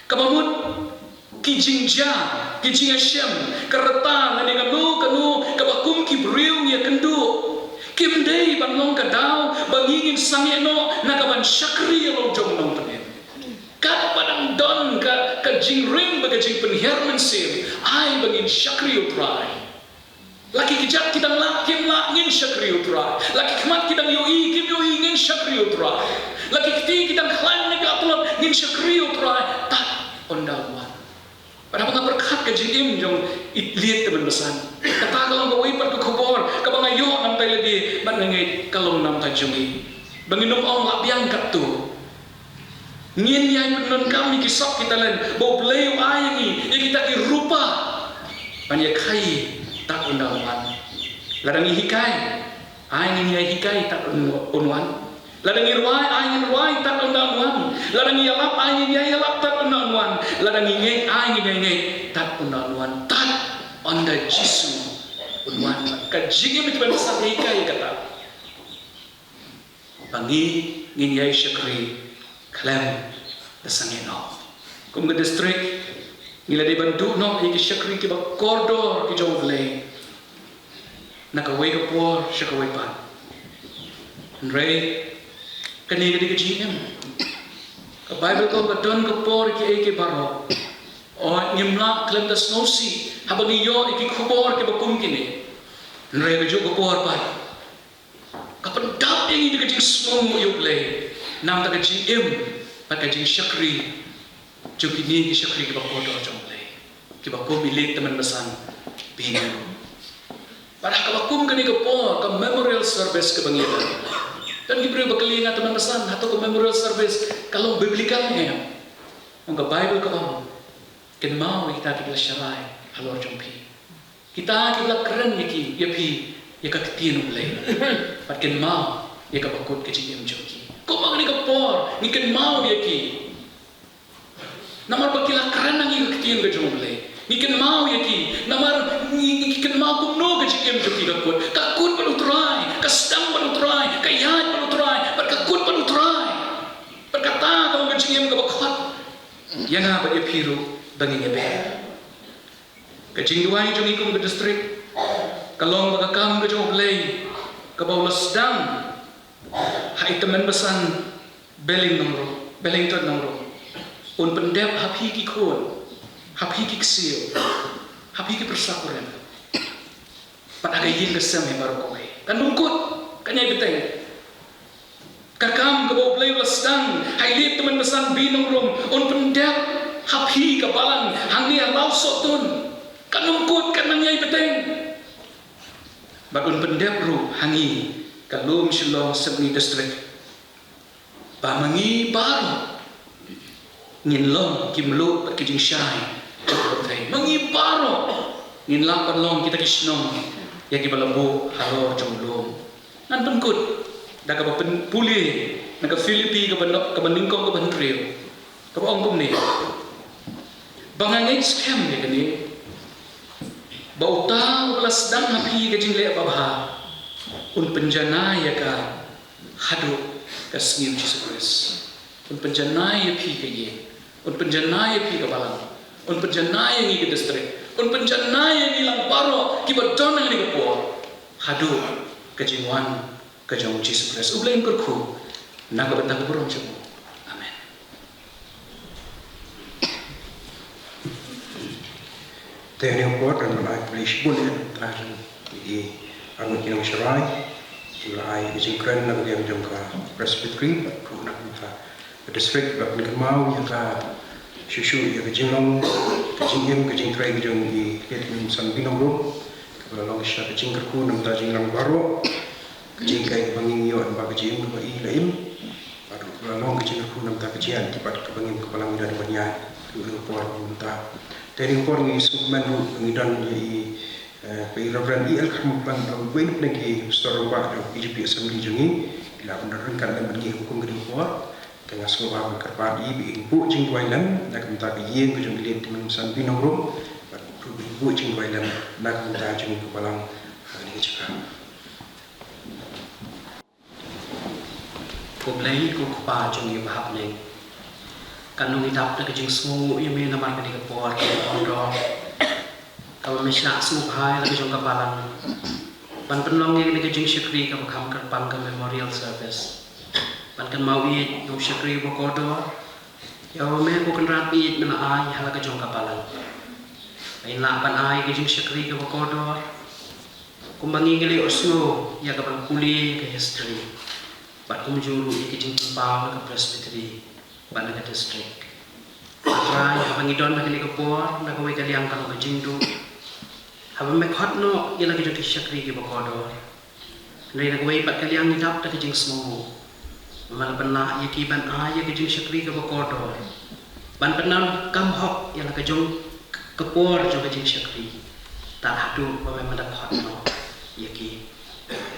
Kaba mut ki jingjia, ki jingïashem, ka rta lane kano kano kaba kum ki briew ngi ïakynduh, kim dei ban long ka daw ba ngi ngin sangeh noh na ka ban shakri ïa la u jong u nongpynim. Katba dang don ka, ka jingring bad ka jingpynhiar mynsiem, ai ba ngin shakri ïa U Trai. La ki kjat ki dang lah, kim lah, ngin shakri ïa U Trai. La ki khmat ki dang ïohi, kim ïohi, ngin shakri ïa U Trai. La ki kti ki dang khlaiñ ne ki la tlot, ngin shakri ïa U Trai tad ynda un wan. Bad haba nga pyrkhat ka jingim jong i Liet Tymmen Basan, kata ka long kawei pat ka khubor kaba nga ïoh namta ïa lade, bad nga ngeit ka long namta jong ngi. Ba ngin ym ong lah biang katto. Ngin ïai pyndonkam ïa ki sap ki talent ba U Blei u ai ïa ngi, ïa kita ki rupa, ban ïa khaïi tad ynda un wan. Lada ngi hikai, ai ngin ïai hikai tad ynda un wan. Lada ngi rwai, ai ngin rwai tad ynda un wan. Lada ngi ïalap, ai ngin ïai ïalap tad ynda un wan. Lada ngi ngeit, ai ngin ïai ngeit tad ynda un wan. Tad ynda Jisu un wan. Ka jingim ïa kiba ngi sap ïa hikai ïa kata. Ba ngi ngin ïai shakri khlem da sangeh noh. Kum ka district, ngi la dei ban duh noh ïa ki shakri kiba kordor ki jong U Blei na kawei ka por sha kawei pat. Hynrei kane ka dei ka jingim. Ka Baibl ka ong ba don ka por ïa kiei kiei baroh. Hooid, ngim lah khlem da sngewsih haba ngi ïoh ïa ki khubor kiba kum kine. Hynrei kajuh ka por pat, ka pyndap ïa ngi da ka jingsngewnguh ïa U Blei, namar ka jingim bad ka jingshakri jong kine ki shakri kiba kordor jong U Blei, kiba kum i Late Tymmen Basan Binyngrum. Bad ha kaba kum kane ka por, ka memorial service kaba ngi ïa don, don ki briew ba kylli ïa nga, Tymmen Basan, hato ka memorial service ka long biblical ne em? Ong, ka Baibl ka ong, kynmaw ïa kita kiba la sharai halor jong phi, kita kiba la kren ïa ki, ïa phi, ïa ka ktien U Blei, bad kynmaw ïa kaba kut ka jingim jong ki. Kumba kane ka por ngi kynmaw ïa ki, namar ba ki la kren ïa ka ktien ka jong U Blei. Ngi kynmaw ïa ki namar ngi, ngi kynmaw kumno ka jingim jong ki ka kut. Ka kut bad U Trai, ka sdang bad U Trai, ka ïaid bad U Trai, bad ka kut bad U Trai. Bad kata ka long ka jingim kaba khot ïa nga bad ïa phi ruh ba ngin ïa ber. Ka jingduwai jong ngi kum ka district ka long ba ka kam ka jong U Blei kaba u la sdang ha i Tymmen Basan Bellington Nongrum, Bellington Nongrum, un pyndep ha phi ki khun, ha phi ki ksiew, ha phi ki pyrsa kurim, bad ha ka ïing ka sem hi baroh kawei. Kan ym kut, kan ïai bteng. Ka kam kaba U Blei u la sdang ha i Late Tymmen Basan Binyngrum un pyndep ha phi ka balang hangne ha Mawsohtun. Kan ym kut, kan nang ïai bteng. Bad un pyndep ruh ha ngi ka lum Shillong Sepngi District, ba ma ngi baroh ngin long ki mluh bad ki jingshai jong ka pyrthei. Ma ngi baroh ngin lah ban long kita ki shnong ïa kiba la buh halor jong u lum. Ngan pynkut da kaba pule na ka Philippi kaba nyngkong, kaba hynriew, kaba ong kumne: Ba nga ngeit skhem ïa kane, ba uta uba la sdang ha phi ka jingleh babha un pynjanai ïa ka haduh ka sngi U Jisu Khrist. Un pynjanai ïa phi ka ïing, un pynjanai ïa phi ka balang, un pynjanai ïa ngi ka district, un pynjanai ïa ngi lang baroh kiba don ha kane ka por, haduh ka jingwan ka jong U Jisu Khrist. U Blei un kyrkhu na ka bynta ka burom jong u. Amen. Te ha kane ka por ngan ai khublei shibun ïa ka bynta jong i arngut ki nongsharai kiba la ai ka jingkren na ka liang jong ka Presbytery bad ruh na ka bynta ka district, bad pynkynmaw ïa ka shuh shuh ïa ka jinglong, ka jingim, ka jingtrei ka jong i Late Tymmen Basan Binyngrum, kaba la long shisha ka jingkyrkhu na ka bynta jingïalang baroh. Ka jinghikai kaba ngi ïoh, namar ka jingim kaba i la im, bad ruh kaba la long ka jingkyrkhu na ka bynta ka jingïaid bad kaba ngim, kaba la ngi don ban ïaid ruh ha kane ka por mynta. Te ha kane ka por ngi sngewkmen ruh ba ngi don ïa i, eh, ba i Reverend E L Kharmuklang, uwei na pdeng ki pastor rangbah jong ka P G P Assembly jong ngi, i la pynryngkat lem bad ngi ha kane ka por. Te nga sngewbha ban kyrpad ïa i ba in buh jingduwai lem na ka bynta ka ïing ka jong i Late Tymmen Basan Binyngrum, bad ruh ba in buh jingduwai lem na ka bynta jong ka balang ha kane ka jaka. Ko Blei, ko Kpa jong ngi ba ha bneng, kano ngi dap da ka jingsngewnguh ïa me namar kane ka por kaba kordor, kaba me shah sngewbha ïa la ka jong ka balang ban pynlong ïa kane ka jingshakri kaba kham kyrpang, ka memorial service. Ban kynmaw ïa u shakri uba kordor, ïa uba me ko Kynrad ïeit me la ai ha la ka jong ka balang, ba in lah ban ai ka jingshakri kaba kordor, kumba ngi ngi leh u sngew ïa kaba la pule ka history, bad kumjuh ruh ïa ka jingpynpaw na ka Presbytery bad na ka district. Trai, haba ngi don ha kane ka por, na kawei ka liang ka long ka jingduh, haba me khot noh ïa la ka jong ki shakri kiba kordor, hynrei na kawei pat ka liang ngi dap da ka jingsngewnguh ba me la pynlah ïa ki ban ai ïa ka jingshakri kaba kordor, ban pyndonkam hok ïa la ka jong ka por jong ka jingshakri, tad haduh ba me mada khot noh ïa ki.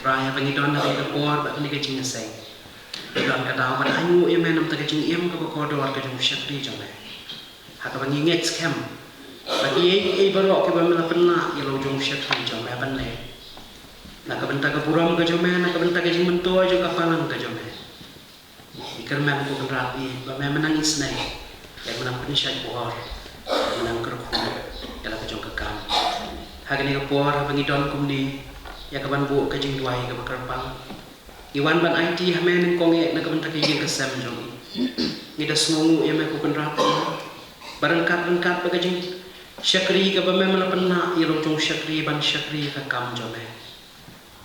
Trai, haba ngi don ha kane ka por bad kane ka jingïaseng, ngi don ka daw ban ainguh ïa me na ka bynta ka jingim kaba kordor ka jong u shakri jong me, ha kaba ngi ngeit skhem ba kiei kiei baroh kiba me la pynlah ïa la u jong u shakri jong me ban leh, na ka bynta ka burom ka jong me, na ka bynta ka jingmyntoi jong ka balang ka jong me, ngi kyrmen ko Kynrad ïeit ba me mynta ngi sneng, ïa me nang pynshait bor, me nang kyrkhu ïa la ka jong ka kam. Ha kane ka por haba ngi don kumne ïa ka ban buh ka jingduwai kaba kyrpang, ngi wan ban aiti ha me nyngkong eh na ka bynta ka ïing ka sem jong ngi. Ngi da sngewnguh ïa me ko Kynrad, ba ryngkat ryngkat bad ka jingshakri kaba me me la pynlah ïa la ka jong u shakri ban shakri ïa ka kam jong me.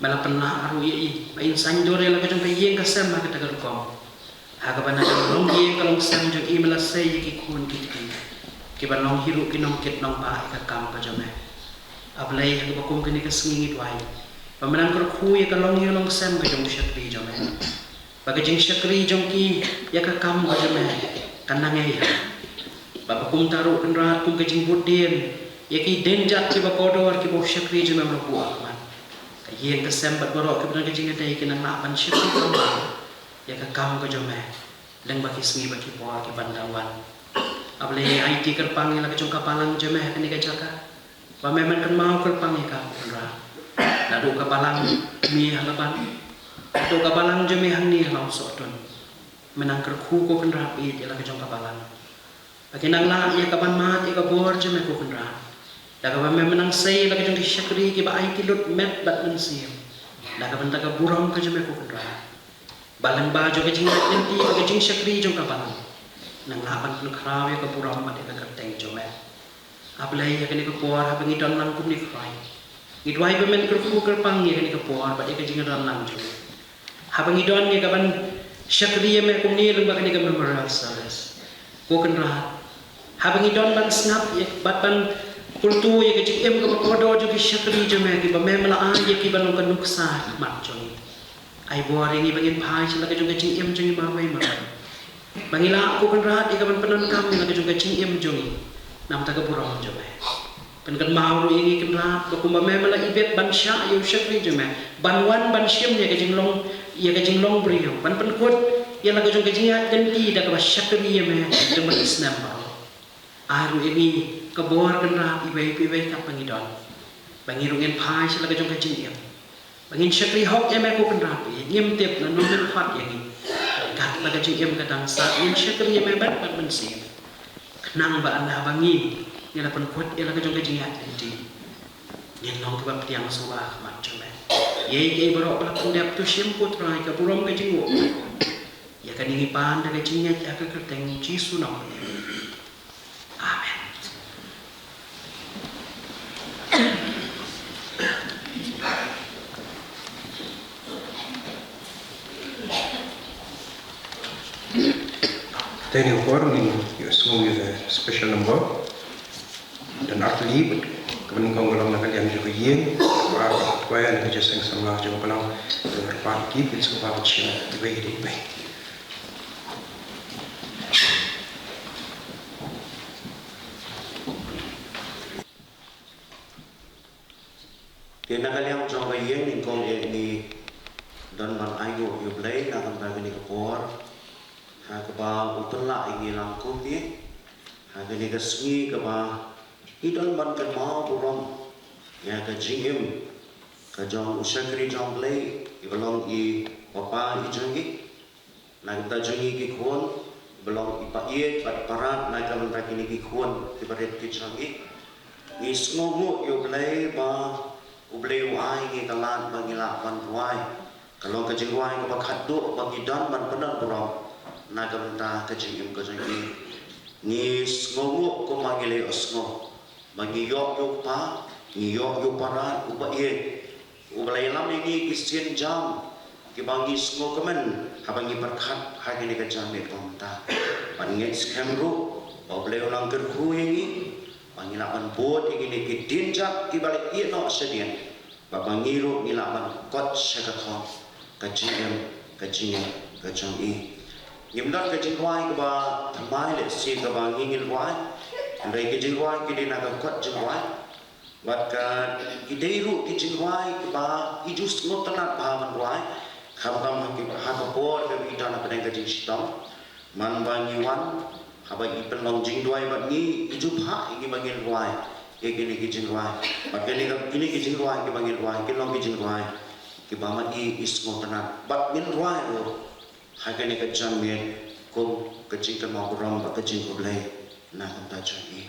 Me la pynlah ruh ïa i ba in saiñdur ïa la ka jong ka ïing ka sem ha kata ka rukom, ha kaba na ka longïing ka longsem jong i me la sei ïa ki khun ki kti kiba long hi ruh ki nongkit nongbah ïa ka kam ka jong me. A Blei, ha kaba kum kane ka sngi ngi duwai ba me nang kyrkhu ïa ka longïing longsem ka jong u shakri jong me, ba ka jingshakri jong ki ïa ka kam ka jong me kan nang ïa, ba ba kumta ruh Kynrad, kum ka jingbud dien ïa ki dienjat kiba kordor kiba u shakri jong me u la buh ha khmat, ka ïing ka sem bad baroh kiba don ka jingïadei kin nang lah ban shakri kyrpang ïa ka kam ka jong me lyngba ki sngi bad ki por ki ban dang wan. A Blei, aiti kyrpang ïa la ka jong ka balang jong me ha kane ka jaka, ba me men kynmaw kyrpang ïa ka ko Kynrad. Naduh ka balang mih ha Laban, naduh ka balang jong me hangne ha Lawsohtun, me nang kyrkhu ko Kynrad ïa la ka jong ka balang, ba kin nang lah ïa ka ban mad ïa ka bor jong me ko Kynrad, da kaba me men nang sei la ka jong ki shakri kiba aiti lut met bad mynsiem, da ka bynta ka burom ka jong me ko Kynrad, ba lyngba jong ka jingïaid lynti bad ka jingshakri jong ka balang, nang lah ban pynkhraw ïa ka burom bad ïa ka kyrteng jong me. A Blei, ha kane ka por haba ngi don lang kumne Trai, ngi duwai ba men kyrkhu kyrpang ïa kane ka por bad ïa ka jingdon lang jong ngi, haba ngi don ïa ka ban shakri ïa me kumne lyngba kane ka memorial service, ko Kynrad, haba ngi don ban sngap ïa bad ban pultu ïa ka jingim kaba kordor jong ki shakri jong me kiba me me la ai ïa ki ban long ka nuksa ha khmat jong ngi, ai bor ïa ngi ba ngin phai sha la ka jong ka jingim jong ngi marwei marwei, ba ngi lah ko Kynrad ïa ka ban pyndonkam ïa la ka jong ka jingim jong ngi na ka bynta ka burom jong me. Pynkynmaw ruh ïa ngi Kynrad ba kumba me me la ibit ban shah ïa u shakri jong me ban wan ban shim ïa ka jinglong, ïa ka jinglong briew, ban pynkut ïa la ka jong ka jingïaid lynti da kaba shakri ïa me jong me ki snem baroh. Ai ruh ïa ngi ka bor Kynrad iwei pa iwei katba ngi don, ba ngi ruh ngin phai sha la ka jong ka jingim, ba ngin shakri hok ïa me ko Kynrad, ba ngim tip lano men khot ïa ngi. Katba ka jingim ka dang sah ngin shakri ïa me bad bad mynsiem, khnang ba ynda ba ngi, ngi la pynkut ïa la ka jong ka jingïaid lynti, ngin long kiba pdiang shuwa ha khmat jong me. Ïa kiei baroh ba la pyndep to shim ko Trai ka burom ka jingnguh. Ïa kane ngi pan da ka jingngeit ha ka kyrteng Jisu Nongpynim. Amen. Te ha kane ka por ngin ïohsngew ïa ka special number. Don artylli bad kaba nyngkong ka long na ka liang jong ka ïing, kaba ar ka choir na ka jingïaseng samla jong ka balang. Te kyrpad ïa ki kin sngewbha ban shim iwei ïa iwei. Te na ka liang jong ka ïing nyngkong eh ngi don ban ainguh ïa U Blei na ka bynta kane ka por ha kaba u pynlah ïa ngi lang kumne ha kane ka sngi kaba ngi don ban kynmaw burom ïa ka jingim ka jong u shakri jong U Blei, iba long i papa i jong ngi. Na ka bynta jong ngi ki khun, ba long i paid bad parad na ka bynta kine ki khun kiba rit ki jong ngi. Ngi sngewnguh ïa U Blei ba U Blei u ai ngi ka lad ba ngi lah ban rwai. Ka long ka jingrwai kaba khatduh ba ngi don ban pyndonkam burom na ka bynta ka jingim ka jong ngi. Ngi sngewnguh kumba ngi la ïohsngew ba ngi ïoh ïa u kpa, ngi ïoh ïa u parad uba ïeit, uba la ïalam ïa ngi ki sienjam kiba ngi sngewkmen haba ngi pyrkhat ha kane ka janmiet ba mynta. Bad ngi ngeit skhem ruh ba U Blei u nang kyrkhu ïa ngi ba ngi lah ban bud ïa kine ki dienjat kiba la ïeh noh shadien. Ba, ba ngi ruh ngi lah ban kot sha ka thong ka jingim, ka jingim ka jong i. Ngim don ka jingrwai kaba thymmai lehse kaba ngi ngin rwai. Hynrei ka jingrwai ki dei na ka kot jingrwai. Bad ka, ki dei ruh ki jingrwai kaba ngi ju sngewtynnat bha ban rwai. Khamtam ha ki, ha ka por kaba ngi don hapdeng ka jingshitom. Man ba ngi wan, haba i pynlong jingduwai bad ngi, i ju phah ïa ngi ba ngin rwai ïa kine ki jingrwai. Bad kine ki, kine ki jingrwai kiba ngin rwai, ki long ki jingrwai kiba ma i, i sngewtynnat. Bad ngin rwai ruh ha kane ka janmiet kum ka jingkynmaw burom bad ka jingkhublei na ka bynta jong i.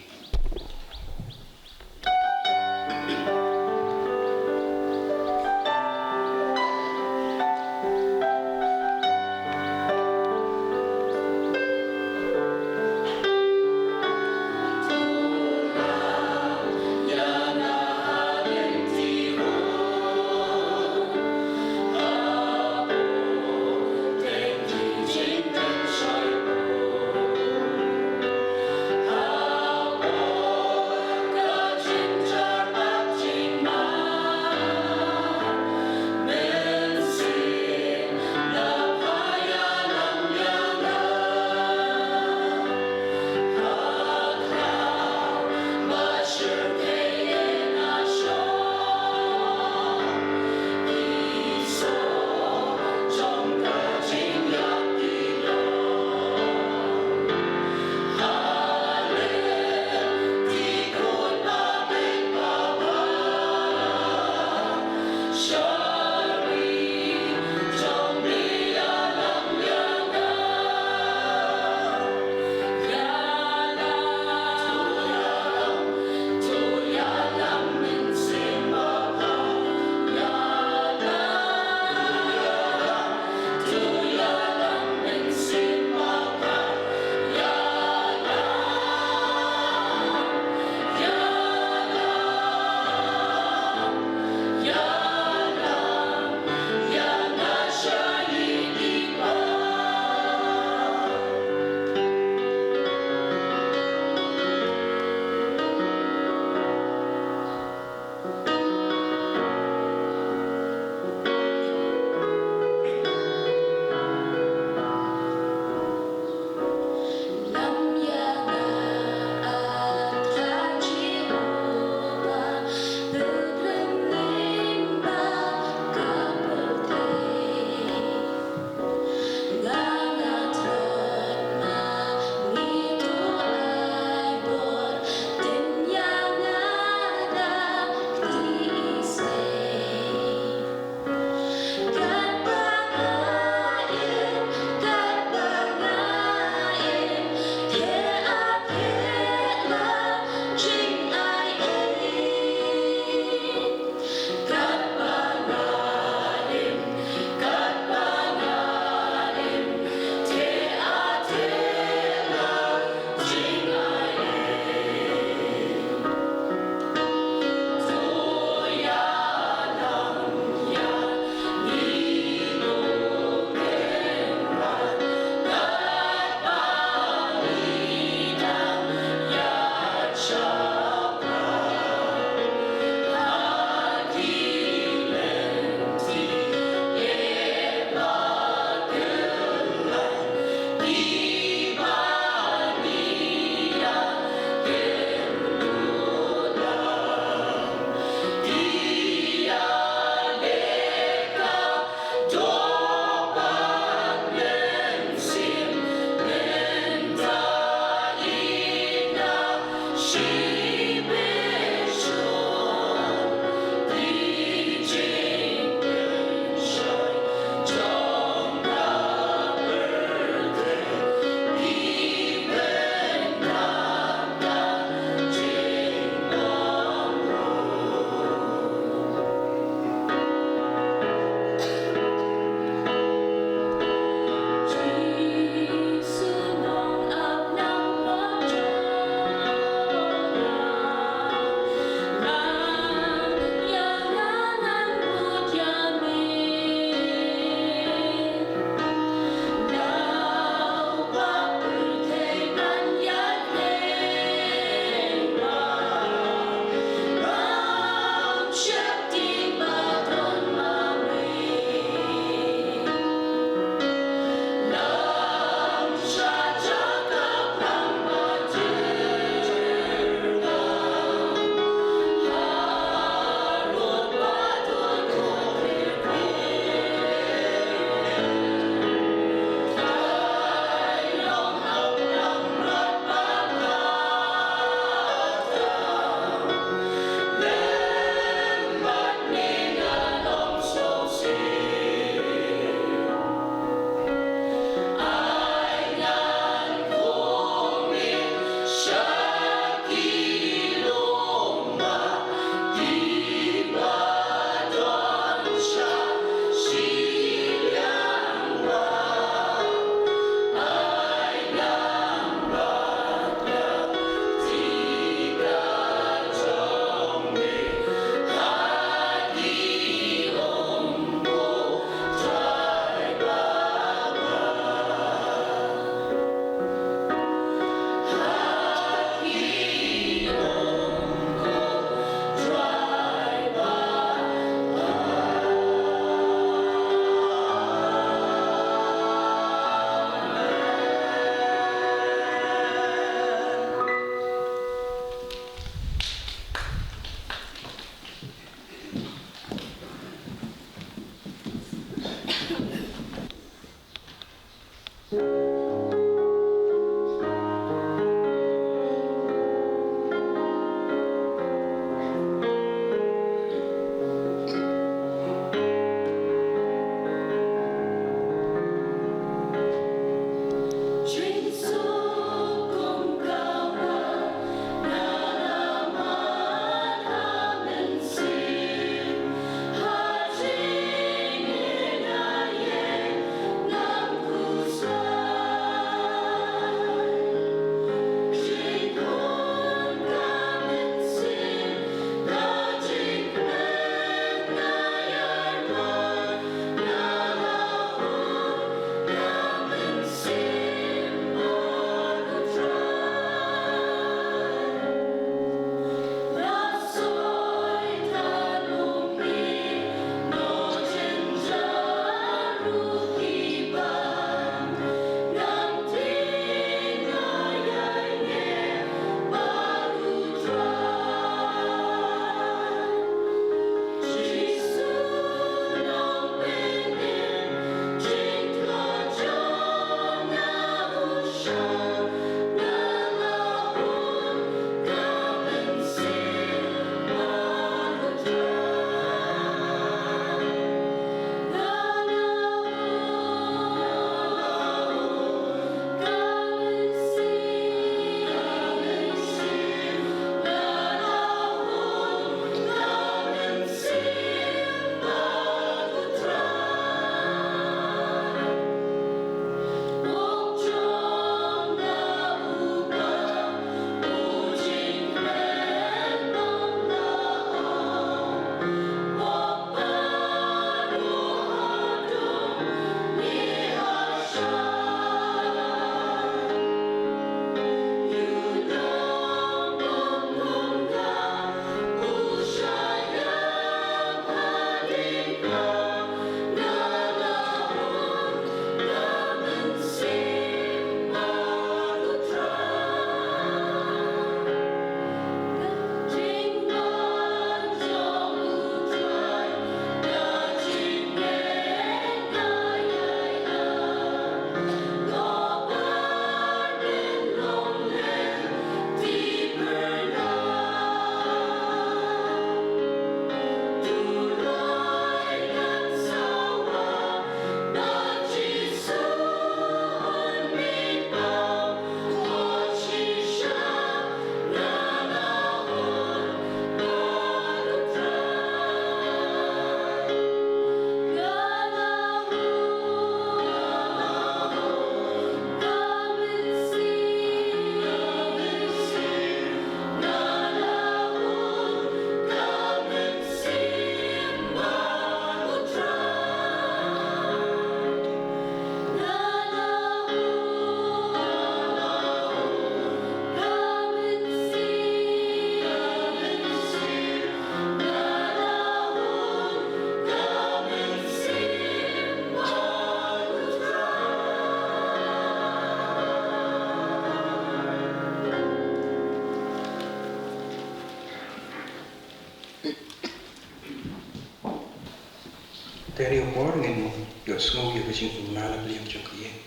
Kane ka por ngin ïohsngew ïa ka jingpynbna na ka liang jong ka ïing.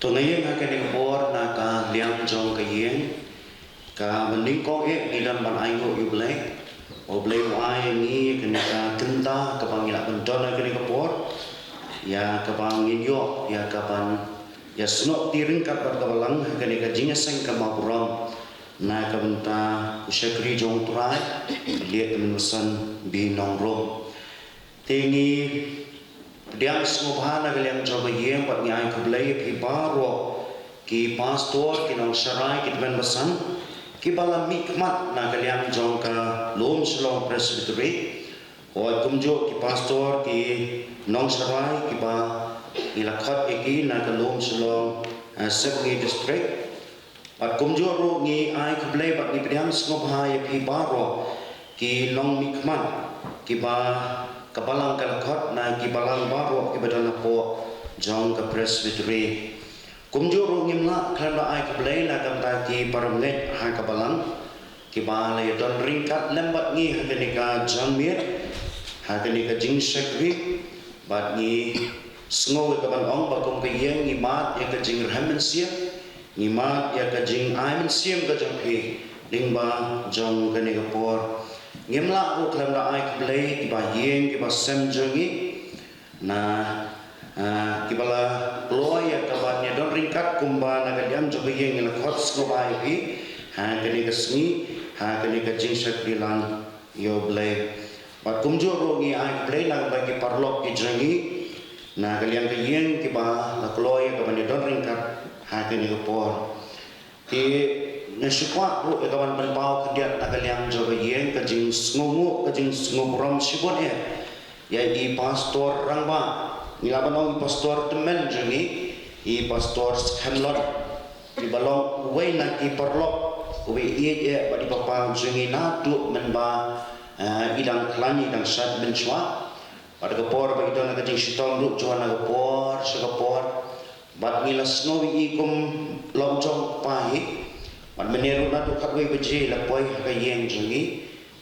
To nga ïeng ha kane ka por na ka liang jong ka ïing. Kaba nyngkong eh ngi don ban ainguh ïa U Blei. U Blei u ai ïa ngi kane ka kynta kaba ngi lah ban don ha kane ka por. Ïa kaba ngin ïoh ïa kaban ïasnoh ti ryngkat bad ka balang ha kane ka jingïaseng kaba burom. Na ka bynta u shakri jong U Trai, u Lieh Kmen Basan B. Nongrum. Te ngi pdiang sngewbha na ka liang jong ka ïing bad ngi ai khublei ïa phi baroh ki pastor, ki nongsharai, ki tymmen basan kiba la mihkhmat na ka liang jong ka Lum Shillong Presbytery. Hooid kumjuh ki pastor, ki nongsharai kiba ngi la khot ïa ki na ka Lum Shillong, eh, Sepngi District. Bad kumjuh ruh ngi ai khublei bad ngi pdiang sngewbha ïa phi baroh ki nongmihkhmat kiba ka balang ka la khot na ki balang baroh kiba don hapoh jong ka Presbytery. Kumjuh ruh ngim lah khlem da ai khublei na ka bynta ki parangeit ha ka balang kiba la ïadon ryngkat lem bad ngi ha kane ka janmiet, ha kane ka jingshakri, bad ngi sngew ïa kaban ong ba kum ka ïing ngi mad ïa ka jingrhem mynsiem, ngi mad ïa ka jingai mynsiem ka jong phi lyngba jong kane ka por. Ngim lah ruh khlem da ai khublei kiba ïing kiba sem jong ngi, na, ah, kiba la kloi ïa kaban ïadon ryngkat kumba na ka liang jong ka ïing ngi la khot sngewbha ïa phi ha kane ka sngi, ha kane ka jingshakri lang ïa U Blei. Bad kumjuh ruh ngi ai khublei na ka bynta ki paralok ki jong ngi na ka liang ka ïing kiba la kloi ïa kaban ïadon ryngkat ha kane ka por. Te nga shu kwah ruh ïa kaban pynpaw khyndiat na ka liang jong ka ïing ka jingsngewnguh ka jingsngewburom shibun eh ïa i Pastor Rangbah, ngi lah ban ong i Pastor tymmen jong ngi, i Pastor Skhem Lot, iba long uwei na ki paralok, uwei ïeit eh bad i papa jong ngi naduh mynba, eh, i dang khlaiñ i dang shait mynshuwa. Bad ka por ba i don ha ka jingshitom ruh, jong na ka por sha ka por. Bad ngi la sngew ïa i kum long jong u kpa hi. Bad mynne ruh naduh khatwei baje la poi ha ka ïing jong ngi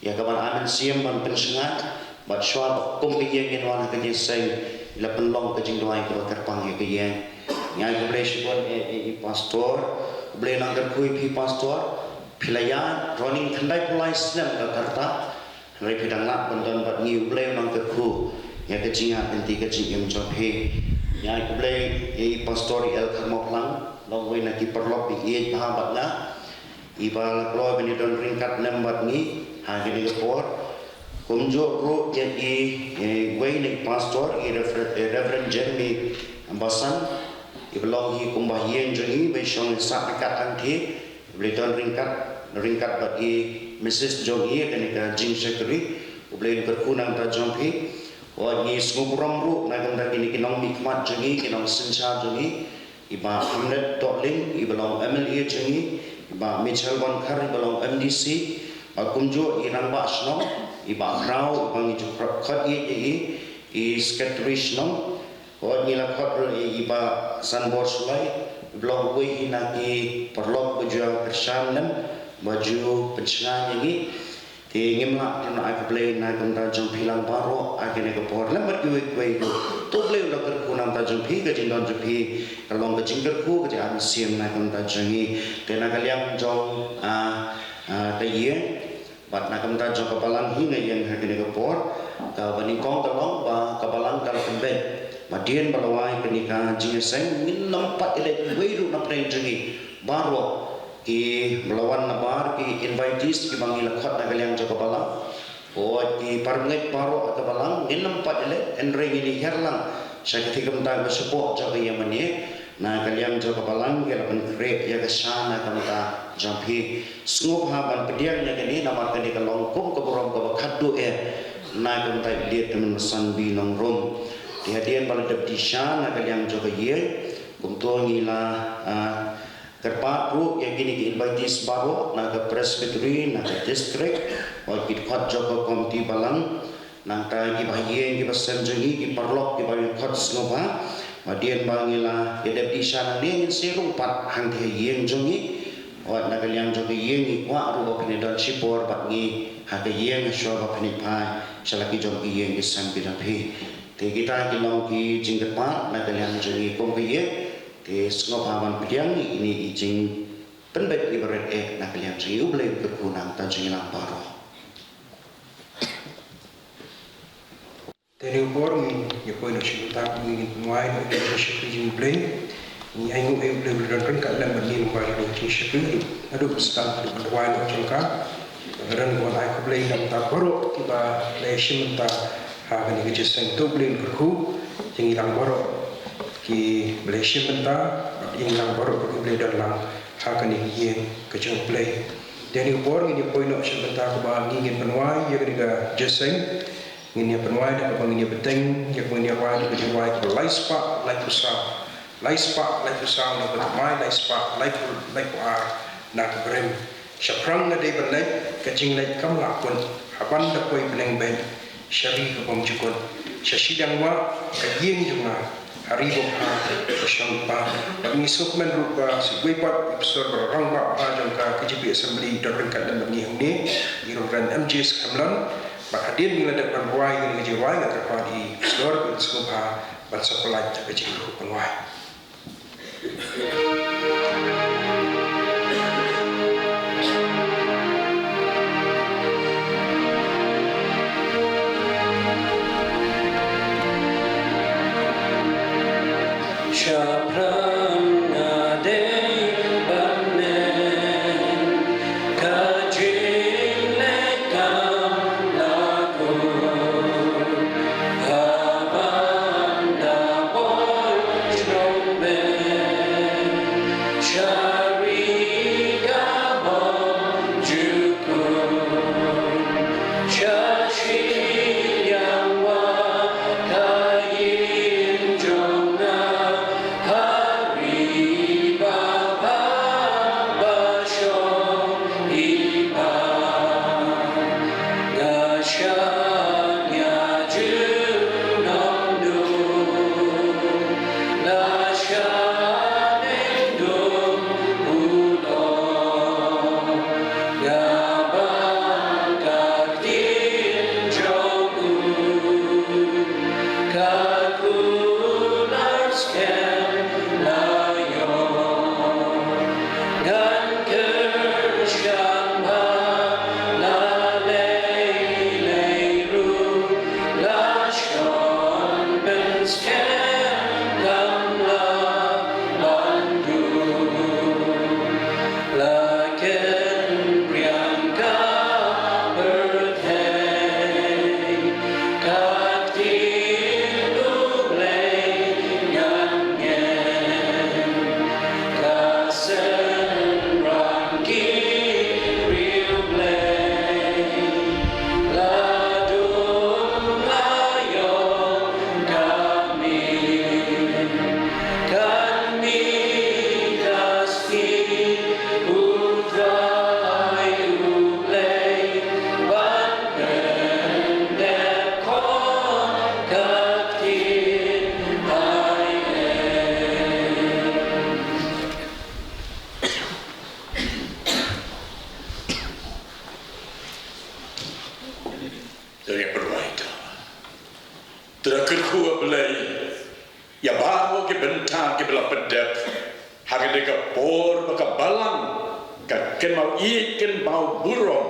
ïa kaban ai mynsiem ban pynshngaiñ. Bad shuwa ba kum ka ïing ngin wan ha ka jingïaseng, la pynlong ka jingduwai kaba kyrpang ïa ka ïing. Ngi ai khublei shibun eh, eh, i Pastor. Khublei nang kyrkhu ïa phi Pastor. Phi la ïaid running khyndai phew lai snem ka rta. Hynrei phi dang lah ban don bad ngi, U Blei un nang kyrkhu ïa ka jingïaid lynti ka jingim jong phi. Ngi ai khublei ïa i Pastor L. Kharmawphlang, long uwei na ki paralok ba ïeit bha bad nga, iba la kloi ban ïadon ryngkat lem bad ngi ha kane ka por. Kumjuh ruh ïa i, eh, uwei na i Pastor, i Rever-, eh, Reverend Jeremy Basan, iba long hi kumba ïing jong ngi, ba i shong sah ryngkat hangthie. U Blei don ryngkat, ryngkat bad i Missus jong i ha kane ka jingshakri. U Blei un kyrkhu na ka bynta jong phi. Wat ngi sngewburom ruh na ka bynta kine ki nongmihkhmat jong i, ki nongsynshar jong i, i Bah Hamlet Dohling, iba long M L A jong i, i Bah Michael Wankhar, iba long M D C, bad kumjuh i Rangbah Shnong, i Bah Khraw, iba ngi ju khot ïa i, i Secretary Shnong. Hooid ngi la khot ruh ïa i Bah Sanbor Shullai, ba long uwei hi na ki paralok ba ju kyrshan lem, ba ju pynshngaiñ ïa ngi. Te ngim lah khlem da ai khublei na ka bynta jong phi lang baroh ha kane ka por lem bad kiwei kiwei ruh. To U Blei un da kyrkhu na ka bynta jong phi, ka jingdon jong phi ka long ka jingkyrkhu, ka jingai mynsiem na ka bynta jong ngi. Te na ka liang jong, ah, ah, ka ïing bad na ka bynta jong ka balang hi nga ïeng ha kane ka por. Kaba nyngkong ka long ba ka balang ka la pynbeit. Hadien ba la wai kane ka jingïaseng, ngin ym pat ïaleh uwei ruh na pdeng jong ngi. Baroh kiba la wan na bar, ki invitees kiba ngi la khot na ka liang jong ka balang, hooid ki parangeit baroh ha ka balang, ngin ym pat ïaleh, hynrei ngin ïahiar lang sha katei ka bynta kaba shapoh jong ka ïing mane. Na ka liang jong ka balang ki la pynkhreh ïa ka sha na ka bynta jong phi. Sngewbha ban pdiang ïa kane namar kane ka long kum ka burom kaba khatduh eh na ka bynta i Liet Kmen Basan B. Nongrum. Te hadien ba la dep die sha na ka liang jong ka ïing, kumto ngi la, ah, kyrpad ruh ïa kine ki invitees baroh na ka Presbytery, na ka District, bad ki dkhot jong ka Komiti Balang. Nangta kiba ha ïing kiba sem jong ngi, ki paralok kiba ngi khot sngewbha. Hadien ba ngi la ïa dep die sha nangne ngin sa rung pat hangtei ha ïing jong ngi. Wat na ka liang jong ka ïing ngi kwah ruh ba phin don shipor bad ngi ha ka ïing, shuwa ba phin phai sha la ki jong ki ïing ki sem ki jong phi. Te kita ki long ki jingkyrpad na ka liang jong ngi kum ka ïing. Te sngewbha ban pdiang ïa kine ki jingpynbeit ki barit eh na ka liang jong ngi. U Blei un kyrkhu nangta jong ngi lang baroh. Te ha kane ka por ngin ïa poi noh sha ka bynta kaba ngin pynwai noh ïa ka jingshakri jong U Blei. Ngi ainguh ïa U Blei ba u la don ryngkat lem bad ngi lyngba jong ka jingshakri haduh, haduh ba sdang haduh ban wai noh jong ka. Nga kyrmen ban ai khublei na ka bynta baroh kiba la ïashim bynta ha kane ka jingïaseng. To U Blei un kyrkhu ïa ngi lang baroh kiba la ïashim bynta bad ïa ngi lang baroh kiba la don lang ha kane ka ïing ka jong U Blei. Te ha kane ka por ngin ïa poi noh sha ka bynta kaba ngi ngin pynwai ïa kane ka jingïaseng. Ngin ïa pynwai da kaba ngin ïa bteng ïa kaba ngin ïa wai da ka jingrwai kaba lai spah laiphew saw. Lai spah laiphew saw na ka bynta ka bynta lai spah laiphew, laiphew ar na ka brim. Shaphrang nga dei ban leit, ka jingleit kam lah kut. Haba nga poi bneng beit sha ri ka bym jukut. Sha shiliang wah ka ïing jong nga, ha ri bym bha ka shong i pa. Bad ngi sngewkmen ruh ba sa kawei pat i pastor ba rangbah bha jong ka K J B Assembly i don ryngkat lem bad ngi hangne, i Reverend M J Skhamlon. Bad hadien ba ngi la dep ban rwai ïa kane ka jingrwai, nga kyrpad ïa i pastor ban sngewbha ban sa pyllait ïa ka jingïaroh pynwai. Shaphrang nga dei ban meng, ka jingleit kam lah kut. Haba nga poi shnong beit, sha ri ka bym jukut. Sha shiliang wah ka ïing jong nga, ha ri ba bha ba shong i pa. Nga shaniah junom duh, nga shaniah duh u lok. Nga bang ka ktien jong u, ka kular skhem la ïoh. Ngan kyrshan bha la lei lei ruh, la shon pynskhem kam lah ban duh. La kynriang ka pyrthei, ka ktien U Blei ngan ngeit. Ka synran ki briew Blei, la dum la ïong ka mih. Kan mih ka sngi U Trai U Blei ban pyndep khun ka ktien ai ei. Dei ban pynwai. To da kyrkhu, A Blei, ïa baroh ki bynta kiba la pyndep ha kane ka por ba ka balang ka kynmaw ïeit kynmaw burom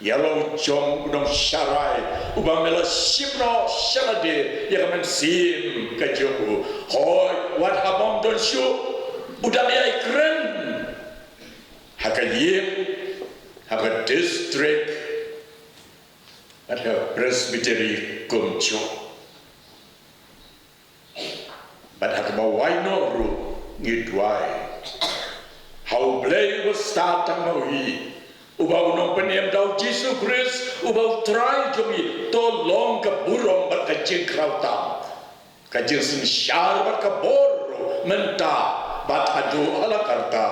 ïa la u jong u nongsharai uba me la shim noh sha lade ïa ka mynsiem ka jong u. Hooid, wat ha bym don shuh, u dang ïai kren ha ka ïing, ha ka district bad ha ka presbytery kumjuh. Bad ha kaba wai noh ruh ngi duwai ha U Blei uba stad tang ma u hi, uba u Nongpynim da U Jisu Khrist uba U Trai jong ngi. To long ka burom bad ka jingkhraw tam, ka jingsynshar bad ka bor ruh mynta bad haduh hala karta.